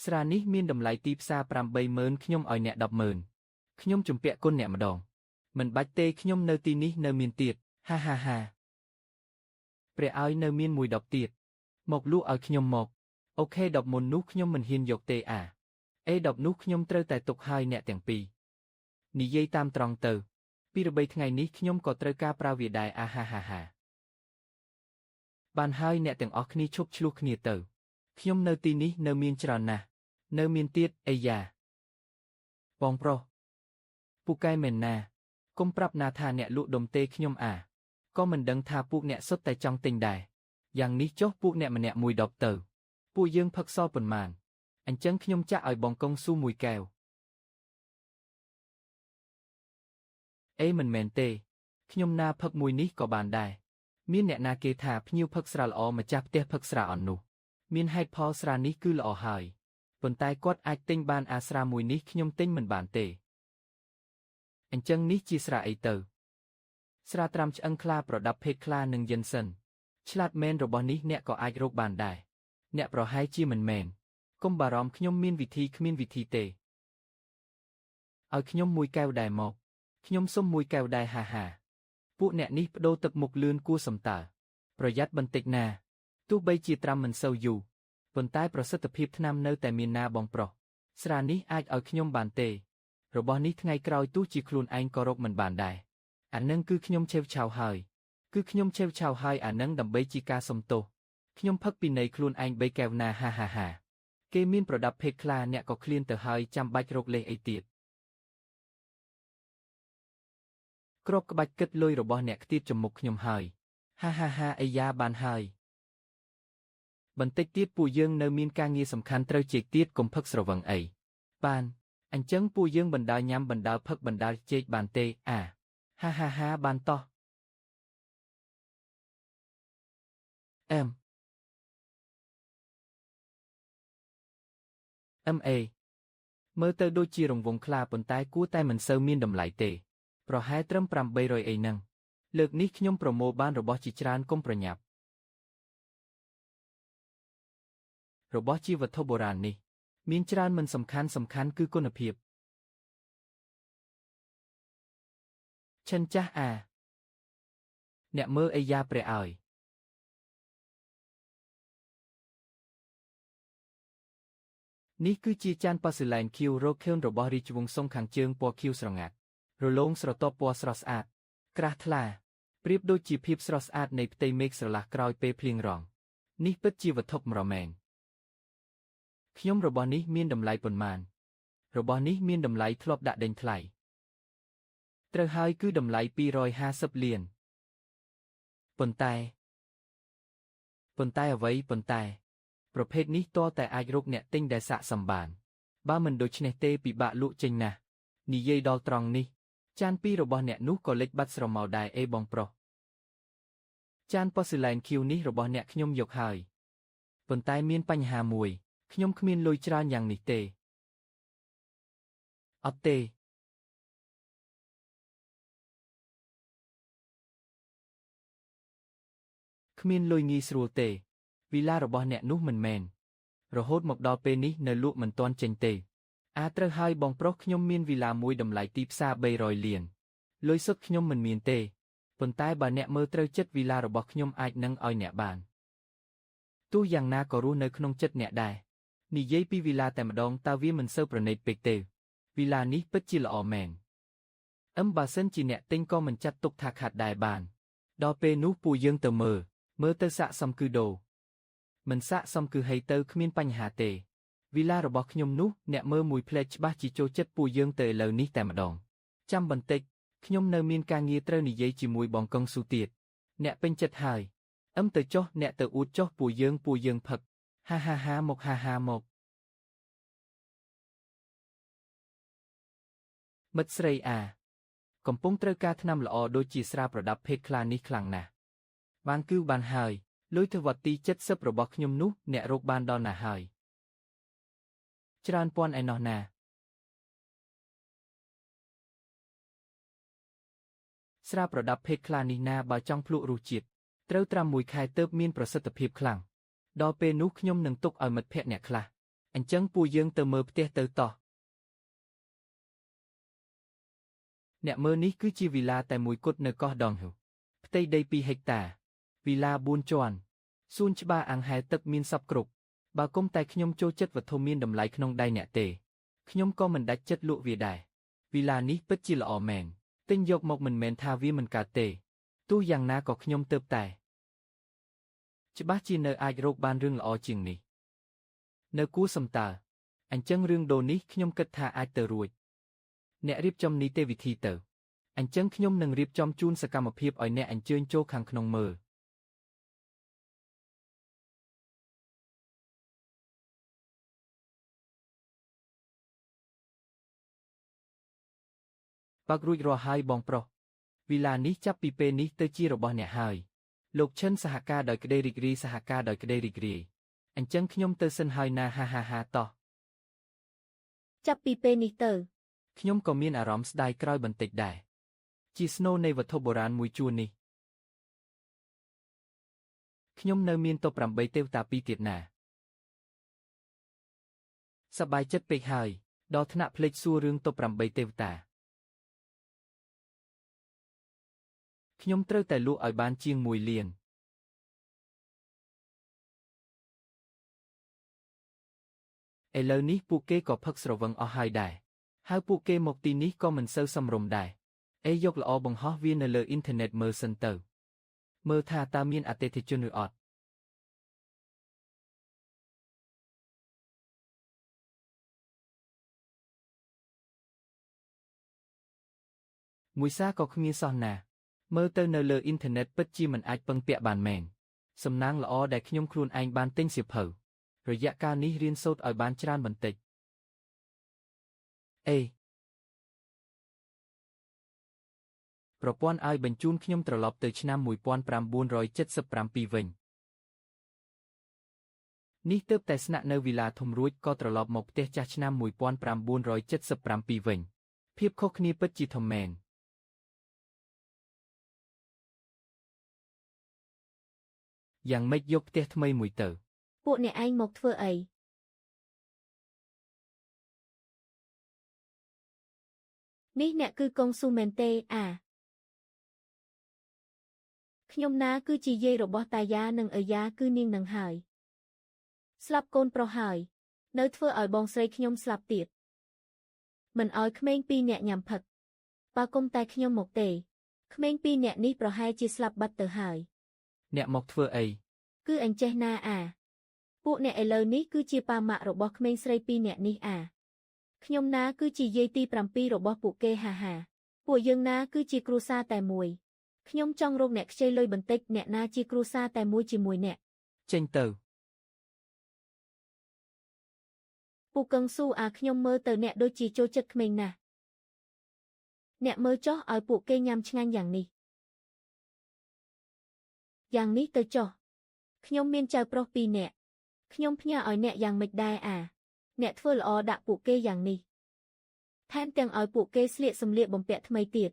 [SPEAKER 2] ស្រានេះមានតម្លៃទីផ្សារ80000ខ្ញុំឲ្យអ្នក100,000ខ្ញុំជំពាក់គុណអ្នកម្ដងមិនបាច់ទេខ្ញុំនៅទីនេះនៅមានទៀតហាហាហាព្រះឲ្យនៅមានមួយដបទៀតមកលក់ឲ្យខ្ញុំមកអូខេ10មុននោះខ្ញុំមិនហ៊ានយកទេអា អេដប់នោះខ្ញុំត្រូវតែទុកហើយអ្នកទាំងពីរនិយាយតាមត្រង់ទៅពីរបីថ្ងៃនេះខ្ញុំក៏ត្រូវការប្រើវាដែរអាហាហាហាបានហើយអ្នកទាំងអស់គ្នាឈប់ឆ្លោះគ្នាទៅខ្ញុំនៅទីនេះនៅមានច្រើនណាស់នៅមានទៀតអីយ៉ាបងប្រុសពូកែមែនណាកុំប្រាប់ណាថាអ្នកលក់ដុំទេខ្ញុំអាក៏មិនដឹងថាពួកអ្នកសុទ្ធតែចង់ទិញដែរយ៉ាងនេះចុះពួកអ្នកម្នាក់មួយដបទៅពួកយើងផឹកសល់ប៉ុន្មានអញ្ចឹងខ្ញុំចាក់ឲ្យបងកុងស៊ូមួយកែវអេមិនមែនទេខ្ញុំណាផឹកមួយនេះក៏បានដែរមានអ្នកណាគេថាភ្ញៀវផឹកស្រាល្អម្ចាស់ផ្ទះផឹកស្រាអន់នោះមានហេតុផលស្រានេះគឺល្អហើយប៉ុន្តែគាត់អាចទិញបានអាស្រាមួយនេះខ្ញុំទិញមិនបានទេអញ្ចឹងនេះជាស្រាអីទៅស្រាត្រាំឆ្អឹងខ្លាប្រដាប់ភេទខ្លានិងយិនសិនឆ្លាតមែនរបស់នេះអ្នកក៏អាចរកបានដែរអ្នកប្រហែលជាមិនមែនកុំបារម្ភខ្ញុំមានវិធីគ្មានវិធីទេឲ្យខ្ញុំមួយកែវដែរមកខ្ញុំសុំមួយកែវដែរហាហាពួកអ្នកនេះបដូរទឹកមុខលឿនគួរសំតើប្រយ័ត្នបន្តិចណាទោះបីជាត្រាំមិនសូវយូរប៉ុន្តែប្រសិទ្ធភាពថ្នាំនៅតែមានណាបងប្រុសស្រានេះអាចឲ្យខ្ញុំបានទេរបស់នេះថ្ងៃក្រោយទោះជាខ្លួនឯងក៏រកមិនបានដែរអានឹងគឺខ្ញុំឆេវឆាវហើយគឺខ្ញុំឆេវឆាវហើយអានឹងដើម្បីជាការសុំទោសខ្ញុំផឹកពីនៃខ្លួនឯងបីកែវណាហាហាហាគេមានប្រដាប់ភេទខ្លាអ្នកក៏ឃ្លានទៅហើយចាំបាច់រកលេសអីទៀតក្របក្បាច់គិតលុយរបស់អ្នកខ្ទាតចំមុខខ្ញុំហើយហាហាហាអីយ៉ាបានហើយបន្តិចទៀតពួកយើងនៅមានការងារសំខាន់ត្រូវជែកទៀតកុំផឹកស្រវឹងអីបានអញ្ចឹងពួកយើងបណ្ដើញ៉ាំបណ្ដើផឹកបណ្ដើជែកបានទេអាហាហាហាបានតោះអឹមអឹមអេមើលទៅដូចជារង្វង់ខ្លាប៉ុន្តែគួរតែមិនសូវមានតម្លៃទេប្រហែលត្រឹម800អីហ្នឹងលើកនេះខ្ញុំប្រមូលបានរបស់ជាច្រើនកុំប្រញាប់របស់ជាវត្ថុបុរាណនេះមានច្រើនមិនសំខាន់សំខាន់គឺគុណភាពឈិនចាស់អាអ្នកមើលអីយ៉ាព្រះឲ្យនេះគឺជាចានប៉ាសេឡែនខៀវរ៉ូខេនរបស់រាជវង្សសុងខាងជើងពណ៌ខៀវស្រងាត់រលោងស្រទាប់ពណ៌ស្រស់ស្អាតក្រាស់ថ្លាប្រៀបដូចជាភាពស្រស់ស្អាតនៃផ្ទៃមេឃស្រឡះក្រោយពេលភ្លៀងរងនេះពិតជាវត្ថុម្រមែនខ្ញុំរបស់នេះមានតម្លៃប៉ុន្មានរបស់នេះមានតម្លៃធ្លាប់ដាក់ដេញថ្លៃត្រូវហើយគឺតម្លៃ250លានប៉ុន្តែអ្វីប៉ុន្តែប្រភេទនេះទាល់តែអាចរកអ្នកទិញដែលស័ក្តិសមបានបើមិនដូច្នេះទេពិបាកលក់ចេញណាស់និយាយដល់ត្រង់នេះចានពីររបស់អ្នកនោះក៏លេចបាត់ស្រមោលដែរអេបងប្រុសចានប៉ូសេឡែនខៀវនេះរបស់អ្នកខ្ញុំយកហើយប៉ុន្តែមានបញ្ហាមួយខ្ញុំគ្មានលុយច្រើនយ៉ាងនេះទេអត់ទេគ្មានលុយងាយស្រួលទេវីឡារបស់អ្នកនោះមិនមែនរហូតមកដល់ពេលនេះនៅលក់មិនទាន់ចេញទេអាត្រូវហើយបងប្រុសខ្ញុំមានវីឡាមួយតម្លៃទីផ្សារ300លានលុយសុទ្ធខ្ញុំមិនមានទេប៉ុន្តែបើអ្នកមើលត្រូវចិត្តវីឡារបស់ខ្ញុំអាចនឹងឲ្យអ្នកបានទោះយ៉ាងណាក៏រស់នៅក្នុងចិត្តអ្នកដែរនិយាយពីវីឡាតែម្ដងតើវាមិនសូវប្រណិតពេកទេវីឡានេះពិតជាល្អមែនបើសិនជាអ្នកទិញក៏មិនចាត់ទុកថាខាត់ដែរបានដល់ពេលនោះពួកយើងទៅមើលទៅសាកសមគឺដូមិនសាកសមគឺហីទៅគ្មានបញ្ហាទេវីឡារបស់ខ្ញុំនោះអ្នកមើលមួយផ្លែកច្បាស់ជាចូលចិត្តពួកយើងទៅឥឡូវនេះតែម្ដងចាំបន្តិចខ្ញុំនៅមានការងារត្រូវនិយាយជាមួយបងកុងស៊ូទៀតអ្នកពេញចិត្តហើយទៅចុះអ្នកទៅអួតចុះពួកយើងផឹកហាហាហាមកហាហាមកមិត្តស្រីអាកំពុងត្រូវការថ្នាំល្អដូចជាស្រាប្រដាប់ភេទខ្លានេះខ្លាំងណាស់បានគឺបានហើយលុយធ្វើវត្តទី70របស់ខ្ញុំនោះអ្នករកបានដល់ណាហើយច្រើនពាន់ឯណោះណាស្រាប្រដាប់ភេទខ្លានេះណាបើចង់ភ្លក់រសជាតិត្រូវត្រាំមួយខែទើបមានប្រសិទ្ធភាពខ្លាំងដល់ពេលនោះខ្ញុំនឹងទុកឲ្យមិត្តភក្តិអ្នកខ្លះអញ្ចឹងពួកយើងទៅមើលផ្ទះទៅតោះអ្នកមើលនេះគឺជាវីឡាតែមួយគត់នៅកោះដងហ៊ូផ្ទៃដី2ហិកតាវីឡា4ជាន់សួនច្បារអាងហែលទឹកមានសពគ្រប់បើគុំតែខ្ញុំចូលចិត្តវត្ថុមានតម្លៃក្នុងដៃអ្នកទេ ខ្ញុំក៏មិនដាច់ចិត្តលក់វាដែរវីឡានេះពិតជាល្អមែនទិញយកមកមិនមែនថាវាមិនកើតទេទោះយ៉ាងណាក៏ខ្ញុំទើបតែច្បាស់ជានៅអាចរកបានរឿងល្អជាងនេះនៅគួរសំតើអញ្ចឹងរឿងដូរនេះខ្ញុំគិតថាអាចទៅរួចអ្នករៀបចំនីតិវិធីទៅអញ្ចឹងខ្ញុំនឹងរៀបចំជូនសកម្មភាពឲ្យអ្នកអញ្ជើញចូលខាងក្នុងមើលបើករួចរាល់ហើយបងប្រុសវីឡានេះចាប់ពីពេលនេះទៅជារបស់អ្នកហើយលោកឈិនសហការដោយក្តីរីករាយសហការដោយក្តីរីករាយអញ្ចឹងខ្ញុំទៅសិនហើយណាហាហាហាតោះ
[SPEAKER 1] ចាប់ពីពេលនេះទៅ
[SPEAKER 2] ខ្ញុំក៏មានអារម្មណ៍ស្ដាយក្រោយបន្តិចដែរជាស្នូលនៃវត្ថុបុរាណមួយជួរនេះខ្ញុំនៅមានតុ8ទេវតាពីរទៀតណាសប្បាយចិត្តពេកហើយដល់ថ្នាក់ភ្លេចសួររឿងតុ8ទេវតាខ្ញុំត្រូវតែលក់ឲ្យបានជាង1លានឥឡូវនេះពួកគេក៏ផឹកស្រវឹងអស់ហើយដែរហើយពួកគេមកទីនេះក៏មិនសូវសមរម្យដែរអេយកល្អបង្ហោះវានៅលើអ៊ីនធឺណិតមើលសិនទៅមើលថាតើមានអតិថិជនឬអត់មួយសារក៏គ្មានសោះណាមើលទៅនៅលើអ៊ីនធឺណិតពិតជាមិនអាចពឹងពាក់បានមែនសំណាងល្អដែលខ្ញុំខ្លួនឯងបានទិញសៀវភៅរយៈកាលនេះរៀនសូត្រឲ្យបានច្រើនបន្តិចអេប្រព័ន្ធឲ្យបញ្ជូនខ្ញុំត្រឡប់ទៅឆ្នាំ1977វិញនេះទើបតែស្នាក់នៅវីឡាធំរួចក៏ត្រឡប់មកផ្ទះចាស់ឆ្នាំ1977វិញភាពខុសគ្នាពិតជាធំមែនយ៉ាងម៉េចយកផ្ទះថ្មីមួយទៅ
[SPEAKER 1] ពួកអ្នកឯងមកធ្វើអីនេះអ្នកគឺកុងស៊ូមែនទេអាខ្ញុំណាគឺជាយាយរបស់តាយ៉ានិងអើយ៉ាគឺនាងនឹងហើយស្លាប់កូនប្រុសហើយនៅធ្វើឲ្យបងស្រីខ្ញុំស្លាប់ទៀតមិនឲ្យក្មេងពីរអ្នកញ៉ាំផឹកបើគុំតែខ្ញុំមកទេក្មេងពីរអ្នកនេះប្រហែលជាស្លាប់បាត់ទៅហើយ
[SPEAKER 2] អ្នកមកធ្វើអី
[SPEAKER 1] គឺអញ្ចេះណាអាពួកអ្នកឥឡូវនេះគឺជាប៉ាម៉ាក់របស់ក្មេងស្រីពីរអ្នកនេះអាខ្ញុំណាគឺជាយាយទី7របស់ពួកគេហាហាពួកយើងណាគឺជាគ្រួសារតែមួយខ្ញុំចង់រកអ្នកខ្ចីលុយបន្តិចអ្នកណាជាគ្រួសារតែមួយជាមួយអ្នក
[SPEAKER 2] ចេញទៅ
[SPEAKER 1] ពូកឹងស៊ូអាខ្ញុំមើលទៅអ្នកដូចជាចូលចិត្តក្មេងណាស់អ្នកមើលចុះឲ្យពួកគេញ៉ាំឆ្ងាញ់យ៉ាងនេះយ៉ាងនេះទៅចុះខ្ញុំមានចៅប្រុសពីរនាក់ខ្ញុំផ្ញើឲ្យអ្នកយ៉ាងម៉េចដែរអាអ្នកធ្វើល្អដាក់ពួកគេយ៉ាងនេះថែមទាំងឲ្យពួកគេស្លៀកសម្លៀកបំពាក់ថ្មីទៀត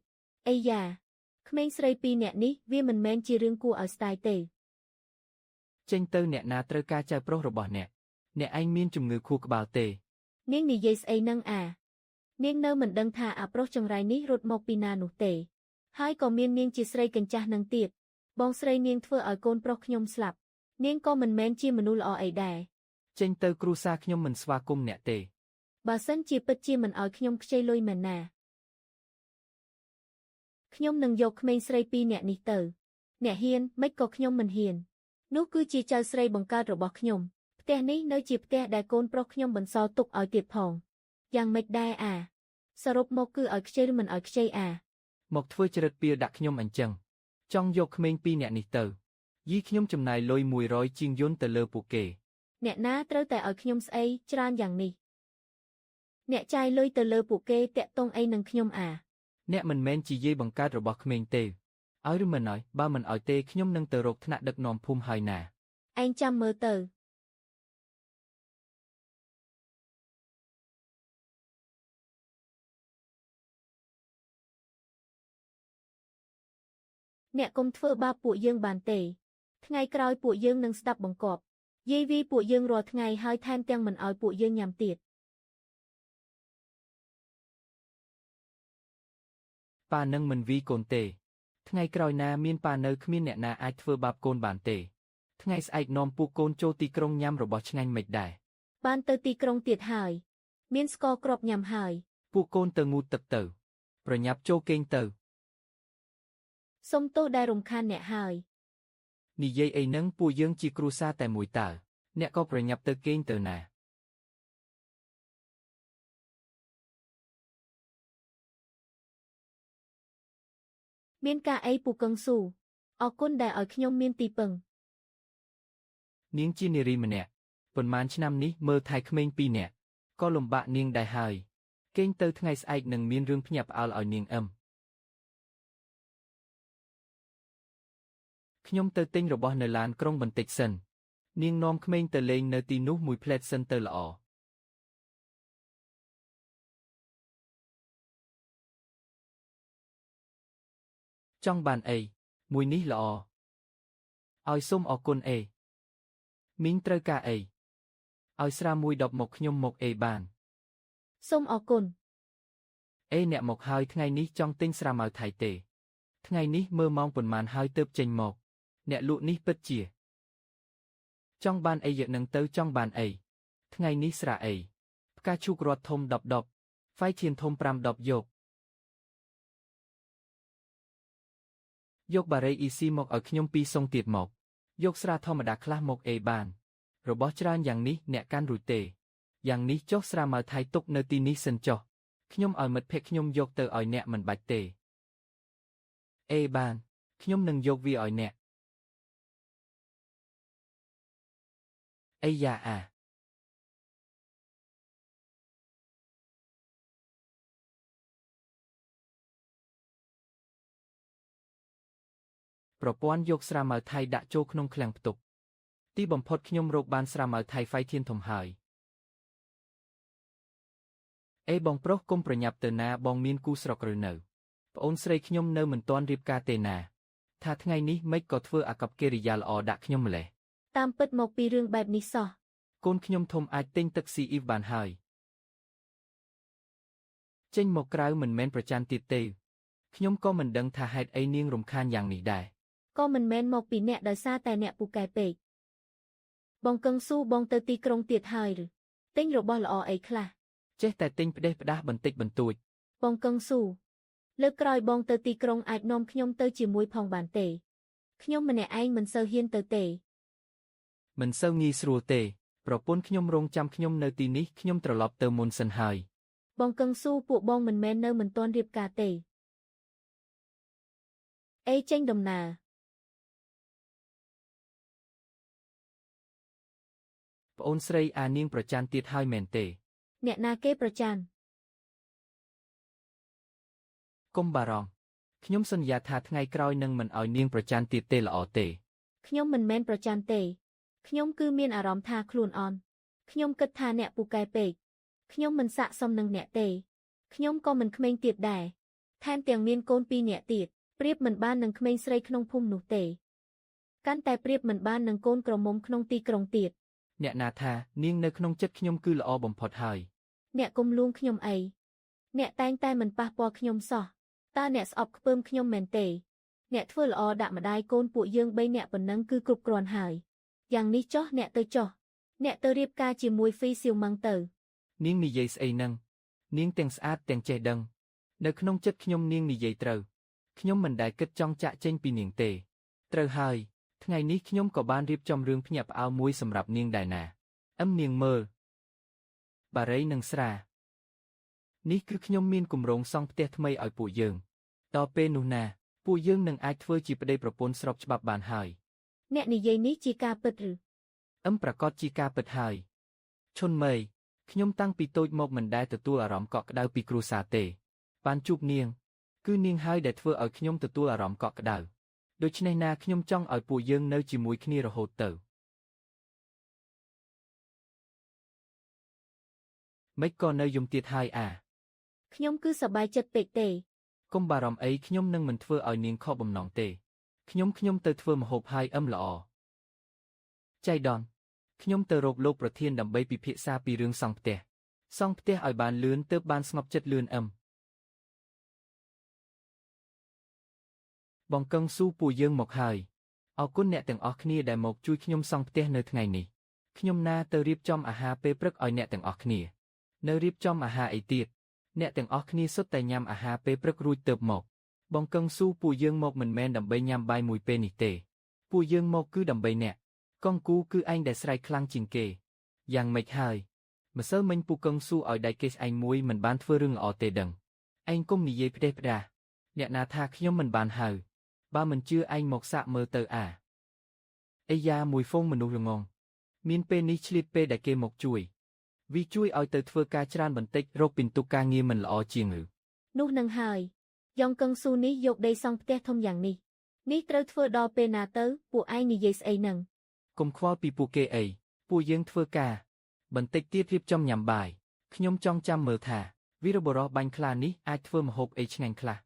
[SPEAKER 1] អីយ៉ាក្មេងស្រីពីរនាក់នេះវាមិនមែនជារឿងគួរឲ្យស្ដាយទេ
[SPEAKER 2] ចេញទៅអ្នកណាត្រូវការចៅប្រុសរបស់អ្នកអ្នកឯងមានជំងឺខួរក្បាលទេ
[SPEAKER 1] នាងនិយាយស្អីនឹងអានាងនៅមិនដឹងថាអាប្រុសចង្រៃនេះរត់មកពីណានោះទេហើយក៏មាននាងជាស្រីកញ្ចាស់នឹងទៀតបងស្រីនាងធ្វើឲ្យកូនប្រុសខ្ញុំស្លាប់នាងក៏មិនមែនជាមនុស្សល្អអីដែរ
[SPEAKER 2] ចេញទៅគ្រួសារខ្ញុំមិនស្វាគមន៍អ្នកទេ
[SPEAKER 1] បើសិនជាពិតជាមិនឲ្យខ្ញុំខ្ចីលុយមែនណាខ្ញុំនឹងយកក្មេងស្រីពីរនាក់នេះទៅអ្នកហ៊ានម៉េចក៏ខ្ញុំមិនហ៊ាននោះគឺជាចៅស្រីបង្កើតរបស់ខ្ញុំផ្ទះនេះនៅជាផ្ទះដែលកូនប្រុសខ្ញុំបន្សល់ទុកឲ្យទៀតផងយ៉ាងម៉េចដែរអាសរុបមកគឺឲ្យខ្ចីឬមិនឲ្យខ្ចីអា
[SPEAKER 2] មកធ្វើចរិតពៀលដាក់ខ្ញុំអញ្ចឹងចង់យកក្មេងពីរអ្នកនេះទៅយីខ្ញុំចំណាយលុយ100ជាងយន្តទៅលើពួកគេ
[SPEAKER 1] អ្នកណាត្រូវតែឲ្យខ្ញុំស្អីច្រើនយ៉ាងនេះអ្នកចាយលុយទៅលើពួកគេតាក់ទងអីនឹងខ្ញុំអា
[SPEAKER 2] អ្នកមិនមែនជាយាយបង្កើតរបស់ក្មេងទេឲ្យឬមិនឲ្យបើមិនឲ្យទេខ្ញុំនឹងទៅរកថ្នាក់ដឹកនាំភូមិហើយណា
[SPEAKER 1] ឯងចាំមើលទៅអ្នកកុំធ្វើបាបពួកយើងបានទេថ្ងៃក្រោយពួកយើងនឹងស្ដាប់បង្គាប់យាយវីពួកយើងរាល់ថ្ងៃហើយថែមទាំងមិនឲ្យពួកយើងញ៉ាំទៀត
[SPEAKER 2] ប៉ានឹងមិនវីកូនទេថ្ងៃក្រោយណាមានប៉ានៅគ្មានអ្នកណាអាចធ្វើបាបកូនបានទេថ្ងៃស្អែកនាំពួកកូនចូលទីក្រុងញ៉ាំរបស់ឆ្ងាញ់មិនដែរ
[SPEAKER 1] បានទៅទីក្រុងទៀតហើយ មានស្ករគ្រាប់ញ៉ាំហើយ
[SPEAKER 2] ពួកកូនទៅងូតទឹកទៅ ប្រញាប់ចូលគេងទៅ
[SPEAKER 1] សុំទោសដែលរំខានអ្នកហើយ
[SPEAKER 2] និយាយអីនឹងពួកយើងជាគ្រួសារតែមួយតើ អ្នកក៏ប្រញាប់ទៅគេងទៅណា
[SPEAKER 1] មានការអីពូកឹងស៊ូអរគុណដែលឲ្យខ្ញុំមានទីពឹង
[SPEAKER 2] នាងជានារីម្នាក់ប៉ុន្មានឆ្នាំនេះមើលថែក្មេងពីរនាក់ក៏លំបាកនាងដែរហើយគេងទៅថ្ងៃស្អែកនឹងមានរឿងភ្ញាក់ផ្អើលឲ្យនាងអឹមខ្ញុំទៅទិញរបស់នៅឡានក្រុងបន្តិចសិននាងនាំក្មេងទៅលេងនៅទីនោះមួយភ្លែតសិនទៅល្អចង់បានអីមួយនេះល្អឲ្យសូមអរគុណអេមីងត្រូវការអីឲ្យស្រាមួយដបមកខ្ញុំមកអេបាន
[SPEAKER 1] សូមអរគុណ
[SPEAKER 2] អេអ្នកមកហើយថ្ងៃនេះចង់ទិញស្រាម៉ៅថៃទេ ថ្ងៃនេះមើលម៉ោងប៉ុន្មានហើយទើបចេញមក អ្នកលក់នេះពិតជា ចង់បានអីយកនឹងទៅចង់បានអីថ្ងៃនេះស្រាអីផ្កាឈូករត់ធំ10ដបហ្វៃធានធំ5ដបយកយកបារីអ៊ីស៊ីមកឲ្យខ្ញុំពីរសុងទៀតមក យកស្រាធម្មតាខ្លះមកអេបាន របស់ច្រើនយ៉ាងនេះអ្នកកាន់រួចទេ យ៉ាងនេះចុះស្រាម៉ៅថៃទុកនៅទីនេះសិនចុះខ្ញុំឲ្យមិត្តភក្តិខ្ញុំយកទៅឲ្យអ្នកមិនបាច់ទេ អេបានខ្ញុំនឹងយកវាឲ្យអ្នកអីយ៉ាអាប្រព័ន្ធយកស្រាម៉ៅថៃដាក់ចូលក្នុងឃ្លាំងផ្ទុកទីបំផុតខ្ញុំរកបានស្រាម៉ៅថៃហ្វៃធានធំហើយអេបងប្រុសកុំប្រញាប់ទៅណាបងមានគូស្រុកឬនៅប្អូនស្រីខ្ញុំនៅមិនទាន់រៀបការទេណាថាថ្ងៃនេះម៉េចក៏ធ្វើអាកប្បកិរិយាល្អដាក់ខ្ញុំម្លេះ
[SPEAKER 1] តាមពិតមកពីរឿងបែបនេះសោះ
[SPEAKER 2] កូនខ្ញុំធំអាចទិញទឹកស៊ីអ៊ីវបានហើយចេញមកក្រៅមិនមែនប្រច័នទៀតទេខ្ញុំក៏មិនដឹងថាហេតុអីនាងរំខានយ៉ាងនេះដែរ
[SPEAKER 1] ក៏មិនមែនមកពីអ្នកដោយសារតែអ្នកពូកែពេកបងកឹងស៊ូបងទៅទីក្រុងទៀតហើយឬទិញរបស់ល្អអីខ្លះ
[SPEAKER 2] ចេះតែទិញផ្ដេសផ្ដាស់បន្តិចបន្តួច
[SPEAKER 1] បងកឹងស៊ូលើកក្រោយបងទៅទីក្រុងអាចនាំខ្ញុំទៅជាមួយផងបានទេខ្ញុំម្នាក់ឯងមិនសូវហ៊ានទៅទេ
[SPEAKER 2] មិនសូវងាយស្រួលទេប្រពន្ធខ្ញុំរងចាំខ្ញុំនៅទីនេះខ្ញុំត្រឡប់ទៅមុនសិនហើយ
[SPEAKER 1] បងកឹងស៊ូពួកបងមិនមែននៅមិនទាន់រៀបការទេអេចេញដំណើរ
[SPEAKER 2] ប្អូនស្រីអានាងប្រច័នទៀតហើយមែនទេ
[SPEAKER 1] អ្នកណាគេប្រច័ន
[SPEAKER 2] កុំបារម្ភខ្ញុំសន្យាថាថ្ងៃក្រោយនឹងមិនឲ្យនាងប្រច័នទៀតទេល្អទេ
[SPEAKER 1] ខ្ញុំមិនមែនប្រច័នទេខ្ញុំគឺមានអារម្មណ៍ថាខ្លួនអន់ខ្ញុំគិតថាអ្នកពូកែពេកខ្ញុំមិនស័ក្តិសមនឹងអ្នកទេខ្ញុំក៏មិនក្មេងទៀតដែរថែមទាំងមានកូនពីរនាក់ទៀតប្រៀបមិនបាននឹងក្មេងស្រីក្នុងភូមិនោះទេកាន់តែប្រៀបមិនបាននឹងកូនក្រមុំក្នុងទីក្រុងទៀត
[SPEAKER 2] អ្នកណាថានាងនៅក្នុងចិត្តខ្ញុំគឺល្អបំផុតហើយ
[SPEAKER 1] អ្នកកុំលួងខ្ញុំអីអ្នកតែងតែមិនប៉ះពាល់ខ្ញុំសោះតើអ្នកស្អប់ខ្ពើមខ្ញុំមែនទេអ្នកធ្វើល្អដាក់ម្ដាយកូនពួកយើងបីអ្នកប៉ុណ្ណឹងគឺគ្រប់គ្រាន់ហើយយ៉ាងនេះចុះអ្នកទៅចុះអ្នកទៅរៀបការជាមួយហ្វីសៀវម៉ាំងទៅ
[SPEAKER 2] នាងនិយាយស្អីនឹងនាងទាំងស្អាតទាំងចេះដឹងនៅក្នុងចិត្តខ្ញុំនាងនិយាយត្រូវខ្ញុំមិនដែលគិតចង់ចាក់ចេញពីនាងទេត្រូវហើយថ្ងៃនេះខ្ញុំក៏បានរៀបចំរឿងភ្ញាក់ផ្អើលមួយសម្រាប់នាងដែរណាអឹមនាងមើលបារីនិងស្រានេះគឺខ្ញុំមានគម្រោងសង់ផ្ទះថ្មីឲ្យពួកយើងដល់ពេលនោះណាពួកយើងនឹងអាចធ្វើជាប្តីប្រពន្ធស្របច្បាប់បានហើយ
[SPEAKER 1] អ្នកនិយាយនេះជាការពិតឬ
[SPEAKER 2] អឹមប្រកាសជាការពិតហើយឈុនមេខ្ញុំតាំងពីតូចមកមិនដែលទទួលអារម្មណ៍កក់ក្ដៅពីគ្រួសារទេបានជួបនាងគឺនាងហើយដែលធ្វើឲ្យខ្ញុំទទួលអារម្មណ៍កក់ក្ដៅដូច្នេះណាខ្ញុំចង់ឲ្យពួកយើងនៅជាមួយគ្នារហូតទៅម៉េចក៏នៅយំទៀតហើយអា
[SPEAKER 1] ខ្ញុំគឺសប្បាយចិត្តពេកទេ
[SPEAKER 2] កុំបារម្ភអីខ្ញុំនឹងមិនធ្វើឲ្យនាងខកបំណងទេខ្ញុំខ្ញុំទៅធ្វើម្ហូបហើយអឹមល្អចៃដន្យខ្ញុំទៅរកលោកប្រធានដើម្បីពិភាក្សាពីរឿងសង់ផ្ទះសង់ផ្ទះឲ្យបានលឿនទើបបានស្ងប់ចិត្តលឿនអឹមបងកឹងស៊ូពួកយើងមកហើយអរគុណអ្នកទាំងអស់គ្នាដែលមកជួយខ្ញុំសង់ផ្ទះនៅថ្ងៃនេះខ្ញុំណាទៅរៀបចំអាហារពេលព្រឹកឲ្យអ្នកទាំងអស់គ្នា នៅរៀបចំអាហារអីទៀតអ្នកទាំងអស់គ្នាសុទ្ធតែញ៉ាំអាហារពេលព្រឹករួចទើបមកបងកឹងស៊ូពួកយើងមកមិនមែនដើម្បីញ៉ាំបាយមួយពេលនេះទេពួកយើងមកគឺដើម្បីអ្នកកងគូគឺឯងដែលស្រែកខ្លាំងជាងគេយ៉ាងម៉េចហើយម្សិលមិញពូកឹងស៊ូឲ្យដៃគេឯងមួយមិនបានធ្វើរឿងល្អទេដឹងឯងគុំនិយាយផ្ដេសផ្ដាសអ្នកណាថាខ្ញុំមិនបានហៅបើមិនជឿឯងមកសាកមើលទៅអាអីយ៉ាមួយហ្វូងមនុស្សល្ងងមានពេលនេះឆ្លៀតពេលដែលគេមកជួយវីជួយឲ្យទៅធ្វើការច្រើនបន្តិចរកពិន្ទុការងារមិនល្អជាងឬ
[SPEAKER 1] នោះនឹងហើយយ៉ងកឹងស៊ូនេះយកដីសង់ផ្ទះធំយ៉ាងនេះនេះត្រូវធ្វើដល់ពេលណាទៅពួកឯងនិយាយស្អីនឹង
[SPEAKER 2] កុំខ្វល់ពីពួកគេអីពួកយើងធ្វើការបន្តិចទៀតរៀបចំញ៉ាំបាយខ្ញុំចង់ចាំមើលថាវីរបុរសបាញ់ខ្លានេះអាចធ្វើម្ហូបអីឆ្ងាញ់ខ្លះ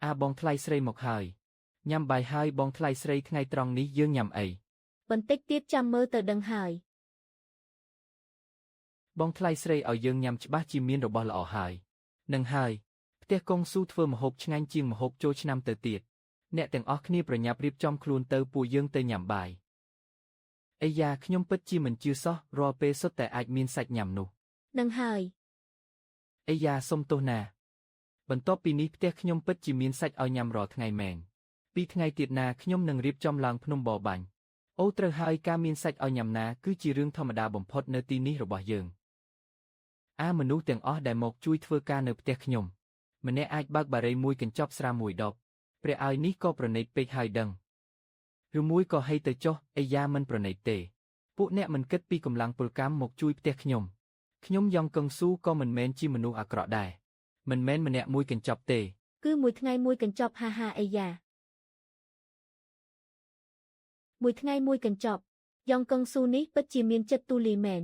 [SPEAKER 2] អាបងថ្លៃស្រីមកហើយញ៉ាំបាយហើយបងថ្លៃស្រីថ្ងៃត្រង់នេះយើងញ៉ាំអី
[SPEAKER 1] បន្តិចទៀតចាំមើលទៅដឹងហើយ
[SPEAKER 2] បងថ្លៃស្រីឲ្យយើងញ៉ាំច្បាស់ជាមានរបស់ល្អហើយនឹងហើយផ្ទះកុងស៊ូធ្វើម្ហូបឆ្ងាញ់ជាងម្ហូបចូលឆ្នាំទៅទៀតអ្នកទាំងអស់គ្នាប្រញាប់រៀបចំខ្លួនទៅពួកយើងទៅញ៉ាំបាយអីយ៉ាខ្ញុំពិតជាមិនជឿសោះរាល់ពេលសុទ្ធតែអាចមានសាច់ញ៉ាំនោះ
[SPEAKER 1] នឹងហើយ
[SPEAKER 2] អីយ៉ាសុំទោសណាបន្ទាប់ពីនេះផ្ទះខ្ញុំពិតជាមានសាច់ឲ្យញ៉ាំរាល់ថ្ងៃមែនពីរថ្ងៃទៀតណាខ្ញុំនឹងរៀបចំឡើងភ្នំបរបាញ់អូត្រូវហើយការមានសាច់ឲ្យញ៉ាំណាគឺជារឿងធម្មតាបំផុតនៅទីនេះរបស់យើងអាមនុស្សទាំងអស់ដែលមកជួយធ្វើការនៅផ្ទះខ្ញុំម្នាក់អាចបើកបារីមួយកញ្ចប់ស្រាមួយដបព្រះឲ្យនេះក៏ប្រណិតពេកហើយដឹងឬមួយក៏ហីទៅចុះអីយ៉ាមិនប្រណិតទេពួកអ្នកមិនគិតពីកម្លាំងពលកម្មមកជួយផ្ទះខ្ញុំខ្ញុំយ៉ងកឹងស៊ូក៏មិនមែនជាមនុស្សអាក្រក់ដែរមិនមែនម្នាក់មួយកញ្ចប់ទេ
[SPEAKER 1] គឺមួយថ្ងៃមួយកញ្ចប់ហាហាអីយ៉ាមួយថ្ងៃមួយកញ្ចប់យ៉ងកឹងស៊ូនេះពិតជាមានចិត្តទូលាយមែន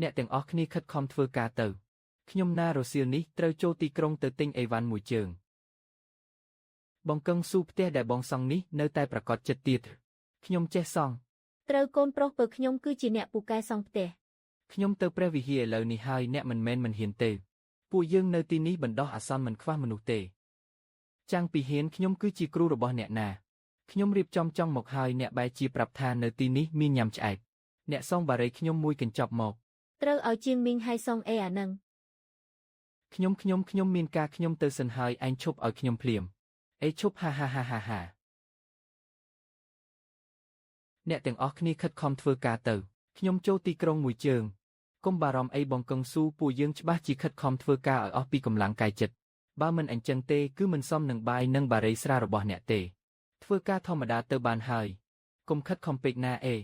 [SPEAKER 2] អ្នកទាំងអស់គ្នាខិតខំធ្វើការទៅខ្ញុំណារសៀលនេះត្រូវចូលទីក្រុងទៅទិញអីវ៉ាន់មួយជើងបងកឹងស៊ូផ្ទះដែលបងសង់នេះនៅតែប្រកាសចិត្តទៀតខ្ញុំចេះសង់
[SPEAKER 1] ត្រូវកូនប្រុសពើខ្ញុំគឺជាអ្នកពូកែសង់ផ្ទះ
[SPEAKER 2] ខ្ញុំទៅព្រះវិហារឥឡូវនេះហើយអ្នកមិនមែនមិនហ៊ានទេពួកយើងនៅទីនេះបណ្ដោះអាសន្នមិនខ្វះមនុស្សទេចាំងពីហ៊ានខ្ញុំគឺជាគ្រូរបស់អ្នកណាខ្ញុំរៀបចំចង់មកហើយអ្នកបែរជាប្រាប់ថានៅទីនេះមានញ៉ាំឆ្អែតអ្នកសងបារីខ្ញុំមួយកញ្ចប់មក
[SPEAKER 1] ត្រូវឲ្យជាងមីងហើយសងអេអានឹង
[SPEAKER 2] ខ្ញុំខ្ញុំខ្ញុំមានការខ្ញុំទៅសិនហើយឯងឈប់ឲ្យខ្ញុំភ្លាមអេឈប់ហាហាហាហាហាអ្នកទាំងអស់គ្នាខិតខំធ្វើការទៅខ្ញុំចូលទីក្រុងមួយជើងកុំបារម្ភអីបងកឹងស៊ូពួកយើងច្បាស់ជាខិតខំធ្វើការឲ្យអស់ពីកម្លាំងកាយចិត្តបើមិនអញ្ចឹងទេគឺមិនសមនឹងបាយនិងបារីស្រារបស់អ្នកទេធ្វើការធម្មតាទៅបានហើយកុំខិតខំពេកណាអេ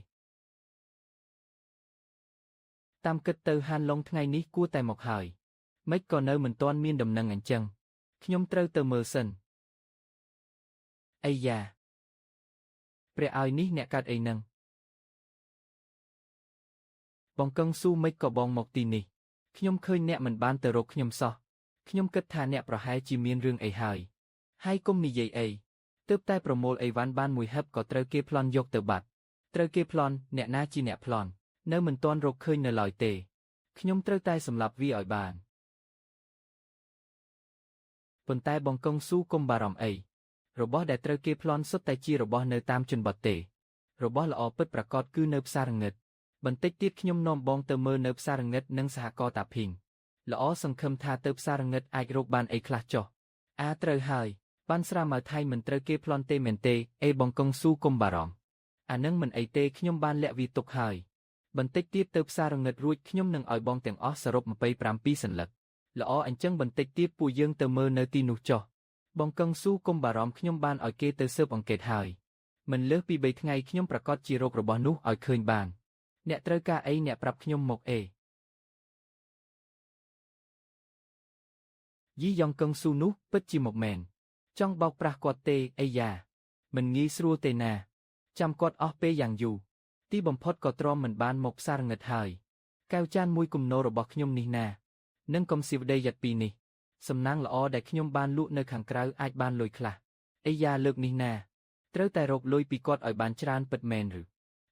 [SPEAKER 2] តាមគិតទៅហានឡុងថ្ងៃនេះគួរតែមកហើយម៉េចក៏នៅមិនទាន់មានដំណឹងអញ្ចឹងខ្ញុំត្រូវទៅមើលសិនអីយ៉ាព្រះឲ្យនេះអ្នកកាត់អីនឹងបងកឹងស៊ូម៉េចក៏បងមកទីនេះខ្ញុំឃើញអ្នកមិនបានទៅរកខ្ញុំសោះខ្ញុំគិតថាអ្នកប្រហែលជាមានរឿងអីហើយហើយកុំនិយាយអីទើបតែប្រមូលអីវ៉ាន់បានមួយហឹបក៏ត្រូវគេប្លន់យកទៅបាត់ត្រូវគេប្លន់អ្នកណាជាអ្នកប្លន់នៅមិនទាន់រកឃើញនៅឡើយទេខ្ញុំត្រូវតែសម្លាប់វាឲ្យបានប៉ុន្តែបងកុងស៊ូកុំបារម្ភអីរបស់ដែលត្រូវគេប្លន់សុទ្ធតែជារបស់នៅតាមជនបទទេរបស់ល្អពិតប្រាកដគឺនៅផ្សារងឹតបន្តិចទៀតខ្ញុំនាំបងទៅមើលនៅផ្សារងឹតនិងសហករណ៍តាភីងល្អសង្ឃឹមថាទៅផ្សារងឹតអាចរកបានអីខ្លះចុះអាត្រូវហើយបានស្រាម៉ៅថៃមិនត្រូវគេប្លន់ទេមែនទេអេបងកុងស៊ូកុំបារម្ភអានឹងមិនអីទេខ្ញុំបានលាក់វាទុកហើយបន្តិចទៀតទៅផ្សារងឹតរួចខ្ញុំនឹងឲ្យបងទាំងអស់សរុប27សន្លឹកល្អអញ្ចឹងបន្តិចទៀតពួកយើងទៅមើលនៅទីនោះចុះបងកឹងស៊ូកុំបារម្ភខ្ញុំបានឲ្យគេទៅស៊ើបអង្កេតហើយមិនលើសពី3ថ្ងៃខ្ញុំប្រកាសជារោគរបស់នោះឲ្យឃើញបានអ្នកត្រូវការអីអ្នកប្រាប់ខ្ញុំមកអេយីយ៉ងកឹងស៊ូនោះពិតជាមកមែនចង់បោកប្រាស់គាត់ទេអីយ៉ាមិនងាយស្រួលទេណាចាំគាត់អស់ពេលយ៉ាងយូរទីបំផុតក៏ទ្រាំមិនបានមកផ្សារងឹតហើយកែវចានមួយគំនររបស់ខ្ញុំនេះណានិងកុំស៊ីវដីយ៉ាត់ពីរនេះសំណាងល្អដែលខ្ញុំបានលក់នៅខាងក្រៅអាចបានលុយខ្លះអីយ៉ាលើកនេះណាត្រូវតែរកលុយពីគាត់ឲ្យបានច្រើនពិតមែនឬ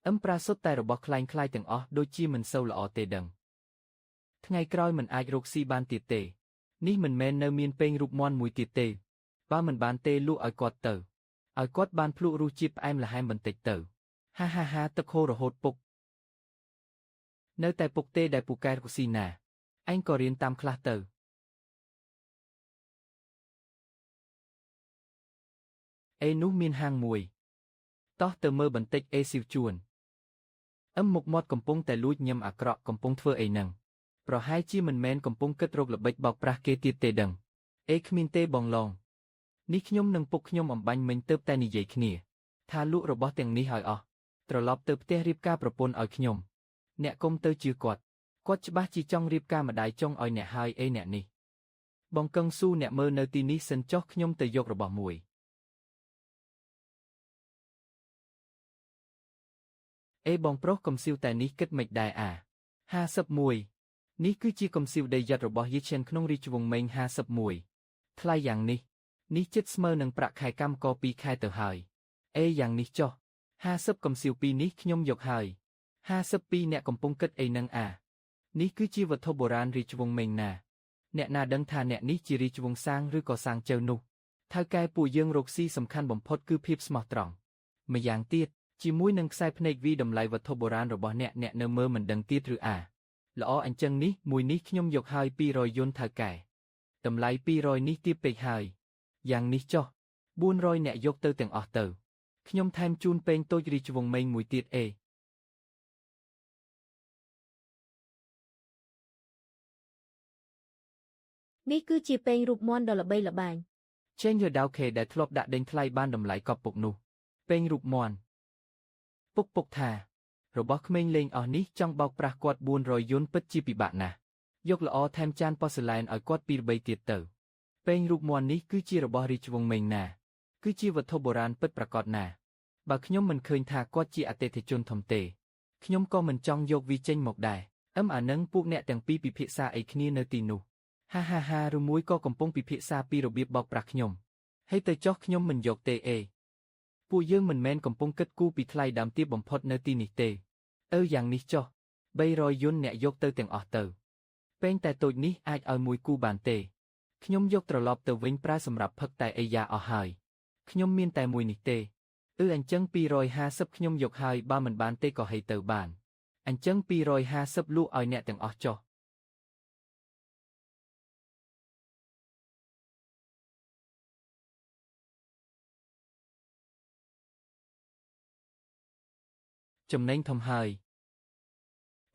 [SPEAKER 2] អឹមប្រាសុទ្ធតែរបស់ក្លែងក្លាយទាំងអស់ដូចជាមិនសូវល្អទេដឹងថ្ងៃក្រោយមិនអាចរកស៊ីបានទៀតទេនេះមិនមែននៅមានពេងរូបមន្តមួយទៀតទេបើមិនបានទេលក់ឲ្យគាត់ទៅឲ្យគាត់បានភ្លក់រសជាតិផ្អែមល្ហែមបន្តិចទៅហាហាហាទឹកហូររហូតពុកនៅតែពុកទេដែលពូកែរកស៊ីណា ឯងក៏រៀនតាមខ្លះទៅអេនោះមានហាងមួយតោះទៅមើលបន្តិចអេស៊ីវជួនអឹមមុខមាត់កំពុងតែលួចញឹមអាក្រក់កំពុងធ្វើអីនឹងប្រហែលជាមិនមែនកំពុងគិតរកល្បិចបោកប្រាស់គេទៀតទេដឹងអេគ្មានទេបងឡងនេះខ្ញុំនឹងពុកខ្ញុំអំបញ្ញមិញទៅតែនិយាយគ្នាថាលក់របស់ទាំងនេះឲ្យអស់ត្រឡប់ទៅផ្ទះរៀបការប្រពន្ធឲ្យខ្ញុំអ្នកគុំទៅជឿគាត់គាត់ច្បាស់ជាចង់រៀបការម្ដាយចុងឲ្យអ្នកហើយអីអ្នកនេះបងកឹងស៊ូអ្នកមើលនៅទីនេះសិនចុះខ្ញុំទៅយករបស់មួយអេបងប្រុសកំសៀវតែនេះគិតមិនដែរអា51នេះគឺជាកំសៀវដីយ័តរបស់យីឈិនក្នុងរាជវង្សមេង51ថ្លៃយ៉ាងនេះនេះជិតស្មើនឹងប្រាក់ខែកម្មករ2ខែទៅហើយអេយ៉ាងនេះចុះ50កំសៀវពីរនេះខ្ញុំយកហើយ52អ្នកកំពុងគិតអីនឹងអានេះគឺជាវត្ថុបុរាណរាជវង្សមេងណាអ្នកណាដឹងថាអ្នកនេះជារាជវង្សសាងឬក៏សាងជើនោះថៅកែពួកយើងរកស៊ីសំខាន់បំផុតគឺភាពស្មោះត្រង់ម្យ៉ាងទៀតជាមួយនឹងខ្សែភ្នែកវីតម្លៃវត្ថុបុរាណរបស់អ្នកអ្នកនៅមើលមិនដឹងទៀតឬអាល្អអញ្ចឹងនេះមួយនេះខ្ញុំយកហើយ200យុនថៅកែតម្លៃ200នេះទាបពេកហើយយ៉ាងនេះចុះ400អ្នកយកទៅទាំងអស់ទៅខ្ញុំថែមជូនពេងតូចរាជវង្សមេងមួយទៀតអេ
[SPEAKER 1] នេះគឺជាពេងរូបមន្តដ៏ល្បីល្បាញ
[SPEAKER 2] ចេញយដៅខេដែលធ្លាប់ដាក់ដេញថ្លៃបានតម្លៃកប់ពុកនោះពេងរូបមន្តពុកពុកថារបស់ក្មេងលេងអស់នេះចង់បោកប្រាស់គាត់400យុនពិតជាពិបាកណាស់យកល្អថែមចានប៉ូសឡែនឲ្យគាត់ពីរបីទៀតទៅពេងរូបមន្តនេះគឺជារបស់រាជវង្សមេងណាគឺជាវត្ថុបុរាណពិតប្រាកដណាស់បើខ្ញុំមិនឃើញថាគាត់ជាអតិថិជនធំទេខ្ញុំក៏មិនចង់យកវាចេញមកដែរអឹមអានឹងពួកអ្នកទាំងពីរពិភាក្សាអីគ្នានៅទីនោះហាហាហាឬមួយក៏កំពុងពិភាក្សាពីរបៀបបោកប្រាស់ខ្ញុំហើយទៅចោះខ្ញុំមិនយកទេអេពួកយើងមិនមែនកំពុងគិតគូរពីថ្លៃដើមទាបបំផុតនៅទីនេះទេអឺយ៉ាងនេះចុះ300យុនអ្នកយកទៅទាំងអស់ទៅពេងតែតូចនេះអាចឲ្យមួយគូបានទេខ្ញុំយកត្រឡប់ទៅវិញប្រើសម្រាប់ផឹកតែអីយ៉ាអស់ហើយខ្ញុំមានតែមួយនេះទេអឺអញ្ចឹង250ខ្ញុំយកហើយបើមិនបានទេក៏ហីទៅបានអញ្ចឹង250លក់ឲ្យអ្នកទាំងអស់ចុះចំណេញធំហើយ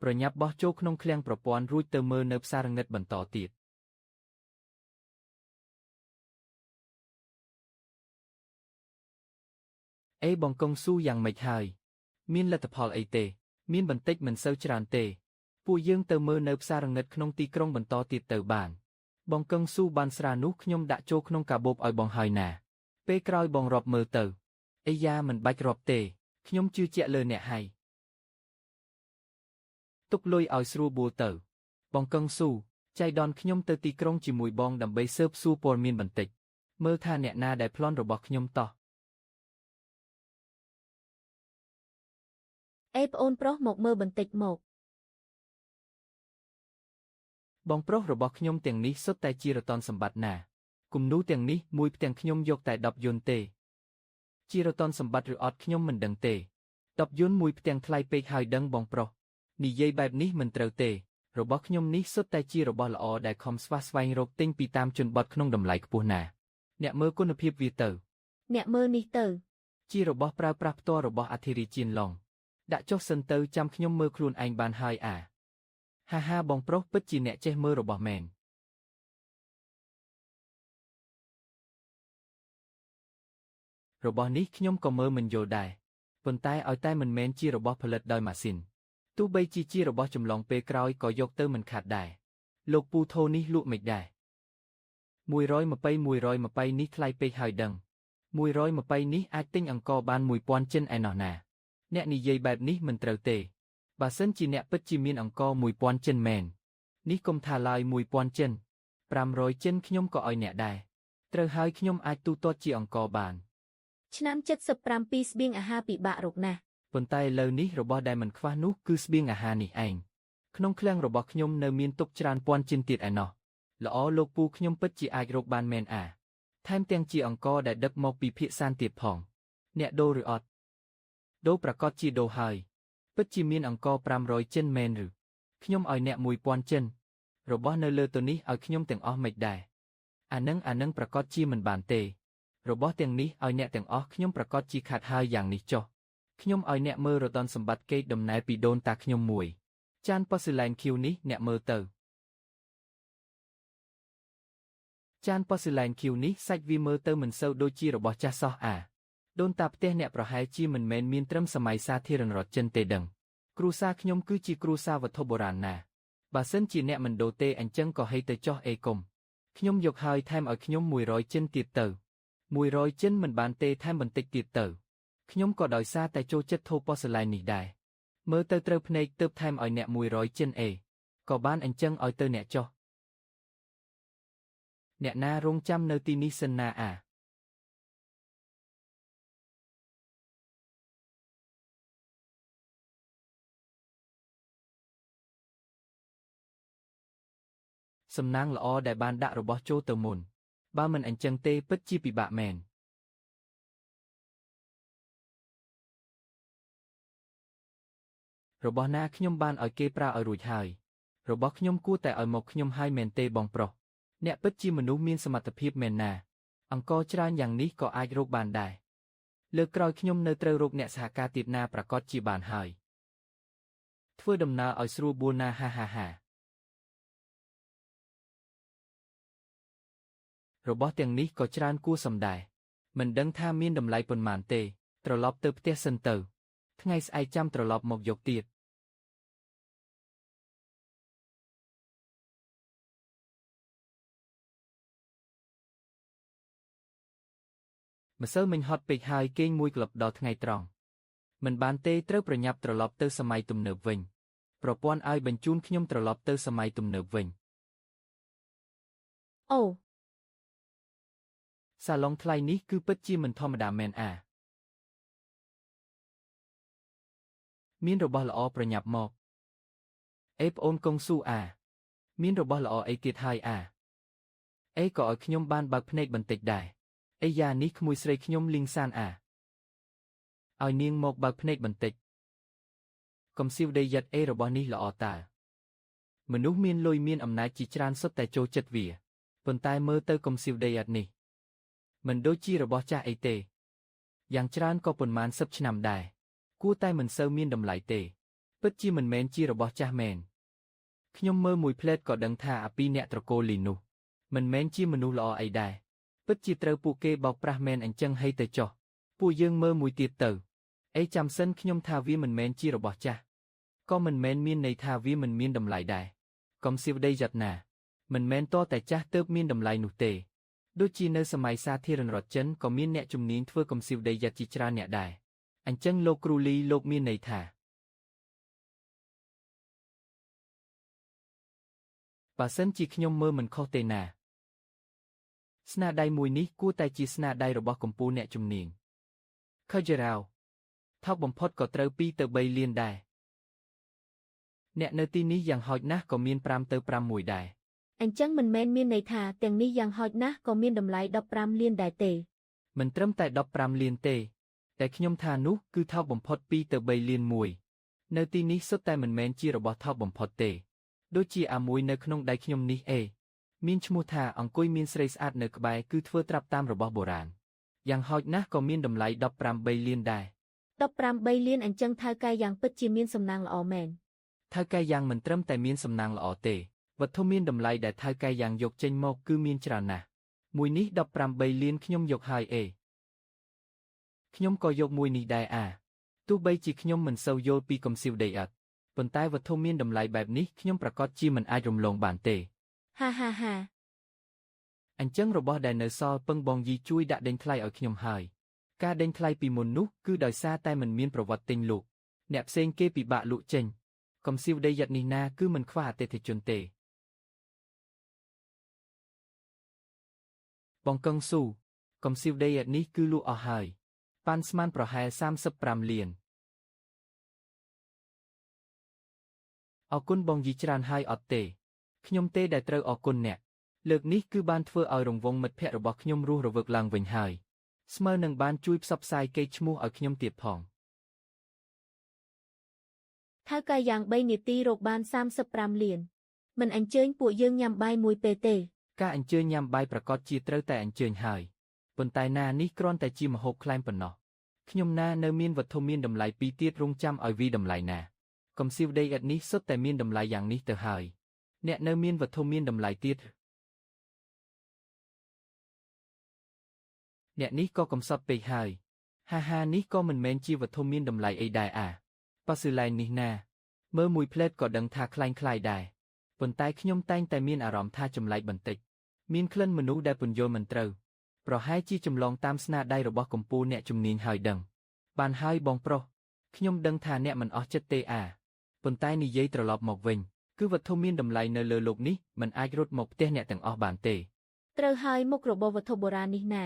[SPEAKER 2] ប្រញាប់បោះចូលក្នុងឃ្លាំងប្រព័ន្ធរួចទៅមើលនៅផ្សារងឹតបន្តទៀតអេបងកុងស៊ូយ៉ាងម៉េចហើយមានលទ្ធផលអីទេមានបន្តិចមិនសូវច្រើនទេពួកយើងទៅមើលនៅផ្សារងឹតក្នុងទីក្រុងបន្តទៀតទៅបានបងកឹងស៊ូបានស្រានោះខ្ញុំដាក់ចូលក្នុងកាបូបឲ្យបងហើយណាពេលក្រោយបងរាប់មើលទៅអីយ៉ាមិនបាច់រាប់ទេខ្ញុំជឿជាក់លើអ្នកហើយទុកលុយឲ្យស្រួលបួលទៅបងកឹងស៊ូចៃដនខ្ញុំទៅទីក្រុងជាមួយបងដើម្បីស៊ើបសួរព័ត៌មានបន្តិចមើលថាអ្នកណាដែលប្លន់របស់ខ្ញុំតោះ
[SPEAKER 1] អេប្អូនប្រុសមកមើលបន្តិចមក
[SPEAKER 2] បងប្រុសរបស់ខ្ញុំទាំងនេះសុទ្ធតែជារតនសម្បត្តិណាគំនូទាំងនេះមួយផ្ទាំងខ្ញុំយកតែ10យុនទេជារតនសម្បត្តិឬអត់ខ្ញុំមិនដឹងទេ10យុនមួយផ្ទាំងថ្លៃពេកហើយដឹងបងប្រុសនិយាយបែបនេះមិនត្រូវទេរបស់ខ្ញុំនេះសុទ្ធតែជារបស់ល្អដែលខំស្វះស្វែងរកទិញពីតាមជនបទក្នុងតម្លៃខ្ពស់ណាស់អ្នកមើលគុណភាពវាទៅ
[SPEAKER 1] អ្នកមើលនេះទៅ
[SPEAKER 2] ជារបស់ប្រើប្រាស់ផ្ទាល់របស់អធិរាជជានឡុងដាក់ចុះសិនទៅចាំខ្ញុំមើលខ្លួនឯងបានហើយអាហាហាបងប្រុសពិតជាអ្នកចេះមើលរបស់មែនរបស់នេះខ្ញុំក៏មើលមិនយល់ដែរប៉ុន្តែឲ្យតែមិនមែនជារបស់ផលិតដោយម៉ាស៊ីនទោះបីជាជារបស់ចម្លងពេលក្រោយក៏យកទៅមិនខាតដែរលោកពូថូនេះលក់មិនដែរ120 120នេះថ្លៃពេកហើយដឹង120នេះអាចទិញអង្ករបាន1000ចិនឯណោះណាអ្នកនិយាយបែបនេះមិនត្រូវទេបើសិនជាអ្នកពិតជាមានអង្ករ1000ចិនមែននេះកុំថាឡើយ1000ចិន500ចិនខ្ញុំក៏ឲ្យអ្នកដែរត្រូវហើយខ្ញុំអាចទូទាត់ជាអង្ករបាន
[SPEAKER 1] ឆ្នាំ77ស្បៀងអាហារពិបាករកណាស់
[SPEAKER 2] ប៉ុន្តែឥឡូវនេះរបស់ដែលមិនខ្វះនោះគឺស្បៀងអាហារនេះឯងក្នុងឃ្លាំងរបស់ខ្ញុំនៅមានទុកច្រើនពាន់ចិនទៀតឯណោះល្អលោកពូខ្ញុំពិតជាអាចរកបានមែនអាថែមទាំងជាអង្ករដែលដឹកមកពីភាគសានទៀតផងអ្នកដូរឬអត់ដូរប្រកាសជាដូរហើយពិតជាមានអង្ករ500ចិនមែនឬខ្ញុំឲ្យអ្នក1000ចិន របស់នៅលើទៅនេះឲ្យខ្ញុំទាំងអស់មិនដែរអានឹងអានឹងប្រកាសជាមិនបានទេរបស់ទាំងនេះឲ្យអ្នកទាំងអស់ខ្ញុំប្រកាសជាខាត់ហើយយ៉ាងនេះចុះខ្ញុំឲ្យអ្នកមើលរតនសម្បត្តិកេរដំណែលពីដូនតាខ្ញុំមួយចានប៉ូសឺឡែនខៀវនេះអ្នកមើលទៅចានប៉ូសឺឡែនខៀវនេះសាច់វាមើលទៅមិនសូវដូចជារបស់ចាស់សោះអាដូនតាផ្ទះអ្នកប្រហែលជាមិនមែនមានត្រឹមសម័យសាធារណរដ្ឋចិនទេដឹងគ្រួសារខ្ញុំគឺជាគ្រួសារវត្ថុបុរាណណាបើសិនជាអ្នកមិនដូរទេអញ្ចឹងក៏ហីទៅចោះអេគុំខ្ញុំយកហើយថែមឲ្យខ្ញុំ100ចិនទៀតទៅ100ចិនមិនបានទេថែមបន្តិចទៀតទៅខ្ញុំក៏ដោយសារតែចូលចិត្តថូប៉ូសឺឡែននេះដែរមើលទៅត្រូវភ្នែកទើបថែមឲ្យអ្នក100ចិនអេក៏បានអញ្ចឹងឲ្យទៅអ្នកចុះអ្នកណារងចាំនៅទីនេះសិនណាអាសំណាងល្អដែលបានដាក់របស់ចូលទៅមុនបើមិនអញ្ចឹងទេពិតជាពិបាកមែនរបស់ណាខ្ញុំបានឲ្យគេប្រើឲ្យរួចហើយរបស់ខ្ញុំគួរតែឲ្យមកខ្ញុំហើយមែនទេបងប្រុសអ្នកពិតជាមនុស្សមានសមត្ថភាពមែនណាអង្គច្រើនយ៉ាងនេះក៏អាចរកបានដែរលើកក្រោយខ្ញុំនៅត្រូវរកអ្នកសហការទៀតណាប្រកាសជាបានហើយធ្វើដំណើរឲ្យស្រួលបួលណាហាហាហារបស់ទាំងនេះក៏ច្រើនគួរសមដែរមិនដឹងថាមានតម្លៃប៉ុន្មានទេត្រឡប់ទៅផ្ទះសិនទៅថ្ងៃស្អែកចាំត្រឡប់មកយកទៀតម្សិលមិញហត់ពេកហើយគេងមួយក្លឹបដល់ថ្ងៃត្រង់មិនបានទេត្រូវប្រញាប់ត្រឡប់ទៅសម័យទំនើបវិញប្រព័ន្ធឲ្យបញ្ជូនខ្ញុំត្រឡប់ទៅសម័យទំនើបវិញ
[SPEAKER 1] អូ
[SPEAKER 2] សាឡុងថ្លៃនេះគឺពិតជាមិនធម្មតាមែនអាមានរបស់ល្អប្រញាប់មកអេប្អូនកុងស៊ូអាមានរបស់ល្អអីទៀតហើយអាអេក៏ឲ្យខ្ញុំបានបើកភ្នែកបន្តិចដែរអេយ៉ានេះក្មួយស្រីខ្ញុំលីងសានអាឲ្យនាងមកបើកភ្នែកបន្តិចកុំស៊ីវដីយ៉ាត់អេរបស់នេះល្អតើមនុស្សមានលុយមានអំណាចជាច្រើនសុទ្ធតែចូលចិត្តវាប៉ុន្តែមើលទៅកុំស៊ីវដីយ៉ាត់នេះមិនដូចជារបស់ចាស់អីទេយ៉ាងច្រើនក៏ប៉ុន្មានសិបឆ្នាំដែរគួរតែមិនសូវមានតម្លៃទេពិតជាមិនមែនជារបស់ចាស់មែនខ្ញុំមើលមួយភ្លែតក៏ដឹងថាអាពីរអ្នកត្រកូលលីនោះមិនមែនជាមនុស្សល្អអីដែរពិតជាត្រូវពួកគេបោកប្រាស់មែនអញ្ចឹងហីទៅចុះពួកយើងមើលមួយទៀតទៅអីចាំសិនខ្ញុំថាវាមិនមែនជារបស់ចាស់ក៏មិនមែនមានន័យថាវាមិនមានតម្លៃដែរកុំសៀវដីយ៉ាត់ណាមិនមែនតតែចាស់ទើបមានតម្លៃនោះទេដូចជានៅសម័យសាធារណរដ្ឋចិនក៏មានអ្នកជំនាញធ្វើកំសៀវដីយ៉ាត់ជាច្រើនអ្នកដែរអញ្ចឹងលោកគ្រូលីលោកមានន័យថាបើសិនជាខ្ញុំមើលមិនខុសទេណាស្នាដៃមួយនេះគួរតែជាស្នាដៃរបស់កំពូលអ្នកជំនាញខើជរ៉ាវថោកបំផុតក៏ត្រូវ2ទៅ3លានដែរអ្នកនៅទីនេះយ៉ាងហោចណាស់ក៏មាន5ទៅ5មួយដែរ
[SPEAKER 1] អញ្ចឹងមិនមែនមានន័យថាទាំងនេះយ៉ាងហោចណាស់ក៏មានតម្លៃ15លានដែរទេ
[SPEAKER 2] មិនត្រឹមតែ15លានទេតែខ្ញុំថានោះគឺថោកបំផុត2ទៅ3លានមួយនៅទីនេះសុទ្ធតែមិនមែនជារបស់ថោកបំផុតទេដូចជាអាមួយនៅក្នុងដៃខ្ញុំនេះអេមានឈ្មោះថាអង្គុយមានស្រីស្អាតនៅក្បែរគឺធ្វើត្រាប់តាមរបស់បុរាណយ៉ាងហោចណាស់ក៏មានតម្លៃ18លានដែរ
[SPEAKER 1] 18លានអញ្ចឹងថៅកែយ៉ាងពិតជាមានសំណាងល្អមែន
[SPEAKER 2] ថៅកែយ៉ាងមិនត្រឹមតែមានសំណាងល្អទេវត្ថុមានតម្លៃដែលថៅកែយ៉ាងយកចេញមកគឺមានច្រើនណាស់មួយនេះ18លានខ្ញុំយកហើយអេខ្ញុំក៏យកមួយនេះដែរអាទោះបីជាខ្ញុំមិនសូវយល់ពីកំសៀវដីឥដ្ឋប៉ុន្តែវត្ថុមានតម្លៃបែបនេះខ្ញុំប្រាកដជាមិនអាចរំលងបានទេ
[SPEAKER 1] ហាហាហា
[SPEAKER 2] អញ្ចឹងរបស់ដែលនៅសល់ពឹងបងយីជួយដាក់ដេញថ្លៃឲ្យខ្ញុំហើយការដេញថ្លៃពីមុននោះគឺដោយសារតែមិនមានប្រវត្តិទិញលក់អ្នកផ្សេងគេពិបាកលក់ចេញកំសៀវដីយ៉ាត់នេះណាគឺមិនខ្វះអតិថិជនទេបងកឹងស៊ូកំសៀវដីយ៉ាត់នេះគឺលក់អស់ហើយប៉ាន់ស្មានប្រហែល35លានអរគុណបងយីច្រើនហើយអត់ទេខ្ញុំទេដែលត្រូវអរគុណអ្នកលើកនេះគឺបានធ្វើឲ្យរង្វង់មិត្តភក្តិរបស់ខ្ញុំរស់រវើកឡើងវិញហើយស្មើនឹងបានជួយផ្សព្វផ្សាយកេរ្តិ៍ឈ្មោះឲ្យខ្ញុំទៀតផង
[SPEAKER 1] ថៅកែយ៉ាង3នាទីរកបាន35លាន មិនអញ្ជើញពួកយើងញ៉ាំបាយមួយពេលទេ
[SPEAKER 2] ការអញ្ជើញញ៉ាំបាយប្រាកដជាត្រូវតែអញ្ជើញហើយប៉ុន្តែណានេះគ្រាន់តែជាម្ហូបក្លែមប៉ុណ្ណោះខ្ញុំណានៅមានវត្ថុមានតម្លៃពីរទៀតរងចាំឲ្យវីតម្លៃណាកំសៀវដីឥដ្ឋនេះសុទ្ធតែមានតម្លៃយ៉ាងនេះទៅហើយអ្នកនៅមានវត្ថុមានតម្លៃទៀតអ្នកនេះក៏កំសត់ពេកហើយហាហានេះក៏មិនមែនជាវត្ថុមានតម្លៃអីដែរអាប៉ាស៊ឺឡែននេះណាមើលមួយផ្លែតក៏ដឹងថាคล้ายៗដែរប៉ុន្តែខ្ញុំតែងតែមានអារម្មណ៍ថាចម្លែកបន្តិចមានក្លិនមនុស្សដែលពន្យល់មិនត្រូវប្រហែលជាចម្លងតាមស្នាដៃរបស់កម្ពុជាអ្នកជំនាញហើយដឹងបានហើយបងប្រុសខ្ញុំដឹងថាអ្នកមិនអស់ចិត្តទេអាប៉ុន្តែនិយាយត្រឡប់មកវិញគឺវត្ថុមានតម្លៃនៅលើលោកនេះមិនអាចរត់មកផ្ទះអ្នកទាំងអស់បានទេ
[SPEAKER 1] ត្រូវហើយមុខរបរវត្ថុបុរាណនេះណា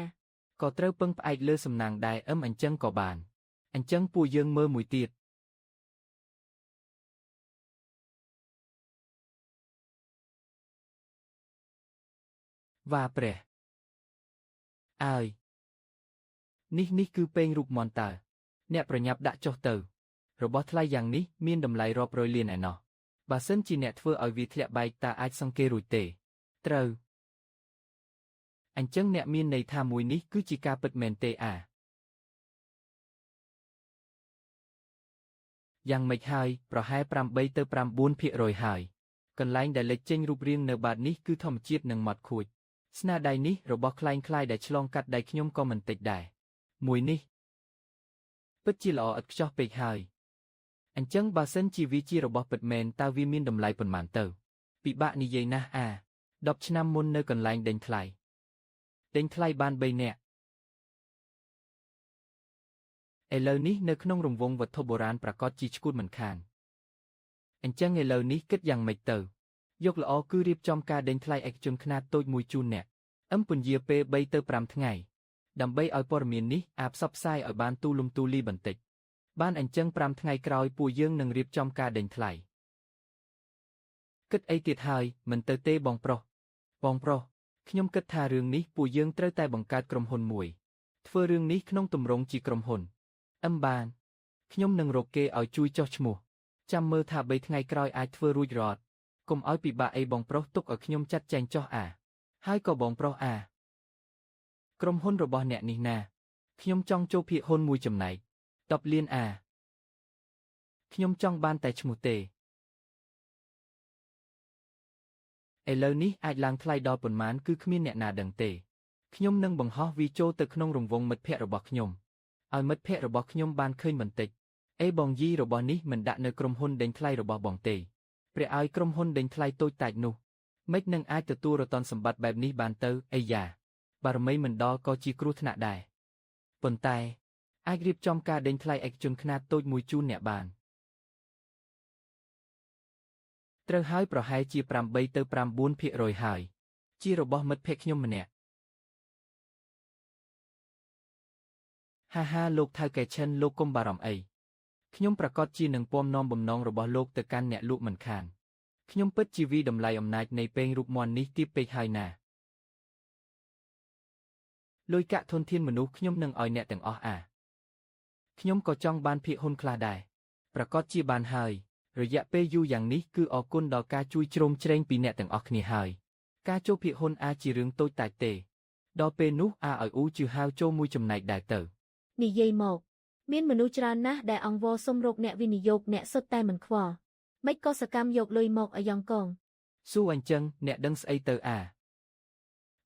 [SPEAKER 2] ក៏ត្រូវពឹងផ្អែកលើសំណាងដែរអឹមអញ្ចឹងក៏បានអញ្ចឹងពួកយើងមើលមួយទៀតវ៉ាព្រះអើយនេះនេះគឺពេងរូបមន្តតើអ្នកប្រញាប់ដាក់ចុះទៅរបស់ថ្លៃយ៉ាងនេះមានតម្លៃរាប់រយលានឯណោះបើសិនជាអ្នកធ្វើឲ្យវាធ្លាក់បែកតើអាចសង្កេតរួចទេត្រូវអញ្ចឹងអ្នកមានន័យថាមួយនេះគឺជាការពិតមែនទេអាយ៉ាងម៉េចហើយប្រហែល8ទៅ9%ហើយកន្លែងដែលលេចចេញរូបរាងនៅបាតនេះគឺធម្មជាតិនិងម៉ត់ខួចស្នាដៃនេះរបស់คล้ายៗដែលឆ្លងកាត់ដៃខ្ញុំក៏មិនតិចដែរមួយនេះពិតជាល្អឥតខ្ចោះពេកហើយអញ្ចឹងបើសិនជាវាជារបស់ពិតមែនតើវាមានតម្លៃប៉ុន្មានទៅពិបាកនិយាយណាស់អា10ឆ្នាំមុននៅកន្លែងដេញថ្លៃដេញថ្លៃបាន3នាក់ឥឡូវនេះនៅក្នុងរង្វង់វត្ថុបុរាណប្រាកដជាឈួតមិនខានអញ្ចឹងឥឡូវនេះគិតយ៉ាងម៉េចទៅយកល្អគឺរៀបចំការដេញថ្លៃឯកជនខ្នាតតូចមួយជូនអ្នកអឹមពន្យាពេល3ទៅ5ថ្ងៃដើម្បីឲ្យព័ត៌មាននេះអាចផ្សព្វផ្សាយឲ្យបានទូលំទូលាយបន្តិចបានអញ្ចឹង5ថ្ងៃក្រោយពួកយើងនឹងរៀបចំការដេញថ្លៃគិតអីទៀតហើយមិនទៅទេបងប្រុសបងប្រុសខ្ញុំគិតថារឿងនេះពួកយើងត្រូវតែបង្កើតក្រុមហ៊ុនមួយធ្វើរឿងនេះក្នុងទម្រង់ជាក្រុមហ៊ុនអឹមបានខ្ញុំនឹងរកគេឲ្យជួយចុះឈ្មោះចាំមើលថា3ថ្ងៃក្រោយអាចធ្វើរួចរត់កុំឲ្យពិបាកអីបងប្រុសទុកឲ្យខ្ញុំចាត់ចែងចុះអាហើយក៏បងប្រុសអាក្រុមហ៊ុនរបស់អ្នកនេះណាខ្ញុំចង់ចូលភាគហ៊ុនមួយចំណែក10លានអាខ្ញុំចង់បានតែឈ្មោះទេឥឡូវនេះអាចឡើងថ្លៃដល់ប៉ុន្មានគឺគ្មានអ្នកណាដឹងទេខ្ញុំនឹងបង្ហោះវាចូលទៅក្នុងរង្វង់មិត្តភ័ក្តិរបស់ខ្ញុំឲ្យមិត្តភ័ក្តិរបស់ខ្ញុំបានឃើញបន្តិចអេបងយីរបស់នេះមិនដាក់នៅក្រុមហ៊ុនដេញថ្លៃរបស់បងទេព្រះឲ្យក្រុមហ៊ុនដេញថ្លៃតូចតាចនោះម៉េចនឹងអាចទទួលរតនសម្បត្តិបែបនេះបានទៅអីយ៉ាបារមីមិនដល់ក៏ជាគ្រោះថ្នាក់ដែរប៉ុន្តែអាចរៀបចំការដេញថ្លៃឯកជនខ្នាតតូចមួយជូនអ្នកបានត្រូវហើយប្រហែលជា8ទៅ9%ហើយជារបស់មិត្តភ័ក្តិខ្ញុំម្នាក់ហាហាលោកថៅកែឈិនលោកកុំបារម្ភអីខ្ញុំប្រាកដជានឹងពំនាំបំណងរបស់លោកទៅកាន់អ្នកលក់មិនខានខ្ញុំពិតជាវីតម្លៃអំណាចនៃពេងរូបមន្តនេះទាបពេកហើយណាលុយកាក់ធនធានមនុស្សខ្ញុំនឹងឲ្យអ្នកទាំងអស់អាខ្ញុំក៏ចង់បានភាគហ៊ុនខ្លះដែរប្រាកដជាបានហើយរយៈពេលយូរយ៉ាងនេះគឺអរគុណដល់ការជួយជ្រោមជ្រែងពីអ្នកទាំងអស់គ្នាហើយការចូលភាគហ៊ុនអាចជារឿងតូចតាចទេដល់ពេលនោះអាឲ្យអ៊ូជឿហៅចូលមួយចំណែកដែរទៅ
[SPEAKER 1] និយាយមកមានមនុស្សច្រើនណាស់ដែលអង្វរសុំរកអ្នកវិនិយោគអ្នកសុទ្ធតែមិនខ្វល់មិនក៏សកម្មយកលុយមកឲ្យយ៉ងកង
[SPEAKER 2] ស៊ូអញ្ចឹងអ្នកដឹងស្អីទៅអា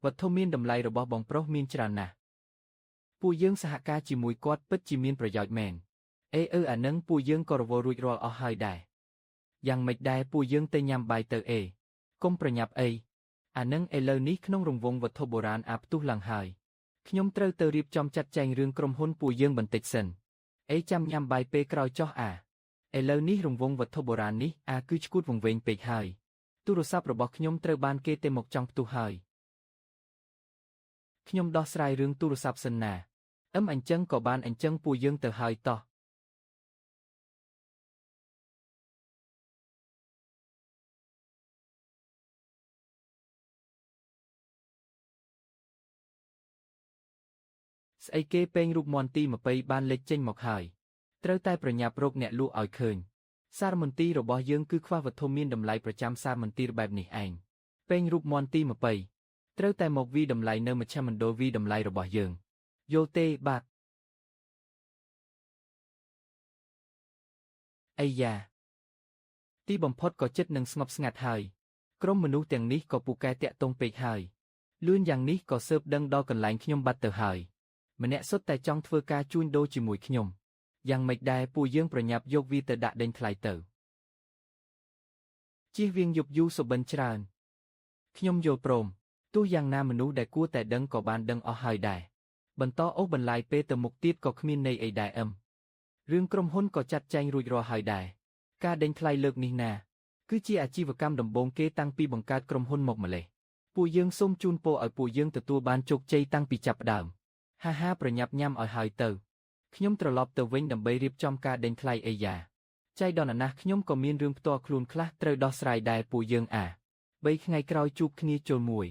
[SPEAKER 2] វត្ថុមានតម្លៃរបស់បងប្រុសមានច្រើនណាស់ពួកយើងសហការជាមួយគាត់ពិតជាមានប្រយោជន៍មែនអេអឺអានឹងពួកយើងក៏រវល់រួចរាល់អស់ហើយដែរយ៉ាងម៉េចដែរពួកយើងទៅញ៉ាំបាយទៅអេកុំប្រញាប់អីអានឹងឥឡូវនេះក្នុងរង្វង់វត្ថុបុរាណអាផ្ទុះឡើងហើយខ្ញុំត្រូវទៅរៀបចំចាត់ចែងរឿងក្រុមហ៊ុនពួកយើងបន្តិចសិនអេចាំញ៉ាំបាយពេលក្រោយចុះអាឥឡូវនេះរង្វង់វត្ថុបុរាណនេះអាគឺឈួតវង្វេងពេកហើយទូរស័ព្ទរបស់ខ្ញុំត្រូវបានគេទេមកចង់ផ្ទុះហើយខ្ញុំដោះស្រាយរឿងទូរស័ព្ទសិនណាអឹមអញ្ចឹងក៏បានអញ្ចឹងពួកយើងទៅហើយតោះស្អីគេពេងរូបមន្តទី20បានលេចចេញមកហើយត្រូវតែប្រញាប់រកអ្នកលក់ឲ្យឃើញ សារមន្ទីររបស់យើងគឺខ្វះវត្ថុមានតម្លៃប្រចាំសារមន្ទីរបែបនេះឯងពេញរូបមន្តទី20ត្រូវតែមកវីតម្លៃនៅមជ្ឈមណ្ឌលវីតម្លៃរបស់យើងយល់ទេបាទអីយ៉ាទីបំផុតក៏ចិត្តនឹងស្ងប់ស្ងាត់ហើយក្រុមមនុស្សទាំងនេះក៏ពូកែតាក់ទងពេកហើយលឿនយ៉ាងនេះក៏ស៊ើបដឹងដល់កន្លែងខ្ញុំបាត់ទៅហើយម្នាក់សុទ្ធតែចង់ធ្វើការជួញដូរជាមួយខ្ញុំយ៉ាងម៉េចដែរពួកយើងប្រញាប់យកវាទៅដាក់ដេញថ្លៃទៅជៀសវាងយប់យូរសុបិនច្រើនខ្ញុំយល់ព្រមទោះយ៉ាងណាមនុស្សដែលគួរតែដឹងក៏បានដឹងអស់ហើយដែរបន្តអូសបន្លាយពេលទៅមុខទៀតក៏គ្មានន័យអីដែរអឹមរឿងក្រុមហ៊ុនក៏ចាត់ចែងរួចរាល់ហើយដែរការដេញថ្លៃលើកនេះណាគឺជាអាជីវកម្មដំបូងគេតាំងពីបង្កើតក្រុមហ៊ុនមកម្លេះពួកយើងសូមជូនពរឲ្យពួកយើងទទួលបានជោគជ័យតាំងពីចាប់ផ្ដើមហាហាប្រញាប់ញ៉ាំឲ្យហើយទៅខ្ញុំត្រឡប់ទៅវិញដើម្បីរៀបចំការដេញថ្លៃអីយ៉ាចៃដន្យណាស់ខ្ញុំក៏មានរឿងផ្ទាល់ខ្លួនខ្លះត្រូវដោះស្រាយដែរពួកយើងអា3ថ្ងៃក្រោយជួបគ្នាជុលមួយ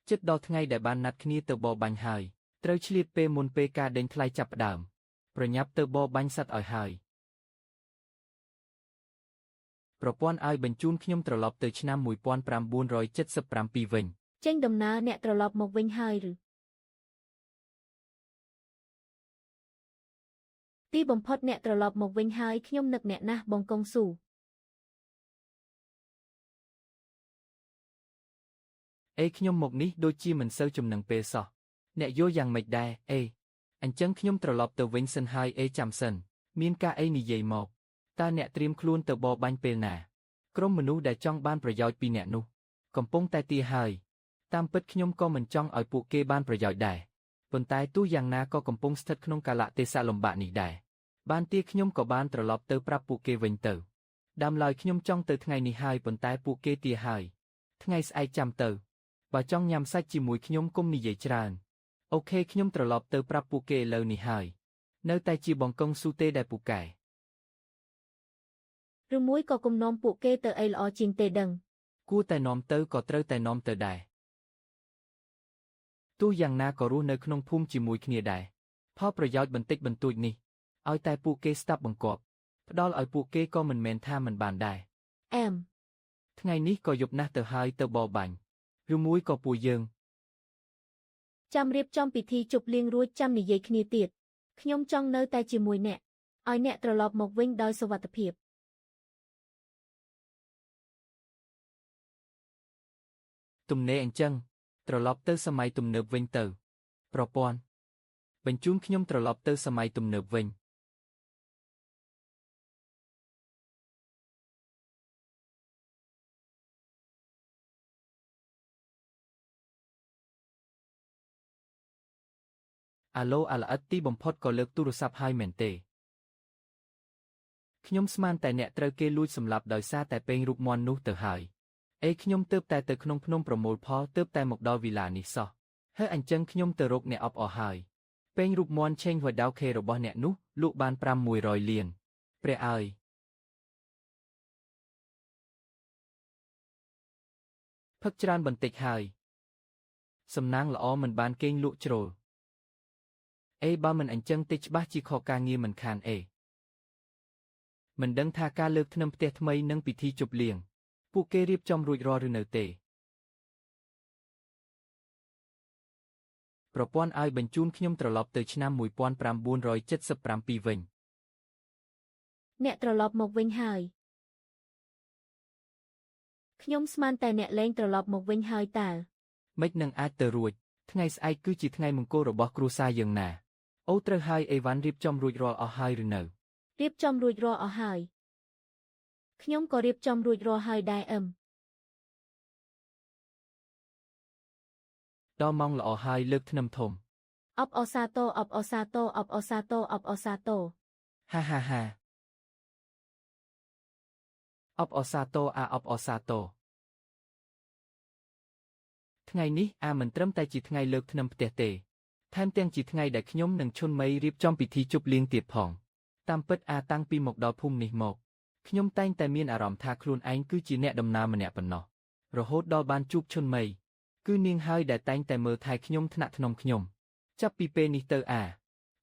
[SPEAKER 2] ចិត្តដល់ថ្ងៃដែលបានណាត់គ្នាទៅបរបាញ់ហើយត្រូវឆ្លៀតពេលមុនពេលការដេញថ្លៃចាប់ផ្ដើមប្រញាប់ទៅបរបាញ់សត្វឲ្យហើយប្រព័ន្ធឲ្យបញ្ជូនខ្ញុំត្រឡប់ទៅឆ្នាំ1977វិញ
[SPEAKER 1] ចេញដំណើរអ្នកត្រឡប់មកវិញហើយឬទីបំផុតអ្នកត្រឡប់មកវិញហើយខ្ញុំនឹកអ្នកណាស់បងកុងស៊ូ
[SPEAKER 2] អេខ្ញុំមកនេះដូចជាមិនសូវចំណឹងពេលសោះអ្នកយល់យ៉ាងម៉េចដែរអេអញ្ចឹងខ្ញុំត្រឡប់ទៅវិញសិនហើយអេចាំសិនមានការអីនិយាយមកតើអ្នកត្រៀមខ្លួនទៅបរបាញ់ពេលណាក្រុមមនុស្សដែលចង់បានប្រយោជន៍ពីអ្នកនោះកំពុងតែទាហើយតាមពិតខ្ញុំក៏មិនចង់ឲ្យពួកគេបានប្រយោជន៍ដែរប៉ុន្តែទោះយ៉ាងណាក៏កំពុងស្ថិតក្នុងកាលៈទេសៈលំបាកនេះដែរបានទាខ្ញុំក៏បានត្រឡប់ទៅប្រាប់ពួកគេវិញទៅដើមឡើយខ្ញុំចង់ទៅថ្ងៃនេះហើយប៉ុន្តែពួកគេទាហើយថ្ងៃស្អែកចាំទៅបើចង់ញ៉ាំសាច់ជាមួយខ្ញុំគុំនិយាយច្រើនអូខេខ្ញុំត្រឡប់ទៅប្រាប់ពួកគេឥឡូវនេះហើយនៅតែជាបងកុងស៊ូទេដែលពូកែ
[SPEAKER 1] ឬមួយក៏គុំនាំពួកគេទៅអីល្អជាងទេដឹង
[SPEAKER 2] គួរតែនាំទៅក៏ត្រូវតែនាំទៅដែរទោះយ៉ាងណាក៏រស់នៅក្នុងភូមិជាមួយគ្នាដែរផលប្រយោជន៍បន្តិចបន្តួចនេះឲ្យតែពួកគេស្ដាប់បង្គាប់ផ្ដល់ឲ្យពួកគេក៏មិនមែនថាមិនបានដែរ
[SPEAKER 1] អែម
[SPEAKER 2] ថ្ងៃនេះក៏យប់ណាស់ទៅហើយទៅបរបាញ់ឬមួយក៏ពួកយើង
[SPEAKER 1] ចាំរៀបចំពិធីជប់លៀងរួចចាំនិយាយគ្នាទៀតខ្ញុំចង់នៅតែជាមួយអ្នកឲ្យអ្នកត្រឡប់មកវិញដោយសុវត្ថិភាព
[SPEAKER 2] ទំនេរអញ្ចឹងត្រឡប់ទៅសម័យទំនើបវិញទៅប្រព័ន្ធបញ្ជូនខ្ញុំត្រឡប់ទៅសម័យទំនើបវិញអាឡូអាល្អិតទីបំផុតក៏លើកទូរស័ព្ទហើយមែនទេខ្ញុំស្មានតែអ្នកត្រូវគេលួចសម្លាប់ដោយសារតែពេងរូបមន្តនោះទៅហើយអេខ្ញុំទើបតែទៅក្នុងភ្នំប្រមូលផលទើបតែមកដល់វីឡានេះសោះហើយអញ្ចឹងខ្ញុំទៅរកអ្នកអបអរហើយពេងរូបមន្តឆេងហួយដៅខេរបស់អ្នកនោះលក់បាន500លានព្រះអើយផឹកច្រើនបន្តិចហើយសំណាងល្អមិនបានគេងលក់ជ្រុលអេបើមិនអញ្ចឹងទេច្បាស់ជាខកការងារមិនខានអេមិនដឹងថាការលើកធ្នឹមផ្ទះថ្មីនិងពិធីជប់លៀងពួកគេរៀបចំរួចរាល់ឬនៅទេប្រព័ន្ធឲ្យបញ្ជូនខ្ញុំត្រឡប់ទៅឆ្នាំ1977វិញ
[SPEAKER 1] អ្នកត្រឡប់មកវិញហើយខ្ញុំស្មានតែអ្នកលែងត្រឡប់មកវិញហើយតើ
[SPEAKER 2] ម៉េចនឹងអាចទៅរួចថ្ងៃស្អែកគឺជាថ្ងៃមង្គលរបស់គ្រួសារយើងណាអូត្រូវហើយអីវ៉ាន់រៀបចំរួចរាល់អស់ហើយឬនៅ
[SPEAKER 1] រៀបចំរួចរាល់អស់ហើយខ្ញុំក៏រៀបចំរួចរាល់ហើយដែរអឹម
[SPEAKER 2] ដល់ម៉ោងល្អហើយលើកធ្នឹមធំ
[SPEAKER 1] អបអសាទរអបអសាទរអបអសាទរអបអសាទរ
[SPEAKER 2] ហាហាហាអបអសាទរអាអបអសាទរថ្ងៃនេះអាមិនត្រឹមតែជាថ្ងៃលើកធ្នឹមផ្ទះទេថែមទាំងជាថ្ងៃដែលខ្ញុំនិងឈុនមីរៀបចំពិធីជប់លៀងទៀតផងតាមពិតអាតាំងពីមកដល់ភូមិនេះមកខ្ញុំតែងតែមានអារម្មណ៍ថាខ្លួនឯងគឺជាអ្នកដំណើរម្នាក់ប៉ុណ្ណោះរហូតដល់បានជួបឈុនមីគឺនាងហើយដែលតែងតែមើលថែខ្ញុំថ្នាក់ថ្នមខ្ញុំ ចាប់ពីពេលនេះទៅអា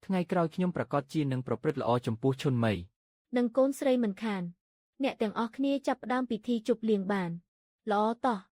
[SPEAKER 2] ថ្ងៃក្រោយខ្ញុំប្រកាសជានឹងប្រព្រឹត្តល្អចំពោះឈុនមី
[SPEAKER 1] និងកូនស្រីមិនខាន អ្នកទាំងអស់គ្នាចាប់ផ្ដើមពិធីជប់លៀងបានល្អតោះ។